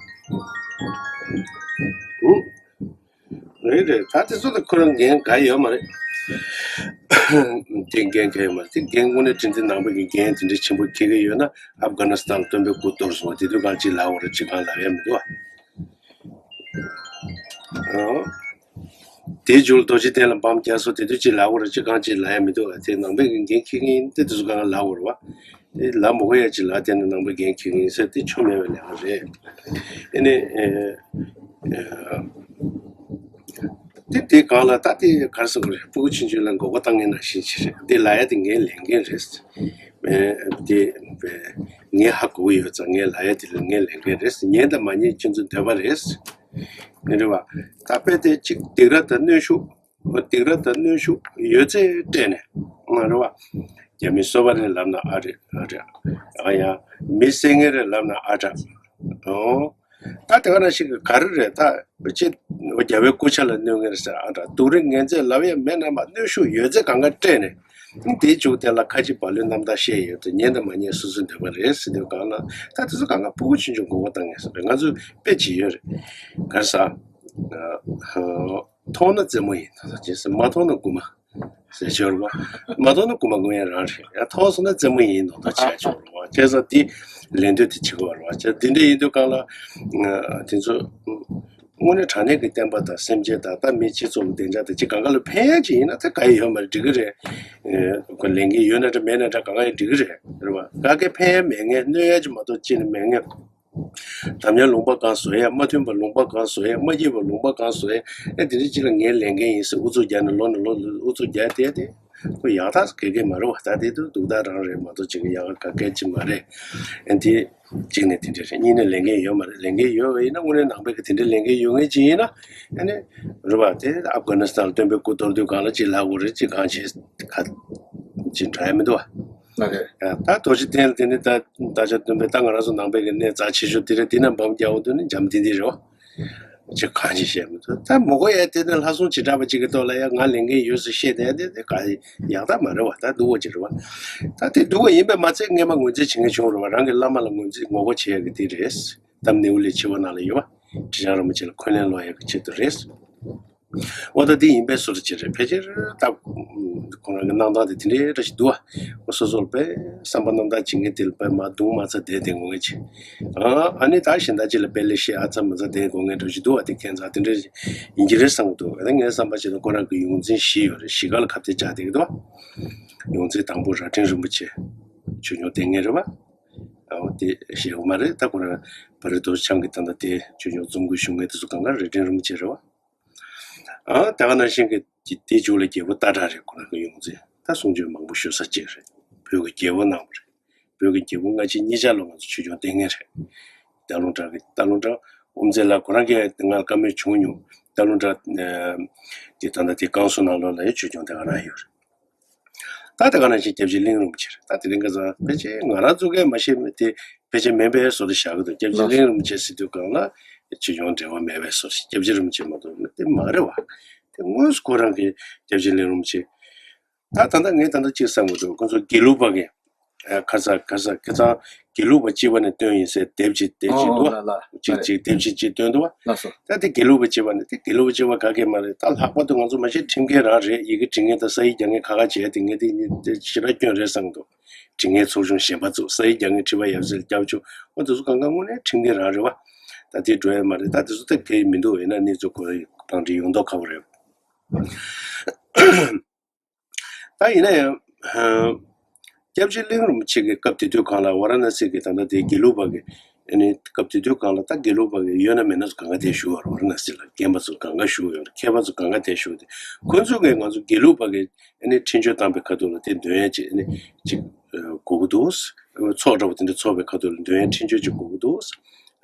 ཨུ། རེད་རེད། ད་དེ་ཚོ་ལ་ཁོ་རང་འགན་ག་ཡོད་མ་རེད། དེ་འགན་ག་ཡོད་མ་རེད། དེ་འགན་དངོས་གནས་དྲིན་ཚེ་ནང་པ་གི་འགན་དེ་འདྲས་ཆེན་པོ་འཁྱེར་གི་ཡོད་ན་ཨབ་གྷ་ནི་སི་ཐན་ལ་སྟོན་པའི་སྐུ་གཏོར་སོང་བ་དེ་དུས་གང་ཅིག་ལབ་དགོས་རེད་ཅིག་གང་ལབ་ཡ་མི་འདུག་ཨ། དེའི་མཇུག་ལ་རྡོ་རྗེ་གདན་ལ་འབམ་རྒྱག་སོ་དེ་དུས་ཅིག་ལབ་དགོས་རེད་ཅིག་གང་ཅིག་ལབ་ཡ་མི་འདུག་ཨ། དེ་ནང་པའི་འགན་འཁྱེར་མཁན་ཡིན་དེ་དུས་སུ་གང་ལབ་དགོས་རེད་བ། དེ་ལབ་མ་དགོས་ཡ་ཅིག་ལབ་དེ་ནི་ནང་པའི་འགན་འཁྱེར་མཁན་ཡིན་ཟེར་དེ་ཆོ་མེད་པའི་ལས་ཀ་རེད། ཨེ་ནི་ཨེ་ཨེ་དེ་དེ་གང་ལ་ད་དེ་གར་སོང་རེད། སྤུ་གུ་ཆུང་ཆུང་ལ་མགོ་སྐོར་བཏང་ངེས་ནང་བཞིན་ཅིག་རེད། དེ་ལབ་ཡ་དེ་ངས་ལས་འགན་རེད། ཨེ་དེ་ངས་ཧ་གོ་གི་ཡོད་ཙང་ངས་ལབ་ཡ་དེ་ལ་ངས་ལས་འགན་རེད། ཉན་དང་མ་ཉན་ཁྱོད་ཚོའི་འདོད་པ་རེད། ཨེ་རེད་བ། ད་དཔེ་དེ་གཅིག་སྡིགས་ར་དང་གནོན་ཤུགས། སྡིགས་ར་དང་གནོན་ཤུགས་ཡོད་ཚད་སྤྲད་ནས་ཨ་རེད་བ། རྒྱ་མི་སོ་པ་རེད་ལབ་ན་ཨ་རེད་ཨ་རེད། ཨ་ཡ། མི་བསད་མཁན་རེད་ལབ་ན་ཨ་དྲག་ཨོ། ད་དེ་ག་ནང་བཞིན་གྱི་ག་རེ་རེད་ད། ཅི། རྒྱལ་བའི་སྐུ་ཕྱྭ་ལ་གནོད་མཁན་རེད་ཟེར་ཨ་དྲག་སྡུག་རུས་ངན་ཚད་ལབ་ཡ་མེད་ན་མ་གནོན་ཤུགས་ཡོད་ཚད་གང་ག་སྤྲད་ནས། དེའི་མཇུག་དེ་ལ་ཁ་ཅིག་བ་ལོའི་རྣམ་ཐར་བཤད་ཡོད་དེ་ཉན་དང་མ་ཉན་སོ་སོའི་འདོད་པ་རེད་ཟེར་དུས་གང་ལ་ད་དེ་ཚོ་གང་ག་སྤུ་གུ་ཆུང་ཆུང་མགོ་སྐོར་བཏང་ངེས་སོ་རེད། ང་ཚོས་དཔེ་བྱེད་ཡོད་རེད། ག་རེ་ཟ། མཐོང་ན་རྩེད་མོ་ཡིན་ད་ཅེས་མ་མཐོང་ན་རྐུ་མ་ཟེར་ཆོག་རེད་བ། མ་མཐོང་ན་རྐུ་མ་རྐུ་ཡ་རང་རེད་ཡ། མཐོང་སོང་ན་རྩེད་མོ་ཡིན་ནོ་ད་བྱས་ཆོག་རེད་བ། བྱས་ཙང་དེ་ལན་འདེབས་དེ་བྱེད་དགོས་རེད་བ། བྱས་དེ་འདྲ་ཡིན་དུས་གང་ལ་དེ་ཚོ་དངོས་གནས་དྲང་གནས་ཀྱི་བསྟན་པ་དང་སེམས་ཅན་དང་ད་མི་སྤྱི་ཚོགས་ཀྱི་བདེ་འཇགས་དང་ཅི་གང་ག་ལ་ཕན་ཡ་ཅིག་ཡིན་ན་ད་ག་ཡི་ཡོད་མ་རེད་འགྲིག་གི་རེད། ལས་འགན་ཡོད་ན་འདྲ་མེད་ན་འདྲ་གང་ག་ཡིན་འགྲིག་གི་རེད་རེད་བ། ག་གེ་ཕན་ཡ་མེད་མཁན་གནོད་ཡ་ཅིག་མ་གཏོགས་ཅི་ནས་མེད་མཁན། དམ་ཉམས་ལུང་པ་གང་བཟོ་ཡ། མ་མཐུན་པ་ལུང་པ་གང་བཟོ་ཡ། མ་སྐྱིད་པ་ལུང་པ་གང་བཟོ་ཡ། ཨེ་དེ་འདྲ་ཅིག་ལ་ངའི་ལས་འགན་ཡིན་ཟེར་ཨུ་ཚུགས་རྒྱག་ནས་ལོ་ནས་ལོ་ལ་ཨུ་ཚུགས་རྒྱག་བསྡད་དེ་ཁོ་ཡག་ཐག་གེ་གེ་མ་རེད་བ། ད་དེ་དུས་སྡུག་ཐག་རང་རེད་མ་གཏོགས་ཅིག་ཡག་ག་གེ་ཅིག་མ་རེད། ཨེ་དེ་གཅིག་ནས་དེ་འདྲ་རེད། གཉིས་ནས་ལས་འགན་ཡོད་མ་རེད། ལས་འགན་ཡོད་པ་ཡིན་ན་དངོས་གནས་ནང་པའི་གི་དེ་འདྲ་ལས་འགན་ཡོད་མཁན་ཅིག་ཡིན་ན་ཨེ་ནི་རེད་བ། དེ་ཨབ་གྷ་ནི་སི་ཐན་ལ་སྟོན་པའི་སྐུ་གཏོར་དུས་གང་ལ་ཅིག་ལབ་དགོས་རེད། ཅིག་གང་བྱེད་ག་ཅིག་འདྲ་ཡ་མི་འདུག་བ། ལགས་རེད། ད་རྡོ་རྗེ་གདན་ལ་དེ་ནི་ད་ད་ཆ་སྟོན་པའི་ད་ང་རང་ཚོ་ནང་པའི་གི་གནས་རྩ་ཆེ་ཤོས་དེ་རེད། དེ་ན་འབམ་རྒྱག་འོ་དུ་ནི་འཇམ་ཐིང་ཐིང་རེད་བ། ཅི་གང་ཅི་བཤད་མི་ཐུབ། ད་མོ་གོ་ཡ་དེ་ནི་ལྷ་སྲུང་བྱེ་བྲག་པ་ཅིག་གི་ཐོག་ལ་ཡ་ང་ལས་འགན་ཡོད་ཟེར་བཤད་དེ་དེ་དེ་ག་ཡག་ཐག་མ་རེད་བ། ད་སྡུག་པོ་ཅིག་རེད་བ། ད་དེ་སྡུག་པོ་ཡིན་པས་མ་ཚད་སྔས་མ་ངོས་འཛིན་བྱེད་མཁན་བྱུང་རེད་བ། རང་གི་བླ་མ་ལ་ངོས་འཛིན་ངོ་རྒོལ་བྱེད་ཡ་གི་དེ་རེད། གཏམ་ནེའུ་ལེ་ཆེ་བ་ནང་ལ་ཡོད་བ། ཁྲི་བྱང་རིན་པོ་ཆེ་ལ་འཁོན་ལན་སློག་ཡ་གི་ཆེད་དུ་རེད། འོ་ད་འདི་ཡིན་པའི་བཟོ་འདྲ་ཅིག་རེད། ཕལ་ཆེར་ད་ཁོང་རང་གི་གནང་སྟངས་དེ་དེ་འདྲའི་འདྲ་ཞིག་འདུག་ཨ། སོ་སོ་ལ་དཔེ་བསམ་པ་རྣམ་དག་བྱེད་མཁན་དེ་ལ་དཔེ་མ་གདུང་མ་ཚ་བསྡད་བསྡད་དགོས་མཁན་ཅིག་ཨ་ནི་ད་གཞན་དག་ཅིག་ལ་དཔེ་ལེ་ཤ་ཨ་ཚ་མ་ཚ་བསྡད་དགོས་མཁན་འདྲ་ཞིག་འདུག་ཨ། དེ་ཁྱད་མཚར་དེ་འདྲ་ཡིན་གྱི་རེད་བསམ་གྱི་འདུག་ཨ་ནི་ངའི་བསམ་པ་བྱས་ན་ཁོ་རང་གི་ཡོངས་འཛིན་བཞི་ཡོད་རེད། གཞིས་ཀ་ལ་ཁ་གཏད་བཅག་བསྡད་ཀྱི་འདུག་ཡོངས་འཛིན་དང་པོ་རྭ་སྒྲེང་རིན་པོ་ཆེ་ཆོས་སྐྱོང་ལྟེ་ངན་རེད་བ། ཨ་འོ་དེ་ཞེ་དགུ་མ་རེད། ད་ཁོ་རང་བ་རི་རྡོ་རྗེ་འཆང་གི་ད་ལྟ་དེ་ཆོས་སྐྱོང་རྫོང་དགོན་བཞུགས་མཁན་དེ་ཚོ་གང་ག་རྭ་སྒྲེང་རིན་པོ་ཆེ་རེད་བ། ཨ་ད་ག་ནང་བཞིན་གྱི་དེ་མཇུག་ལ་རྒྱལ་པོ་སྟག་བྲག་རེད། ཁོ་རང་གི་ཡོངས་འཛིན་ད་གསུང་ཆོས་མང་པོ་ཞུ་ས་གཅིག་རེད། བོད་ཀྱི་རྒྱལ་པོ་གནང་བ་རེད། བོད་ཀྱི་རྒྱལ་པོ་སྔ་ཕྱི་གཉིས་ཆར་ལ་ང་ཚོ་ཆོས་སྐྱོང་ལྟེ་ངན་རེད། སྟག་ལུང་བྲག་གི་སྟག་ལུང་བྲག་དབུ་མཛད་ལགས་ཁོ་རང་གིས་ང་ལ་བཀའ་མོལ་བྱུང་མྱོང་། སྟག་ལུང་བྲག་དེ་ད་ལྟ་དེ་ཀང་སུ་ནང་ལོགས་ལ་ཡང་ཆོས་སྐྱོང་དེ་ག་རང་ཡོད་རེད། ད་དེ་ག་ནང་བཞིན་སྐྱབས་རྗེ་གླིང་རིན་པོ་ཆེ་རེད། ད་དེ་རིང་ཁ་སང་ཕལ་ཆེར་ང་རང་ཚོ་གས་མ་ཤེས་མེད་དེ་ཕལ་ཆེར་མིན་པའི་བཟོ་འདྲ་བཞག་གི་འདུག་སྐྱབས་རྗེ་གླིང་རིན་པོ་ཆེ་ཟེར་དུས་གང་ལ་ཆོས་སྐྱོང་འབྲེལ་བ་མེད་པའི་བཟོ་འདྲ། སྐྱབས་རྗེ་རིན་པོ་ཆེ་མ་གཏོགས་དེ་མ་རེད་བ། དེ་དངོས་སུ་ཁོ་རང་གིས་སྐྱབས་རྗེ་གླིང་རིན་པོ་ཆེ་ད་ད་ལྟ་ངས་ད་ལྟ་གཅིག་བསམ་གི་འདུག་ཁོ་ཚོ་དགེ་ལུགས་པ་གིས་ཨ་ཁ་ས་ཁ་ས་ཁ་སང་དགེ་ལུགས་པ་སྤྱི་པ་ནས་བཏོན་ཡིན་ཟེར་དེབ་ཅིག་དེབ་ཅིག་འདུག་བ། ལ་ལ་ཅིག་ཅིག་དེབ་ཅིག་ཅིག་བཏོན་འདུག་བ། ལགས་སོ། ད་དེ་དགེ་ལུགས་པ་སྤྱི་པ་ནས་དེ་དགེ་ལུགས་པ་སྤྱི་པ་ག་གེ་མ་རེད། ད་ལྷག་པར་དུ་ང་ཚོ་མ་གཞི་ཁྲིམས་འགལ་རང་རེད། ཡི་གེ་འབྲི་མཁན་དང་ས་ཡིག་རྒྱག་མཁན་ཁ་ཁ་བྱས་དེ་ངས་དེ་ནི་དེ་ཞེ་དྲག་སྐྱོན་རེད་བསམ་གི་འདུག་འབྲི་མཁན་ཚོགས་ཆུང་གཞན་པ་ཚོ་ས་ཡིག་རྒྱག་མཁན་ཁྲི་པ་ཡབ་སྲས་ལ་སྐྱབས་བཅོལ་ཨོ་དེ་ཚོ་གང་ག་དངོས་གནས་ཁྲིམས་འགལ་རང་རེད་བ། ད་དེ་འགྲོ་ཡ་མ་རེད། ད་དེ་ཚོ་ད་གལ་མི་འདུག་ཡིན་ན་གནས་ཚུལ་ཁོ་རང་བང་སྒྲིག་ཡོང་མདོག་ཁ་པོ་རེད། ད་ཡིན་ན་ཡང་། སྐྱབས་རྗེ་གླིང་རིན་པོ་ཆེ་གི་སྐབས་དེ་དུས་གང་ལ་ཝཱ་ར་ཎ་སི་གི་ད་ལྟ་དེ་དགེ་ལུགས་པ་གི་ཨ་ནི་སྐབས་དེ་དུས་གང་ལ་ད་དགེ་ལུགས་པ་གི་ཡོད་ན་མེད་ན་ཚོ་གང་ག་དེ་བཞུགས་པ་རེད། ཝཱ་ར་ཎ་སི་ལ་རྒན་པ་ཚོ་གང་ག་བཞུགས་ཡོད་རེད། མཁས་པ་ཚོ་གང་ག་དེ་བཞུགས་ཏེ་ཁོ་ཚོ་གིས་ང་ཚོ་དགེ་ལུགས་པ་གི་ཨ་ནི་འཕྲིན་བཅོལ་བཏང་པའི་ཁ་ཐུག་ལ་དེ་འདོན་ཡ་ཅིག་ཨ་ནི་ཅིག་ དགོས་ཀྱི་འདུག་ཚོགས་འདྲ་བོ་དེ་འདྲ་ཚོགས་པའི་ཁ་ཐུག་ལ་འདོན་ཡ་འཕྲིན་བཅོལ་ཅིག་དགོས་ཀྱི་འདུག་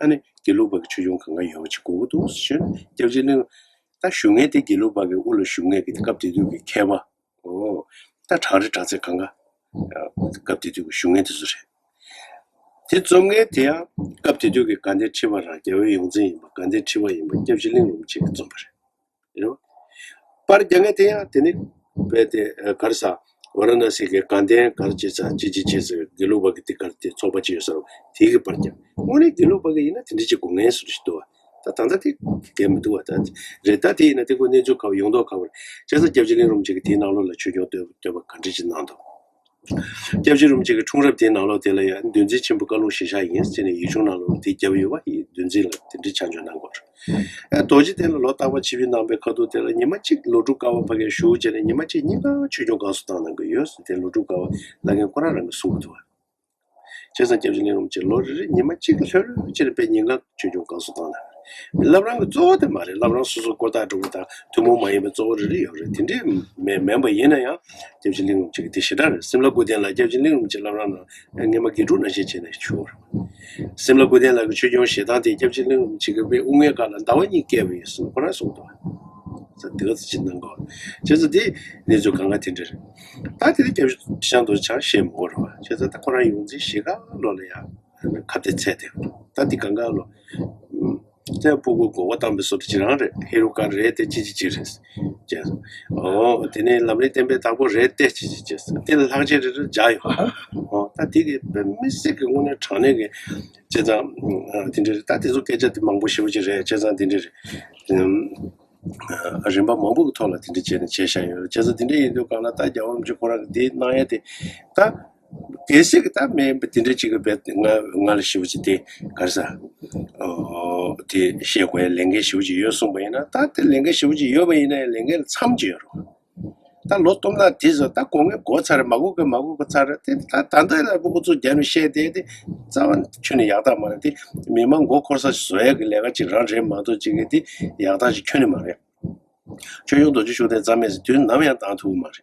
ཨ་ནི་དགེ་ལུགས་པ་གི་ཆོས་སྐྱོང་གང་ག་ཡོད་པ་ཅིག་དགོས་ཀྱི་འདུག་ཞུས་ནས་སྐྱབས་རྗེ་གླིང་། ད་ཞུ་མཁན་དེ་དགེ་ལུགས་པ་གི་དབུ་ལ་བཞུགས་མཁན་གྱི་སྐབས་དེ་དུས་ཀྱི་མཁས་པ། ཨོ། ད་བྲག་རི་བྲག་རྩེ་གང་ག་སྐབས་དེ་དུས་ཀྱི་བཞུགས་མཁན་དེ་ཚོ་རེད། དེ་རྩོམ་མཁན་དེ་ཡང་སྐབས་དེ་དུས་ཀྱི་དགའ་ལྡན་ཁྲི་པ་རང་རྒྱལ་བའི་ཡོངས་འཛིན་ཡིན་པ་དགའ་ལྡན་ཁྲི་པ་ཡིན་པ་སྐྱབས་རྗེ་གླིང་རིན་པོ་ཆེ་གིས་རྩོམ་པ་རེད། རེད་བ། པར་རྒྱག་མཁན་དེ་ཡང་དེ་ནི་རྦད་དེ་ག་རེ་ཟ། ཝཱ་ར་ཎ་སི་གི་དགའ་ལྡན་ག་རེ་བྱེད་ས་ཅི་ཅི་བྱེད་ས་དགེ་ལུགས་པ་གི་དེ་ག་རེ་དེ་ཚོགས་པ་ཅིག་ཡོད་ས་རེད་བ། དེ་གི་པར་རྒྱག་དངོས་གནས་དགེ་ལུགས་པ་གི་ཡིན་ན་དེ་འདྲ་ཅིག་དགོས་ངེས་སུ་ཞིག་འདུག་བ། ད་ད་ལྟ་དེ་གལ་མི་འདུག་བ། ད་རེད། ད་དེ་ཡིན་ན་དེ་ཁོ་གནས་ཚུལ་ག་བ་ཡོང་མདོག་ག་བ་རེད། བྱས་ཙང་སྐྱབས་རྗེ་གླིང་རིན་པོ་ཆེ་གིས་དེའི་ནང་ལོགས་ལ་ཆོས་སྐྱོང་བསྟོད་བསྟོད་པ་ག་འདྲ་ཅིག་གནང་འདུག་སྐྱབས་རྗེ་རིན་པོ་ཆེ་གི་འཁྲུངས་རབས་དེའི་ནང་ལོགས་དེ་ལ་ཡང་འདུལ་འཛིན་ཆེན་པོ་བཀའ་ལུང་ཞེས་བྱ་ཡིན་ཟེར་ནས་ཡིག་ཆུང་ནང་ལོགས་དེ་བརྒྱབ་ཡོད་པ་ཡིན། འདུལ་འཛིན་ལ་དེ་འདྲའི་ཆ་འཇོག་གནང་དགོས་རེད། ཨ་རྡོ་རྗེ་གདན་ལ་ལོ་རྟག་པར་ཆིབས་བསྒྱུར་གནང་པའི་ཁ་ཐུག་དེ་ལ་ཉི་མ་གཅིག་ལོ་དྲུག་དཀའ་བ་ཕ་གིར་བཞུགས་བྱས་ནས་ཉི་མ་གཅིག་སྙིང་ག་ཆོས་སྐྱོང་བསྐང་གསོ་བཏང་གནང་གི་ཡོད་ཟེར། དེ་ལོ་དྲུག་དཀའ་བ་བླ་རྒན་ཁོ་རང་རང་གིས་གསུང་གི་འདུག་བ། བྱས་ཙང་སྐྱབས་རྗེ་གླིང་རིན་པོ་ཆེ་ལོ་རེ་རེ་ཉི་མ་གཅིག་ལྷོད་ལྷོད་བྱས་ནས་དཔེ་ཉིན་གང་ཆོས་སྐྱོང་བསྐང་གསོ་བཏང་གནང་། བླ་བྲང་གི་གཙོ་བོ་དེ་མ་རེད། བླ་བྲང་སོ་སོ་སྐོར་ཐག་འགྲོ་གི་དང་ཐུན་མོང་མ་ཡིན་པའི་གཙོ་བོ་རེ་རེ་ཡོད་རེད། དེ་འདྲས་མེད་མིན་པ་ཡིན་ན་ཡང་སྐྱབས་རྗེ་གླིང་རིན་པོ་ཆེ་གི་དེ་ཞེ་དྲག་རེད། སིམ་ལ་སྐུ་རྟེན་ལ་སྐྱབས་རྗེ་གླིང་རིན་པོ་ཆེ་བླ་བྲང་ནང་སྔས་མ་དགེ་ཕྲུག་ནང་བཞིན་བྱས་ནས་བཞུགས་རེད། སིམ་ལ་སྐུ་རྟེན་ལགས་ཀྱི་ཆོས་སྐྱོང་བཞེས་སྟངས་དེ་སྐྱབས་རྗེ་གླིང་རིན་པོ་ཆེ་གིས་དབུ་སྔོན་སྐབས་ལ་ཟླ་བ་གཉིས་བསྐྱལ་བ་ཡིན་ཟེར་ཁོ་རང་གསུངས་འདུག་ས་དེ་ག་ཚོད་ཅིག་གནང་དགོས། བྱས་ཙང་དེ་གནས་ཚུལ་གང་ག་དེ་འདྲ་རེད། ད་དེ་ནི་སྐྱབས་ཞང་རྡོ་རྗེ་འཆང་བཤད་མི་དགོས་རེད་བ། བྱས་ཙང་ད་ཁོ་རང་ཡོངས་འཛིན་ཞེ་དགའ་ལོ་ལ་ཡང་ཁ་གཏད་ཚད་དེ་ད་དེ་གང་ག་ལོ། ཨུམ། ད་ཕྲུ་གུ་མགོ་སྐོར་བཏང་པའི་བཟོ་འདྲ་ཅིག་རང་རེད། ཧེ་རུ་ཀ་རེད་དེ་ཅི་ཅི་ཅི་རེད། ཅེས། ཨོ། དེ་ནས་ལམ་རིམ་བསྟན་པའི་བདག་པོ་རེད་དེ་ཅི་ཅི་ཅི་རེད། དེ་ལ་ལྷག་ཆད་རེ་རེ་སྦྱར་ཡོད། ཨོ། ད་དེ་གི་དཔེ་མི་སྲིད་ཀྱི་དངོས་གནས་དྲང་གནས་ཀྱི་བྱས་ཙང་། ཨ། དེ་འདྲ་རེད། ད་དེ་ཚོ་སྐད་ཆ་དེ་མང་པོ་ཞེ་པོ་ཅིག་རེད། བྱས་ཙང་དེ་འདྲ་རེད། ཨུམ། ཨ། རིམ་པ་མང་པོ་གི་ཐོག་ལ་དེ་འདྲ་བྱས་ནས་བྱས་བཞག་ཡོད་རེད། བྱས་ཙང་དེ་འདྲ་ཡིན་དུས་གང་ལ་ད་རྒྱལ་བ་རིན་པོ་ཆེ་ཁོ་རང་གི་དེ་གནང་ཡས་དེ་ད། གལ་སྲིད་ཀྱི་ད་མེད་པ་དེ་འདྲ་ཅིག་གི་བེད་ང་ང་ལ་ཞེ་པོ་ཅིག་དེ་ག་རེ་ཟ། ཨོ། དེ་བཤད་དགོས་ཡ་ལས་འགན་ཞེ་པོ་ཅིག་ཡོད་གསུངས་པ་ཡིན་ན། ད་དེ་ལས་འགན་ཞེ་པོ་ཅིག་ཡོད་པ་ཡིན་ན་ཡང་ལས་འགན་ལ་མཚམས་ཅིག་ཡོད་རེད། ད་ལོ་སྟོང་ཕྲག་དེ་ཚོ་ད་དགོས་ངེས་དགོས་ཚར་རེད། མ་དགོས་མཁན་མ་དགོས་མཁན་ཚར་རེད། དེ་ད་ད་ལྟ་ལ་ཨུ་ཚུགས་རྒྱབ་ནས་བཤད་བསྡད་དེ་རྩ་བ་ནས་ཁྱོན་ནས་ཡག་རྟགས་མ་རེད། དེ་མི་མང་མགོ་འཁོར་ས་ཞིག་བཟོ་ཡ་གི་ལས་ཀ་ཅིག་རང་རེད་མ་གཏོགས་ཅིག་གི་དེ་ཡག་རྟགས་ཅིག་ཁྱོན་ནས་མ་རེད། ཆོས་སྐྱོང་རྡོ་རྗེ་ཤུགས་ལྡན་རྩ་མེད་ཟེར་དུས་ནམ་ཡང་བཏང་ཐུབ་ཀྱི་མ་རེད།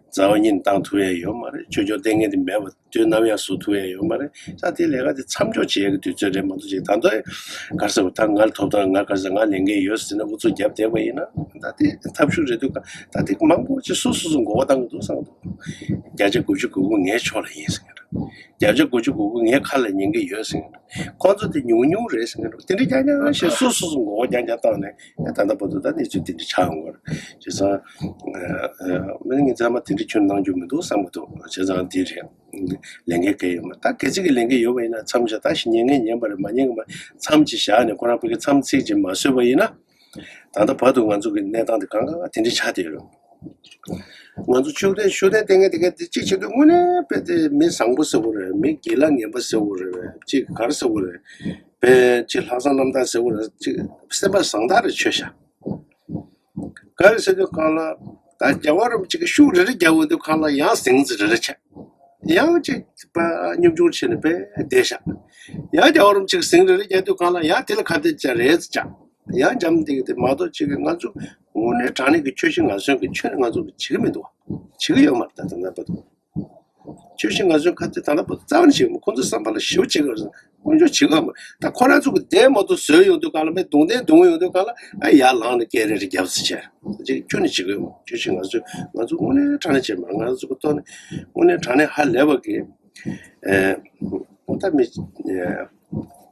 རྩ་བ་ཉིད་ནས་བཏང་ཐུབ་ཡ་ཡོད་མ་རེད། ཆོས་སྐྱོང་ལྟས་ངན་དེ་མེད་པ་དུས་ནམ་ཡང་བཟོ་ཐུབ་ཡ་ཡོད་མ་རེད། ད་དེ་ལས་ཀ་དེ་མཚམས་འཇོག་བྱེད་ཡ་གི་དུས་ཚོད་རེད་མ་གཏོགས་ཅིག་ད་ལྟ་ག་རེ་ཟེར་བ། ད་ང་ལ་ཐོབ་ཐང་ང་ག་རེ་ཟེར་ང་ལས་འགན་ཡོད་ཟེར་ནས་ཨུ་ཚུགས་རྒྱབ་བསྡད་པ་ཡིན་ན་ད་དེ་ཐབས་ཤུགས་རེད་འདུག་ག་ད་དེ་མང་པོ་ཅིག་སོ་སོ་སོ་མགོ་བ་བཏང་གི་འདུག་བསམ་གི་འདུག་བརྒྱ་ཆ་དགུ་བཅུ་གོ་དགུ་ངའི་ཕྱོགས་ལ་ཡིན་ཟེར་གི་འདུག་བརྒྱ་ཆ་དགུ་བཅུ་གོ་དགུ་ངའི་ཁ་ལ་ཉན་གི་ཡོད་ཟེར་གི་འདུག་ཁོང་ཚོ་དེ་ཉུང་ཉུང་རེད་ཟེར་གི་འདུག་དེ་འདྲ་རྐྱང་རྐྱང་ཞིག་སོ་སོ་སོ་མགོ་བོ་རྐྱང་རྐྱང་བཏང་ནས་ད་ལྟ་བར་དུ་ད་གནས་ཚུལ་དེ་འདྲ་ཆགས་ཡོང་གི་རེད། བྱས་ཙང་། ཨ། མི་ངས་ཚང་མ་དེ་འདྲ་ཁྱོན་གནང་རྒྱུ་མི་འདུག་བསམ་གི་འདུག་བྱས་ཙང་འདི་རེད། ལས་འགན་གལ་ཡོད་མ་ད་གལ་སྲིད་ཀྱི་ལས་འགན་ཡོད་པ་ཡིན་ན་མཚམས་བཞག་ད་ཞིག་ཉན་ངེས་ཉན་པ་རེད། མ་ཉན་གི་མ་མཚམས་ཅིག་བཞག་ནས་ཁོ་རང་བོད་ཀྱི་མཚམས་ཚིགས་ཅིག་མ་བཟོས་པ་ཡིན་ན། ད་ལྟ་བར་དུ་ང་ཚོ་གི་གནས་སྟངས་དེ་གང་ག་དེ་འདྲ་ཆགས་བསྡད་ཡོད། ང་ཚོ་ཤུགས་ལྡན་ཤུགས་ལྡན་ལྟས་ངན་དེ་ག་དེ་གཅིག་བྱེད་དུས་དངོས་གནས་དཔེ་དེ་མི་བཟང་པོ་ཟེར་དགོས་རེད། མི་དགེ་ལ་ངན་པ་ཟེར་དགོས་རེད། གཅིག་ག་རེ་ཟེར་དགོས་རེད། དཔེ་གཅིག་ལྷག་བསམ་རྣམ་དག་ཟེར་དགོས་རེད། གཅིག་སེམས་པ་བཟང་དག་རེད་ཆོས་བྱ། ག་རེ་ཟེར་དུས་གང་ལ་ད་རྒྱལ་བ་རིན་པོ་ཆེ་གི་ཤུགས་རེ་རེ་རྒྱག་འོང་དུས་གང་ལ་ཡང་ཟིང་ཙི་རེ་རེ་ཆགས། ཡང་གཅིག་པ་སྙོམ་ཆུང་བྱས་ནས་དཔེ་བསྡད་བཞག་ཡང་རྒྱལ་བ་རིན་པོ་ཆེ་གི་ཟིང་རེ་རེ་རྒྱག་དུས་གང་ལ་ཡང་དེ་ལ་ཁ་གཏད་བཅག་རེ་ཙི་བཅག་ཡང་འཇམ་འདེགས་དེ་མ་གཏོགས་ཅིག་གི་ང་ཚོ་དངོས་གནས་དྲང་གནས་ཀྱི་ཆོས་བཞིན་ངར་གསོན་གྱི་ཆོས་ནི་ང་ཚོ་གི་བྱེད་ཀྱི་མི་འདུག་བ། བྱེད་ཀྱི་ཡོད་མ་རེད། ད་ད་ལྟ་བར་དུ་ཆོས་བཞིན་ངར་གསོན་ཁ་གཏད་ད་ལྟ་བར་དུ་རྩ་བ་ནས་བྱེད་ཀྱི་མི། ཁོང་ཚོ་བསམ་པ་ལ་ཞེ་པོ་བྱེད་ཀྱི་རེད། དངོས་འབྱོར་བྱེད་ཀྱི་ཡོད་མ་རེད། ད་ཁོ་རང་ཚོ་གི་བསྡད་མ་གཏོགས་བཟོས་ཡོང་དུས་གང་ལ་མི་རྡུང་རྡེག་རྡུང་ཡོང་དུས་གང་ལ་ཨ་ཡར་ལངས་ནས་སྐད་རེ་རེ་རྒྱབ་ཙི་བྱས་ད་ཅིག་ཁྱོན་ནས་བྱེད་ཀྱི་ཡོད་མ་རེད། ཆོས་བཞིན་ངར་གསོན་ང་ཚོ་དངོས་གནས་དྲང་གནས་བྱེད་མ་རེད། ང་ཚོ་གི་ཐོག་ནས་དངོས་གནས་དྲང་གནས་ཧ་ལས་པ་གི་ཨེ། ད་མི་ཨེ།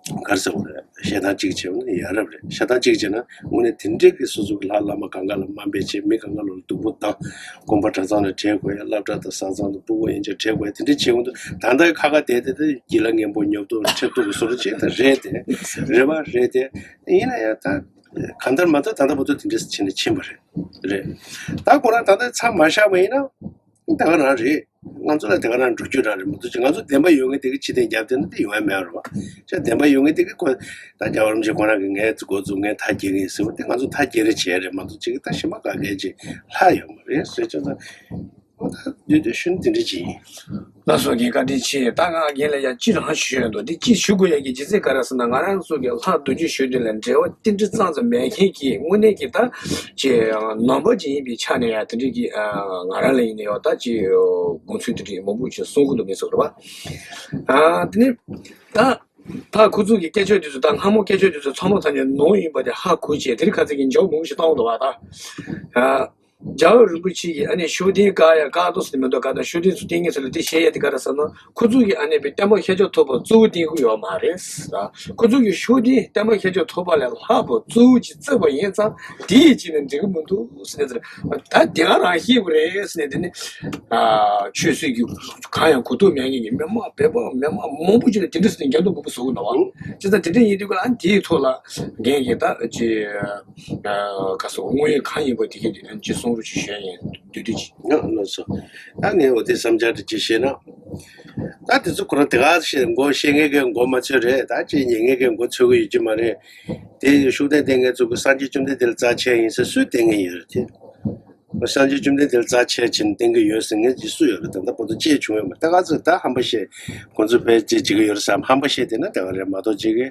ག་རེ་ཟེར་དགོས་རེད། བཤད་སྟངས་གཅིག་བྱས་ན་ཡ་རབས་རེད། བཤད་སྟངས་གཅིག་བྱས་ན་དངོས་གནས་དེ་འདྲའི་གི་སོ་སོ་གི་ལྷ་བླ་མ་གང་ག་ལ་དམའ་འབེབས་བྱེད། མི་གང་ག་ལ་སྡུག་པོ་བཏང་། དགོན་པ་གྲྭ་ཚང་ལ་བྲེལ་དགོས་ཡ། སློབ་གྲྭ་དང་བཟའ་ཚང་དང་སྤུ་གུ་ཡན་ཆད་བྲེལ་དགོས་ཡ། དེ་འདྲ་བྱེད་འོང་དུས་ད་ལྟའི་ཁ་ཁ་བསྡད་དེ་དེ་སྐྱིད་ལ་ངན་པོ་ཉོབ་ཏོ་ཁྲེབ་ཏོ་གི་བཟོ་འདྲ་ཅིག་ད་རེད་དེ། རེད་པ་རེད་དེ། ཡིན་ན་ཡང་ད་གང་ལྟར་མ་ལྟར་ད་ལྟ་བར་དུ་དེ་འདྲ་ཕྱིན་ནས་ཕྱིན་པ་རེད། རེད། ད་ཁོ་རང་ད་ལྟ་མཚམས་མ་བཞག་པ་ཡིན་ན། དེ་ག་རང་རེད། ང་ཚོ་ལ་དེ་ག་རང་འགྲོ་རྒྱུ་རང་རེད་མ་གཏོགས་ཅིག་ང་ཚོ་བདེན་པ་ཡོད་མཁན་དེ་གི་ཕྱི་བལྟས་རྒྱབ་བསྡད་ན་དེ་ཡོང་ཡ་མེད་རེད་བ། ཅིག་བདེན་པ་ཡོད་མཁན་དེ་གི་ཁོ་ད་རྒྱལ་བ་རིན་པོ་ཆེ་ཁོ་རང་གི་ངའི་འགོ་བཙུགས་ངས་མཐའ་སྐྱེལ་གི་ཡིན་ཟེར་བ་དེ་ང་ཚོ་མཐའ་སྐྱེལ་རེ་བྱས་རེད་མ་གཏོགས་ཅིག་ད་ཞེ་མ་ག་གལ་ཅིག་ལྷག་ཡོད་མ་རེད་ཟེར་ཅིག་ད། བསྡུས་བསྡུས་ཞུ་ན་དེ་འདྲ་ཅིག་ཡིན། ལགས་སོ། རྒན་བཀའ་དྲིན་ཆེ། ད་ང་རྒན་ལ་ཡང་སྤྱིར་རང་ཞུ་ཡོད་འདུག་འདི་ཅིག་ཞུ་དགོས་ཡ་གི་རྒྱུ་མཚན་ག་རེ་ཟེར་ན། ང་རང་ཚོ་གི་ལྷ་རྡོ་རྗེ་ཞུ་དུས་ལ་འབྲེལ་བ་ཏིལ་འབྲུ་ཙམ་ཙམ་མེད་མཁན་གྱི་དངོས་གནས་ཀྱི་ད་ཅིག་ནང་པ་ཅིག་ཡིན་པའི་ཆ་ནས་ཡང་དེ་འདྲའི་གི་ང་རང་ལ་ཡིན་ན་ཡང་ད་ཅིག་དགོངས་ཚུལ་དེ་འདྲའི་མང་པོ་ཅིག་གསུང་གི་འདུག་མི་ཚོ་རེད་པ། དེ་ནས་ད་ད་ཁོ་ཚོ་གི་སྐད་ཆ་དེ་ཚོ་ད་སྔ་མོ་སྐད་ཆ་དེ་ཚོ་ཚང་མ་ཐམས་ཅད་ནོར་ཡིན་པ་དེ་ཧ་གོ་བྱས། དེ་རིང་ཁ་ཚིག་གི་འཇོག་མང་པོ་ཞིག་བཏང་འདུག་པ། ད་རྒྱལ་བ་རིན་པོ་ཆེ་གིས་ཨ་ནི་ཤུགས་ལྡན་བཀའ་ཡང་བཀའ་ཟློག་ཟེར་མི་འདུག་ག་ད་ཤུགས་ལྡན་ཚུལ་བསྟན་མཁན་ཚོ་ལ་དེ་བཤད་ཡ་དེ་ག་རེ་ཟེར་ན། ཁོ་ཚོ་གིས་ཨ་ནི་པའི་བསྟན་པ་ཤཱཀྱ་ཐུབ་པ་གཙོ་བོ་བསྟན་གྱི་ཡོད་མ་རེད། ཁོ་ཚོ་གིས་ཤུགས་ལྡན་བསྟན་པ་ཤཱཀྱ་ཐུབ་པ་ལས་ལྷག་པ་གཙོ་བོ་ཅིག་བརྩིས་པ་ཡིན་ཙང་དེ་ཡིས་བྱས་ནས་འགྲིག་གི་མི་འདུག་ཟེར་ནས། ད་དེ་ག་རང་ཤེས་དགོས་རེད་ཟེར་ནས། དེ་ནི་ཆོས་སྲིད་ཀྱི་གང་ཡང་གོ་རྟོགས་མེད་མཁན་གྱི་མི་མང་བོད་པ་མི་མང་མང་པོ་ཅིག་ལ་དེ་འདྲ་ཟེར་ནས་འགྱུར་ལྡོག་མང་པོ་བཟོ་གི་འདུག་པ། བྱས་ཙང་དེ་འདྲ་ཡིན་དུས་ཀ་ཨ་དེའི་ཐོག་ལ་རྒན་གྱིས་ད་ཅིག་ཨ་ག་སོ་དངོས་ཡོད་གང་ཡིན་པ་དེ་གས་དེ་ཅིག་གསུང་རོགས་ཅིག་ཞུ་ཡ་ཡིན། བསྡུས་བསྡུས་ཅིག་ཡང་ལགས་སོ། ད་ངས་འོ་དེ་བསམ་འཆར་དེ་ཅིག་བཤད་ན། ད་དེ་ཚོ་ཁོ་རང་དེ་ག་བཤད་མགོ་བཤད་མཁན་གྱི་མགོ་མ་ཚོད་རེད། ད་ཅིག་ཉན་མཁན་གྱི་མགོ་ཚོད་གི་ཡོད་ཀྱི་མ་རེད། དེ་ཤུགས་ལྡན་བསྟེན་མཁན་ཚོ་གི་སངས་རྒྱས་བཅོམ་ལྡན་འདས་ལ་རྩ་ཆེ་ཡིན་ཟེར་སུས་བསྟེན་མཁན་ཡོད་རེད་དེ། སངས་རྒྱས་བཅོམ་ལྡན་འདས་ལ་རྩ་ཆེ་ཕྱིན་བསྟེན་གི་ཡོད་ཟེར་མཁན་ཅིག་སུ་ཡོད་རེད། ད་ལྟ་བར་དུ་ཅིག་བྱུང་ཡོད་མ་རེད། ད་ག་ཚོད་ད་ཧམ་པ་བཤད། ཁོ་ཚོ་ཕལ་ཆེར་བྱེད་ཀྱི་ཡོད་རེད་བསམ། ཧམ་པ་བཤད་བསྡད་ན་དེ་ག་རེད་མ་གཏོགས་ཅིག་གི་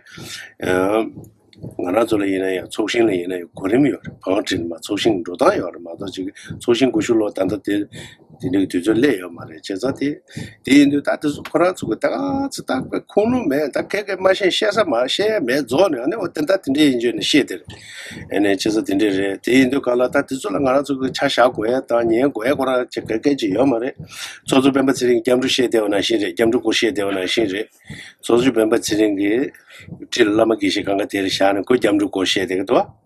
ང་རང་ཚོ་ལ་ཡིན་ན་ཡང་ཚོགས་ཞིང་ལ་ཡིན་ན་ཡང་གོ་རིམ་ཡོད་རེད། བང་བསྒྲིགས་ནས་མར་ཚོགས་ཞིང་འགྲོ་སྟངས་ཡོད་རེད་མ་གཏོགས་ཅིག་གི་ཚོགས་ཞིང་དགུ་བཅུ་ལོ་ད་ལྟ་དེ་དེ་འདྲའི་དུས་ཚོད་སླེབས་ཡོད་མ་རེད། བྱས་ཙང་དེ་དེ་ཡིན་དུས་ད་དེ་ཚོ་ཁོ་རང་ཚོ་གི་ད་ག་ཚོད་ད་ཁུངས་ལུང་མེད། ད་ག་གེ་མ་ཤེས་བཤད་ས་མ་བཤད་ཡ་མེད་རྫོགས་ནས། ཨ་ནི་འོ་དེ་ད་དེ་འདྲའི་ཡིན་བརྗོད་ནས་བཤད་དེ་རེད། ཨ་ནི་བྱས་ཙང་དེ་འདྲས་རེད། དེ་ཡིན་དུས་ག་ལ་ད་དེ་ཚོ་ལ་ང་རང་ཚོ་གི་ཆ་བཞག་དགོས་ཡ་དང་ཉན་དགོས་ཡ་ཁོ་རང་ཅིག་ག་གེ་ཅིག་ཡོད་མ་རེད། ཚོགས་གཙོ་སྤེན་པ་ཚེ་རིང་སྐྱབས་འགྲོ་བཤད་བསྡད་པ་ནང་བཞིན་རེད། སྐྱབས་འགྲོ་སྐོར་བཤད་བསྡད་པ་ནང་བཞིན་རེད། ཚོགས་གཙོ་སྤེན་པ་ཚེ་རིང་གིས་ཁྲི་ལ་བླ་མ་དགེ་བཤེས་གང་ག་དེར་བཞག་ནས་ཁོ་སྐྱབས་འགྲོ་སྐོར་བཤད་བསྡད་ཀྱི་འདུག་བ།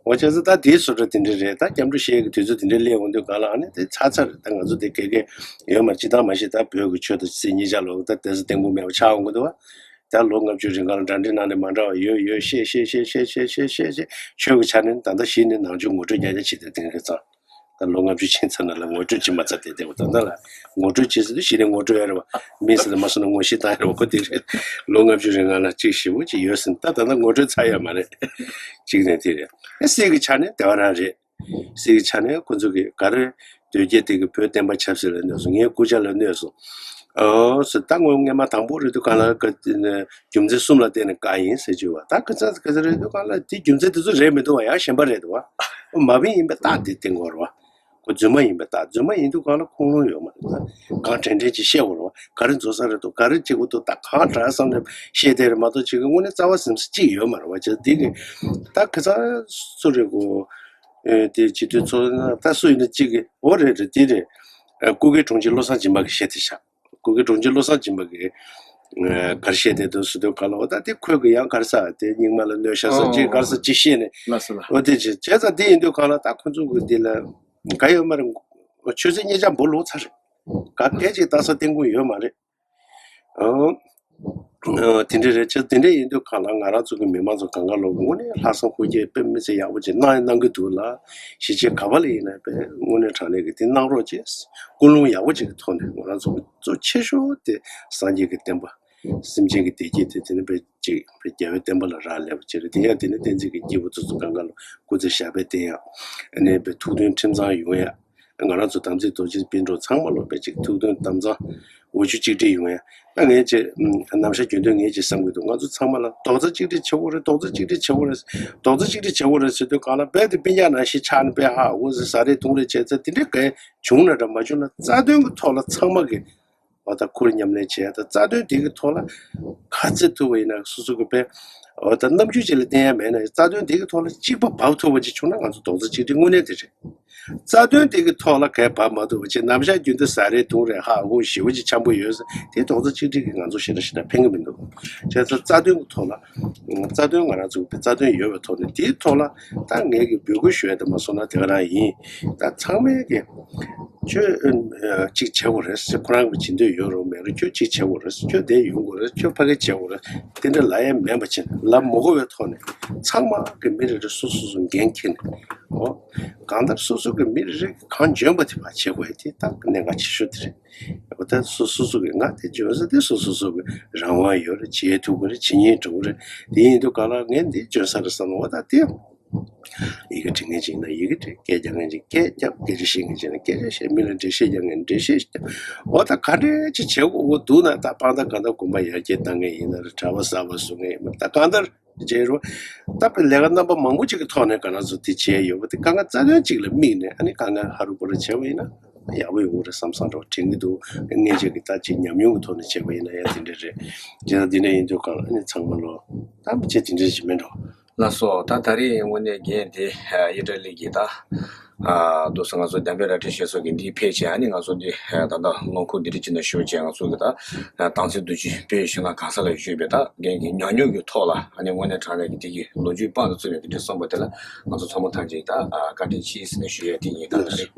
འོ་བྱས་ཙང་ད་དེའི་བཟོ་འདྲ་དེ་འདྲ་རེད། ད་སྐྱབས་འགྲོ་བཤད་ཀྱི་དུས་ཚོད་དེ་འདྲ་སླེབས་འོང་དུས་ག་ལ་ཨ་ནི་དེ་ཚར་ཚར་རེད། ད་ང་ཚོ་དེ་ག་གེ་ཡོད་མ་རེད། སྤྱིར་བཏང་མ་གཞི་ད་བོད་ཀྱི་ཆོས་དང་སྲིད་གཉིས་ཆར་ལོག་ད་དེ་ཚོ་བསྟན་ཁུངས་མེད་པ་ཆགས་འོང་གི་འདུག་བ། ད་ལོ་ལྔ་བཅུ་རིང་ག་ལ་འདྲ་འདྲའི་ནང་ནས་མ་འདྲ་བ་ཡོད་ཡོད་བཤད་བཤད་བཤད་བཤད་བཤད་བཤད། ཆོས་ཀྱི་ཆ་ནས་ད་ལྟ་གཞི་ནས་ནང་ཆོས་ངོ་སྤྲོད་རྒྱག་རྒྱག་བྱེད་དེ་དེང་རེ་ཙང་། ད་ལོ་ལྔ་བཅུ་ཕྱིན་ཚར་ན་ལ་ངོ་སྤྲོད་བྱེད་མ་ཚར་དེ་དེ་འོ་ད་ལྟ་ལ་ངོ་སྤྲོད་བྱེད་ཟེར་དུས་གཞི་ནས་ངོ་སྤྲོད་ཡོད་རེད་བ། མི་ཟེར་ན་མ་སོང་ན་ངོ་ཤེས་བཏང་ཡོད་རེད་བ། ཁོ་དེ་རེད། ལོ་ལྔ་བཅུ་རིང་ག་ལ་གཅིག་ཞེ་པོ་ཅིག་ཡོད་ཟིན། ད་ད་ལྟ་ངོ་སྤྲོད་ཚར་ཡོད་མ་རེད། གཅིག་ནས་དེ་རེད། ཨེ་སྲིད་ཀྱི་ཆ་ནས་དེ་བ་རང་རེད། སྲིད་ཀྱི་ཆ་ནས་ཁོ་ཚོ་གིས་ག་རེ་དོལ་རྒྱལ་དེ་གི་བོད་བསྟན་པ་ཆབ་སྲིད་ལ་གནོད་སོང་། ངའི་སྐུ་ཕྱྭ་ལ་གནོད་སོང་། ཨོ་ཟེར། ད་ངོ་སྔས་མ་དང་པོ་རེད་དུས་གང་ལ་ག་རྒྱུ་མཚན་གསུམ་ལ་བརྟེན་ནས་བཀག་ཡིན་ཟེར་གྱི་བ། ད་ག་ཚ་ག་ཚ་རེད་དུས་གང་ལ་དེ་རྒྱུ་མཚན་དེ་ཚོ་རེད་མི་འདུག་བ། ཡང་གཞན་པ་རེད་འདུག་བ། མ་བིན་ཡིན་པའི་རྟགས་དེ་བསྟན་དགོས་རེད་བ། ཁོ་རྫུན་མ་ཡིན་པའི་རྟགས། རྫུན་མ་ཡིན་དུས་གང་ལ་ཁུངས་ལུང་ཡོད་མ་རེད། གང་དྲན་དྲན་ཅིག་བཤད་དགོས་རེད་བ། ག་རེ་འཛོལ་ས་རེད་འདུག་ག་རེ་བྱེད་དགོས་འདུག་ད་གང་དྲག་བསམ་ནས་བཤད་དེ་རེད་མ་གཏོགས་ཅིག་གི་དངོས་གནས་རྩ་བ་ཟིན་ས་ཅིག་ཡོད་མ་རེད་བ། ཅིག་འདི་གི་ད་ག་ཚ་སུ་རེད་གོ། ཨེ་དེ་སྤྱི་འཐུས་ཚོགས་ན་ད་སུ་ཡིན་ན་གཅིག་གིས་འོ་རེད་རེད་དེ་རེད། ཨ་སྐུ་སྒེར་དྲུང་ཆེ་བློ་བཟང་སྦྱིན་པ་གིས་བཤད་དེ་བཞག་སྐུ་སྒེར་དྲུང་ཆེ་བློ་བཟང་སྦྱིན་པ་གིས་ཨ་ག་རེ་བཤད་དེ་འདུག་ཟེར་དུས་ག་ལ་འོ་ད་དེ་ཁོས་གི་ཡང་ག་རེ་ཟ་དེ་རྙིང་མ་ལ་གནོད་ཤག་ཟ་ཅིག་ག་རེ་ཟ་ཅིག་བཤད་ནས། ལགས་སོ་ལགས། འོ་དེ་བྱས་བྱས་ཙང་དེ་ཡིན་དུས་ག་ལ་ད་ཁོ་ཚོ་གི་འདི་ལ་ག་ཡོད་མ་རེད། ཆོས་སྲིད་གཉིས་ཆ་འབུ་ལོག་ཚར་རེད། ག་གལ་ཅིག་ལྟ་ས་བསྟན་ཁུངས་ཡོད་མ་རེད། ཨང་། ཨ་དེ་འདྲ་རེད། ཅེས་དེ་འདྲ་ཡིན་དུས་གང་ལ་ང་རང་ཚོ་གི་མི་མང་ཚོ་གང་ག་ལོག་གི་དངོས་གནས་ལྷག་བསམ་ཤུགས་རྐྱེན་དཔེ་མི་སྲིད་ཡག་པོ་ཅིག་གནང་ཡང་གནང་གི་འདུག་ལ། གཞིས་བྱེས་ག་པ་ལ་ཡིན་ན་དཔེ་དངོས་གནས་དྲང་གནས་ཀྱི་དེ་གནང་རོགས་བྱས། ཀུན་སློང་ཡག་པོ་ཅིག་གི་ཐོག་ནས་ང་རང་ཚོ་གི་གཙོ་ཆེ་ཤོས་དེ་སངས་རྒྱས་ཀྱི་བསྟན་པ། སེམས་ཅན་གྱི་བདེ་སྐྱིད་དེ་དེ་ནི་དཔེ་ཅིག་དཔེ་རྒྱལ་བའི་བསྟན་པ་ལ་རག་ལས་པ་ཅིག་རེད། དེ་ཡང་དེ་ནི་བསྟན་འཛིན་གྱི་སྐྱེས་བུ་ཚོ་ཚོ་གང་ག་ལ་སྐུ་ཚེ་ཞབས་པད་བརྟན་ཡག་ཨ་ནི་དཔེ་ཐུགས་མཐུན་ཁྲིམས་གཙང་ཡོང་ཡག་ང་རང་ཚོ་དམ་ཚིག་རྡོ་རྗེ་སྤུན་གྲོགས་ཚང་མ་ལོ་དཔེ་ཅིག་ཐུགས་མཐུན་དམ་གཙང་འོ་ཆུ་གཅིག་སྒྲིལ་ཡོང་ཡ། ད་ངས་ཅིག་ནམ་ཞག་རྒྱུན་དུ་ངས་ཅིག་བསམ་གྱི་འདུག་ང་ཚོ་ཚང་མ་ལ་རྡོག་རྩ་གཅིག་སྒྲིལ་བྱེད་དགོས་རེད། རྡོག་རྩ་གཅིག་སྒྲིལ་བྱེད་དགོས་རེད། རྡོག་རྩ་གཅིག་སྒྲིལ་བྱེད་དགོས་རེད་ཟེར་དུས་གང་ལ་རྦད་དེ་སྤུན་ཀྱག་ནང་བཞིན་ཆགས་ནས་དཔེ་ཧ་འོ་ཟེར་ཟ་རེས་འཐུང་རེས་བྱས་ཚེ་དེ་འདྲའི་གས་བྱུང་ན་འདྲ་མ་བྱུང་ན་རྩ་དོན་གྱི་ཐོག་ལ་ཚང་མ་གི་འོ་ད་ཁུར་མཉམ་ལེན་བྱས། ད་རྩ་དོན་དེ་གི་ཐོག་ལ་ག་ཚད་ཐུབ་པ་ཡིན་ན་སོ་སོ་གི་དཔེ་འོ་ད་རྣམ་འགྱུར་ཅིག་ལ་བསྟན་ཡ་མེད་ན་རྩ་དོན་དེ་གི་ཐོག་ལ་གཅིག་པ་བབས་ཐུབ་པ་ཅིག་བྱུང་ན་ང་ཚོ་རྡོག་རྩ་གཅིག་སྒྲིལ་དངོས་གནས་དེ་རེད། རྩ་དོན་དེ་གི་ཐོག་ལ་གས་བབས་མ་ཐུབ་པ་ཅིག་ནམ་ཞག་རྒྱུན་དུ་ཟ་རེས་འཐུང་རེས་ཧ་ཧུ་ཞེ་པོ་ཅིག་འཆམ་པོ་ཡོད་ས་དེ་རྡོག་རྩ་གཅིག་སྒྲིལ་གྱིས་ང་ཚོ་ཞེ་དྲག་ཞེ་དྲག་ཕན་གི་མི་འདུག་བྱས་ཙང་རྩ་དོན་གྱི་ཐོག་ལ་རྩ་དོན་ང་རང་ཚོ་གི་རྩ་དོན་ཡོད་པའི་ཐོག་ནས་དེའི་ཐོག་ལ་ད་ངས་གི་འབོད་སྐུལ་ཞུ་ཡ་དེ་མ་སོང་ན་དེ་ག་རང་ཡིན། ད་ཚང་མས་གི་ཁྱོད་ཨ་གཅིག་བྱེད་དགོས་རེད་ཟེར། ཁོ་རང་གི་བྱེད་འདོད་ཡོད་རུང་མེད་རུང་ཁྱོད་གཅིག་བྱེད་དགོས་རེད། ཁྱོད་དེ་ཡོང་དགོས་རེད། ཁྱོད་ཕ་གི་བྱེད་དགོས་རེད། དེ་འདྲ་ལབ་ཡ་མེད་པ་བྱས་ནས་ལབ་མ་དགོས་པའི་ཐོག་ནས་ཚང་མ་གི་མི་རེ་རེ་སོ་སོ་སོ་འགན་འཁྱེར་ནས་ཨོ་གང་ལྟར་སོ་སོ་གི་མི་རེ་རེ་གང་འཇོན་པ་དེ་ཕར་བྱེད་དགོས་ཡ་དེ་ད་གནད་འགག་ཆེ་ཤོས་དེ་རེད། འོ་ད་སོ་སོ་སོ་གི་ང་དེ་འཇོན་ས་དེ་སོ་སོ་སོ་གི་རང་དབང་ཡོད་རེད། བྱེད་ཐུབ་ཀྱི་རེད། བྱེད་སྙིང་བྲོ་གི་རེད། དེ་ཡིན་དུས་ག་ལ་ངས་འདི་འཇོན་ས་རེད་བསམ་ན་འོ་ད་དེ་ ཡི་གེ་འབྲི་མཁན་ཅིག་ཡིན་ན་ཡི་གེ་འབྲི། སྐད་རྒྱག་མཁན་ཅིག་སྐད་རྒྱབ། སྐད་ཆ་བཤད་མཁན་ཅིག་ཡིན་ན་སྐད་ཆ་བཤད། མི་ལ་འགྲེལ་བཤད་རྒྱག་མཁན་འགྲེལ་བཤད་རྒྱབ། འོ་ད་ག་འདྲས་ཅིག་བྱེད་དགོས་འདུག་ན། ད་དཔང་རྟགས་གང་ལྟར་དགོན་པ་ཡར་རྒྱས་བཏང་མཁན་ཡིན་ན་རེད། གྲྭ་པ་གསར་པ་བཟོ་མཁན་ཡིན་ན། ད་གང་ལྟར་བྱས་རུང་ད་དཔེ་ལས་ཀ་རྣམ་པ་མང་པོ་ཅིག་གི་ཐོག་ནས་ག་རེ་ཟེར་དེ་བྱས་ཡོད་པ་དེ་དཀའ་ངལ་རྩ་དོན་ཅིག་ལ་དམིགས་ནས། ཨ་ནི་དཀའ་ངལ་ཧ་རུ་པ་རུ་བྱས་པ་ཡིན་ན་ཡག་པོ་ཡོང་གི་རེད་བསམ་བསམ་འདྲ་པོ་དྲན་གྱི་འདུག། སྔོན་ཆད་ཀྱི་ད་ཅིག་ཉམས་མྱོང་གི་ཐོག་ནས་བྱས་པ་ཡིན་ན་ཡང་དེ་འདྲ་རེད། བྱས་ཙང་དེ་འདྲ་ཡིན་དུས་གང་ལ་ཨ་ནི་ཚང་མ་ལོ་ད་མི་བྱེད་དེ་འདྲ་ཞིག་མིན་འགྲོ། ལགས་སོ། ད་ད་རེས་དངོས་གནས་རྒན་དེ་ཨ་ཨི་ཊ་ལི་གི་ད་ཨ་འདུག་སེ་ང་ཚོ་འཇམ་དཔལ་རལ་གྲི་ཞེས་སོགས་ཀྱིས་འདི་ཕེབས་བྱས། ཨ་ནི་ང་ཚོ་འདི་ཨ་ད་ལྟ་ལུང་ཁུག་འདི་འདྲ་ཅིག་ནང་བཞུགས་བྱས། ང་ཚོ་གི་ད་ཨ་དྭངས་གསལ་མདོ་རྒྱུད་དཔེ་ཞེ་དྲག་གང་ས་ལ་བཞུགས་པའི་ད་རྒན་གྱི་ཉམས་མྱོང་གི་ཐོག་ལ། ཨ་ནི་དངོས་གནས་དྲང་གནས་ཀྱི་དེ་གི་ལོ་རྒྱུས་དཔང་དུ་བཙུགས་ནས་འདི་འདྲ་གསུངས་པ་དེ་ལ་ང་ཚོ་ཚང་མ་ཐམས་ཅད་ད་ཨ་བཀའ་དྲིན་ཆེ་ཟེར་ནས་ཞུ་ཡས་དེ་ཡིན། ད་ད་རེས།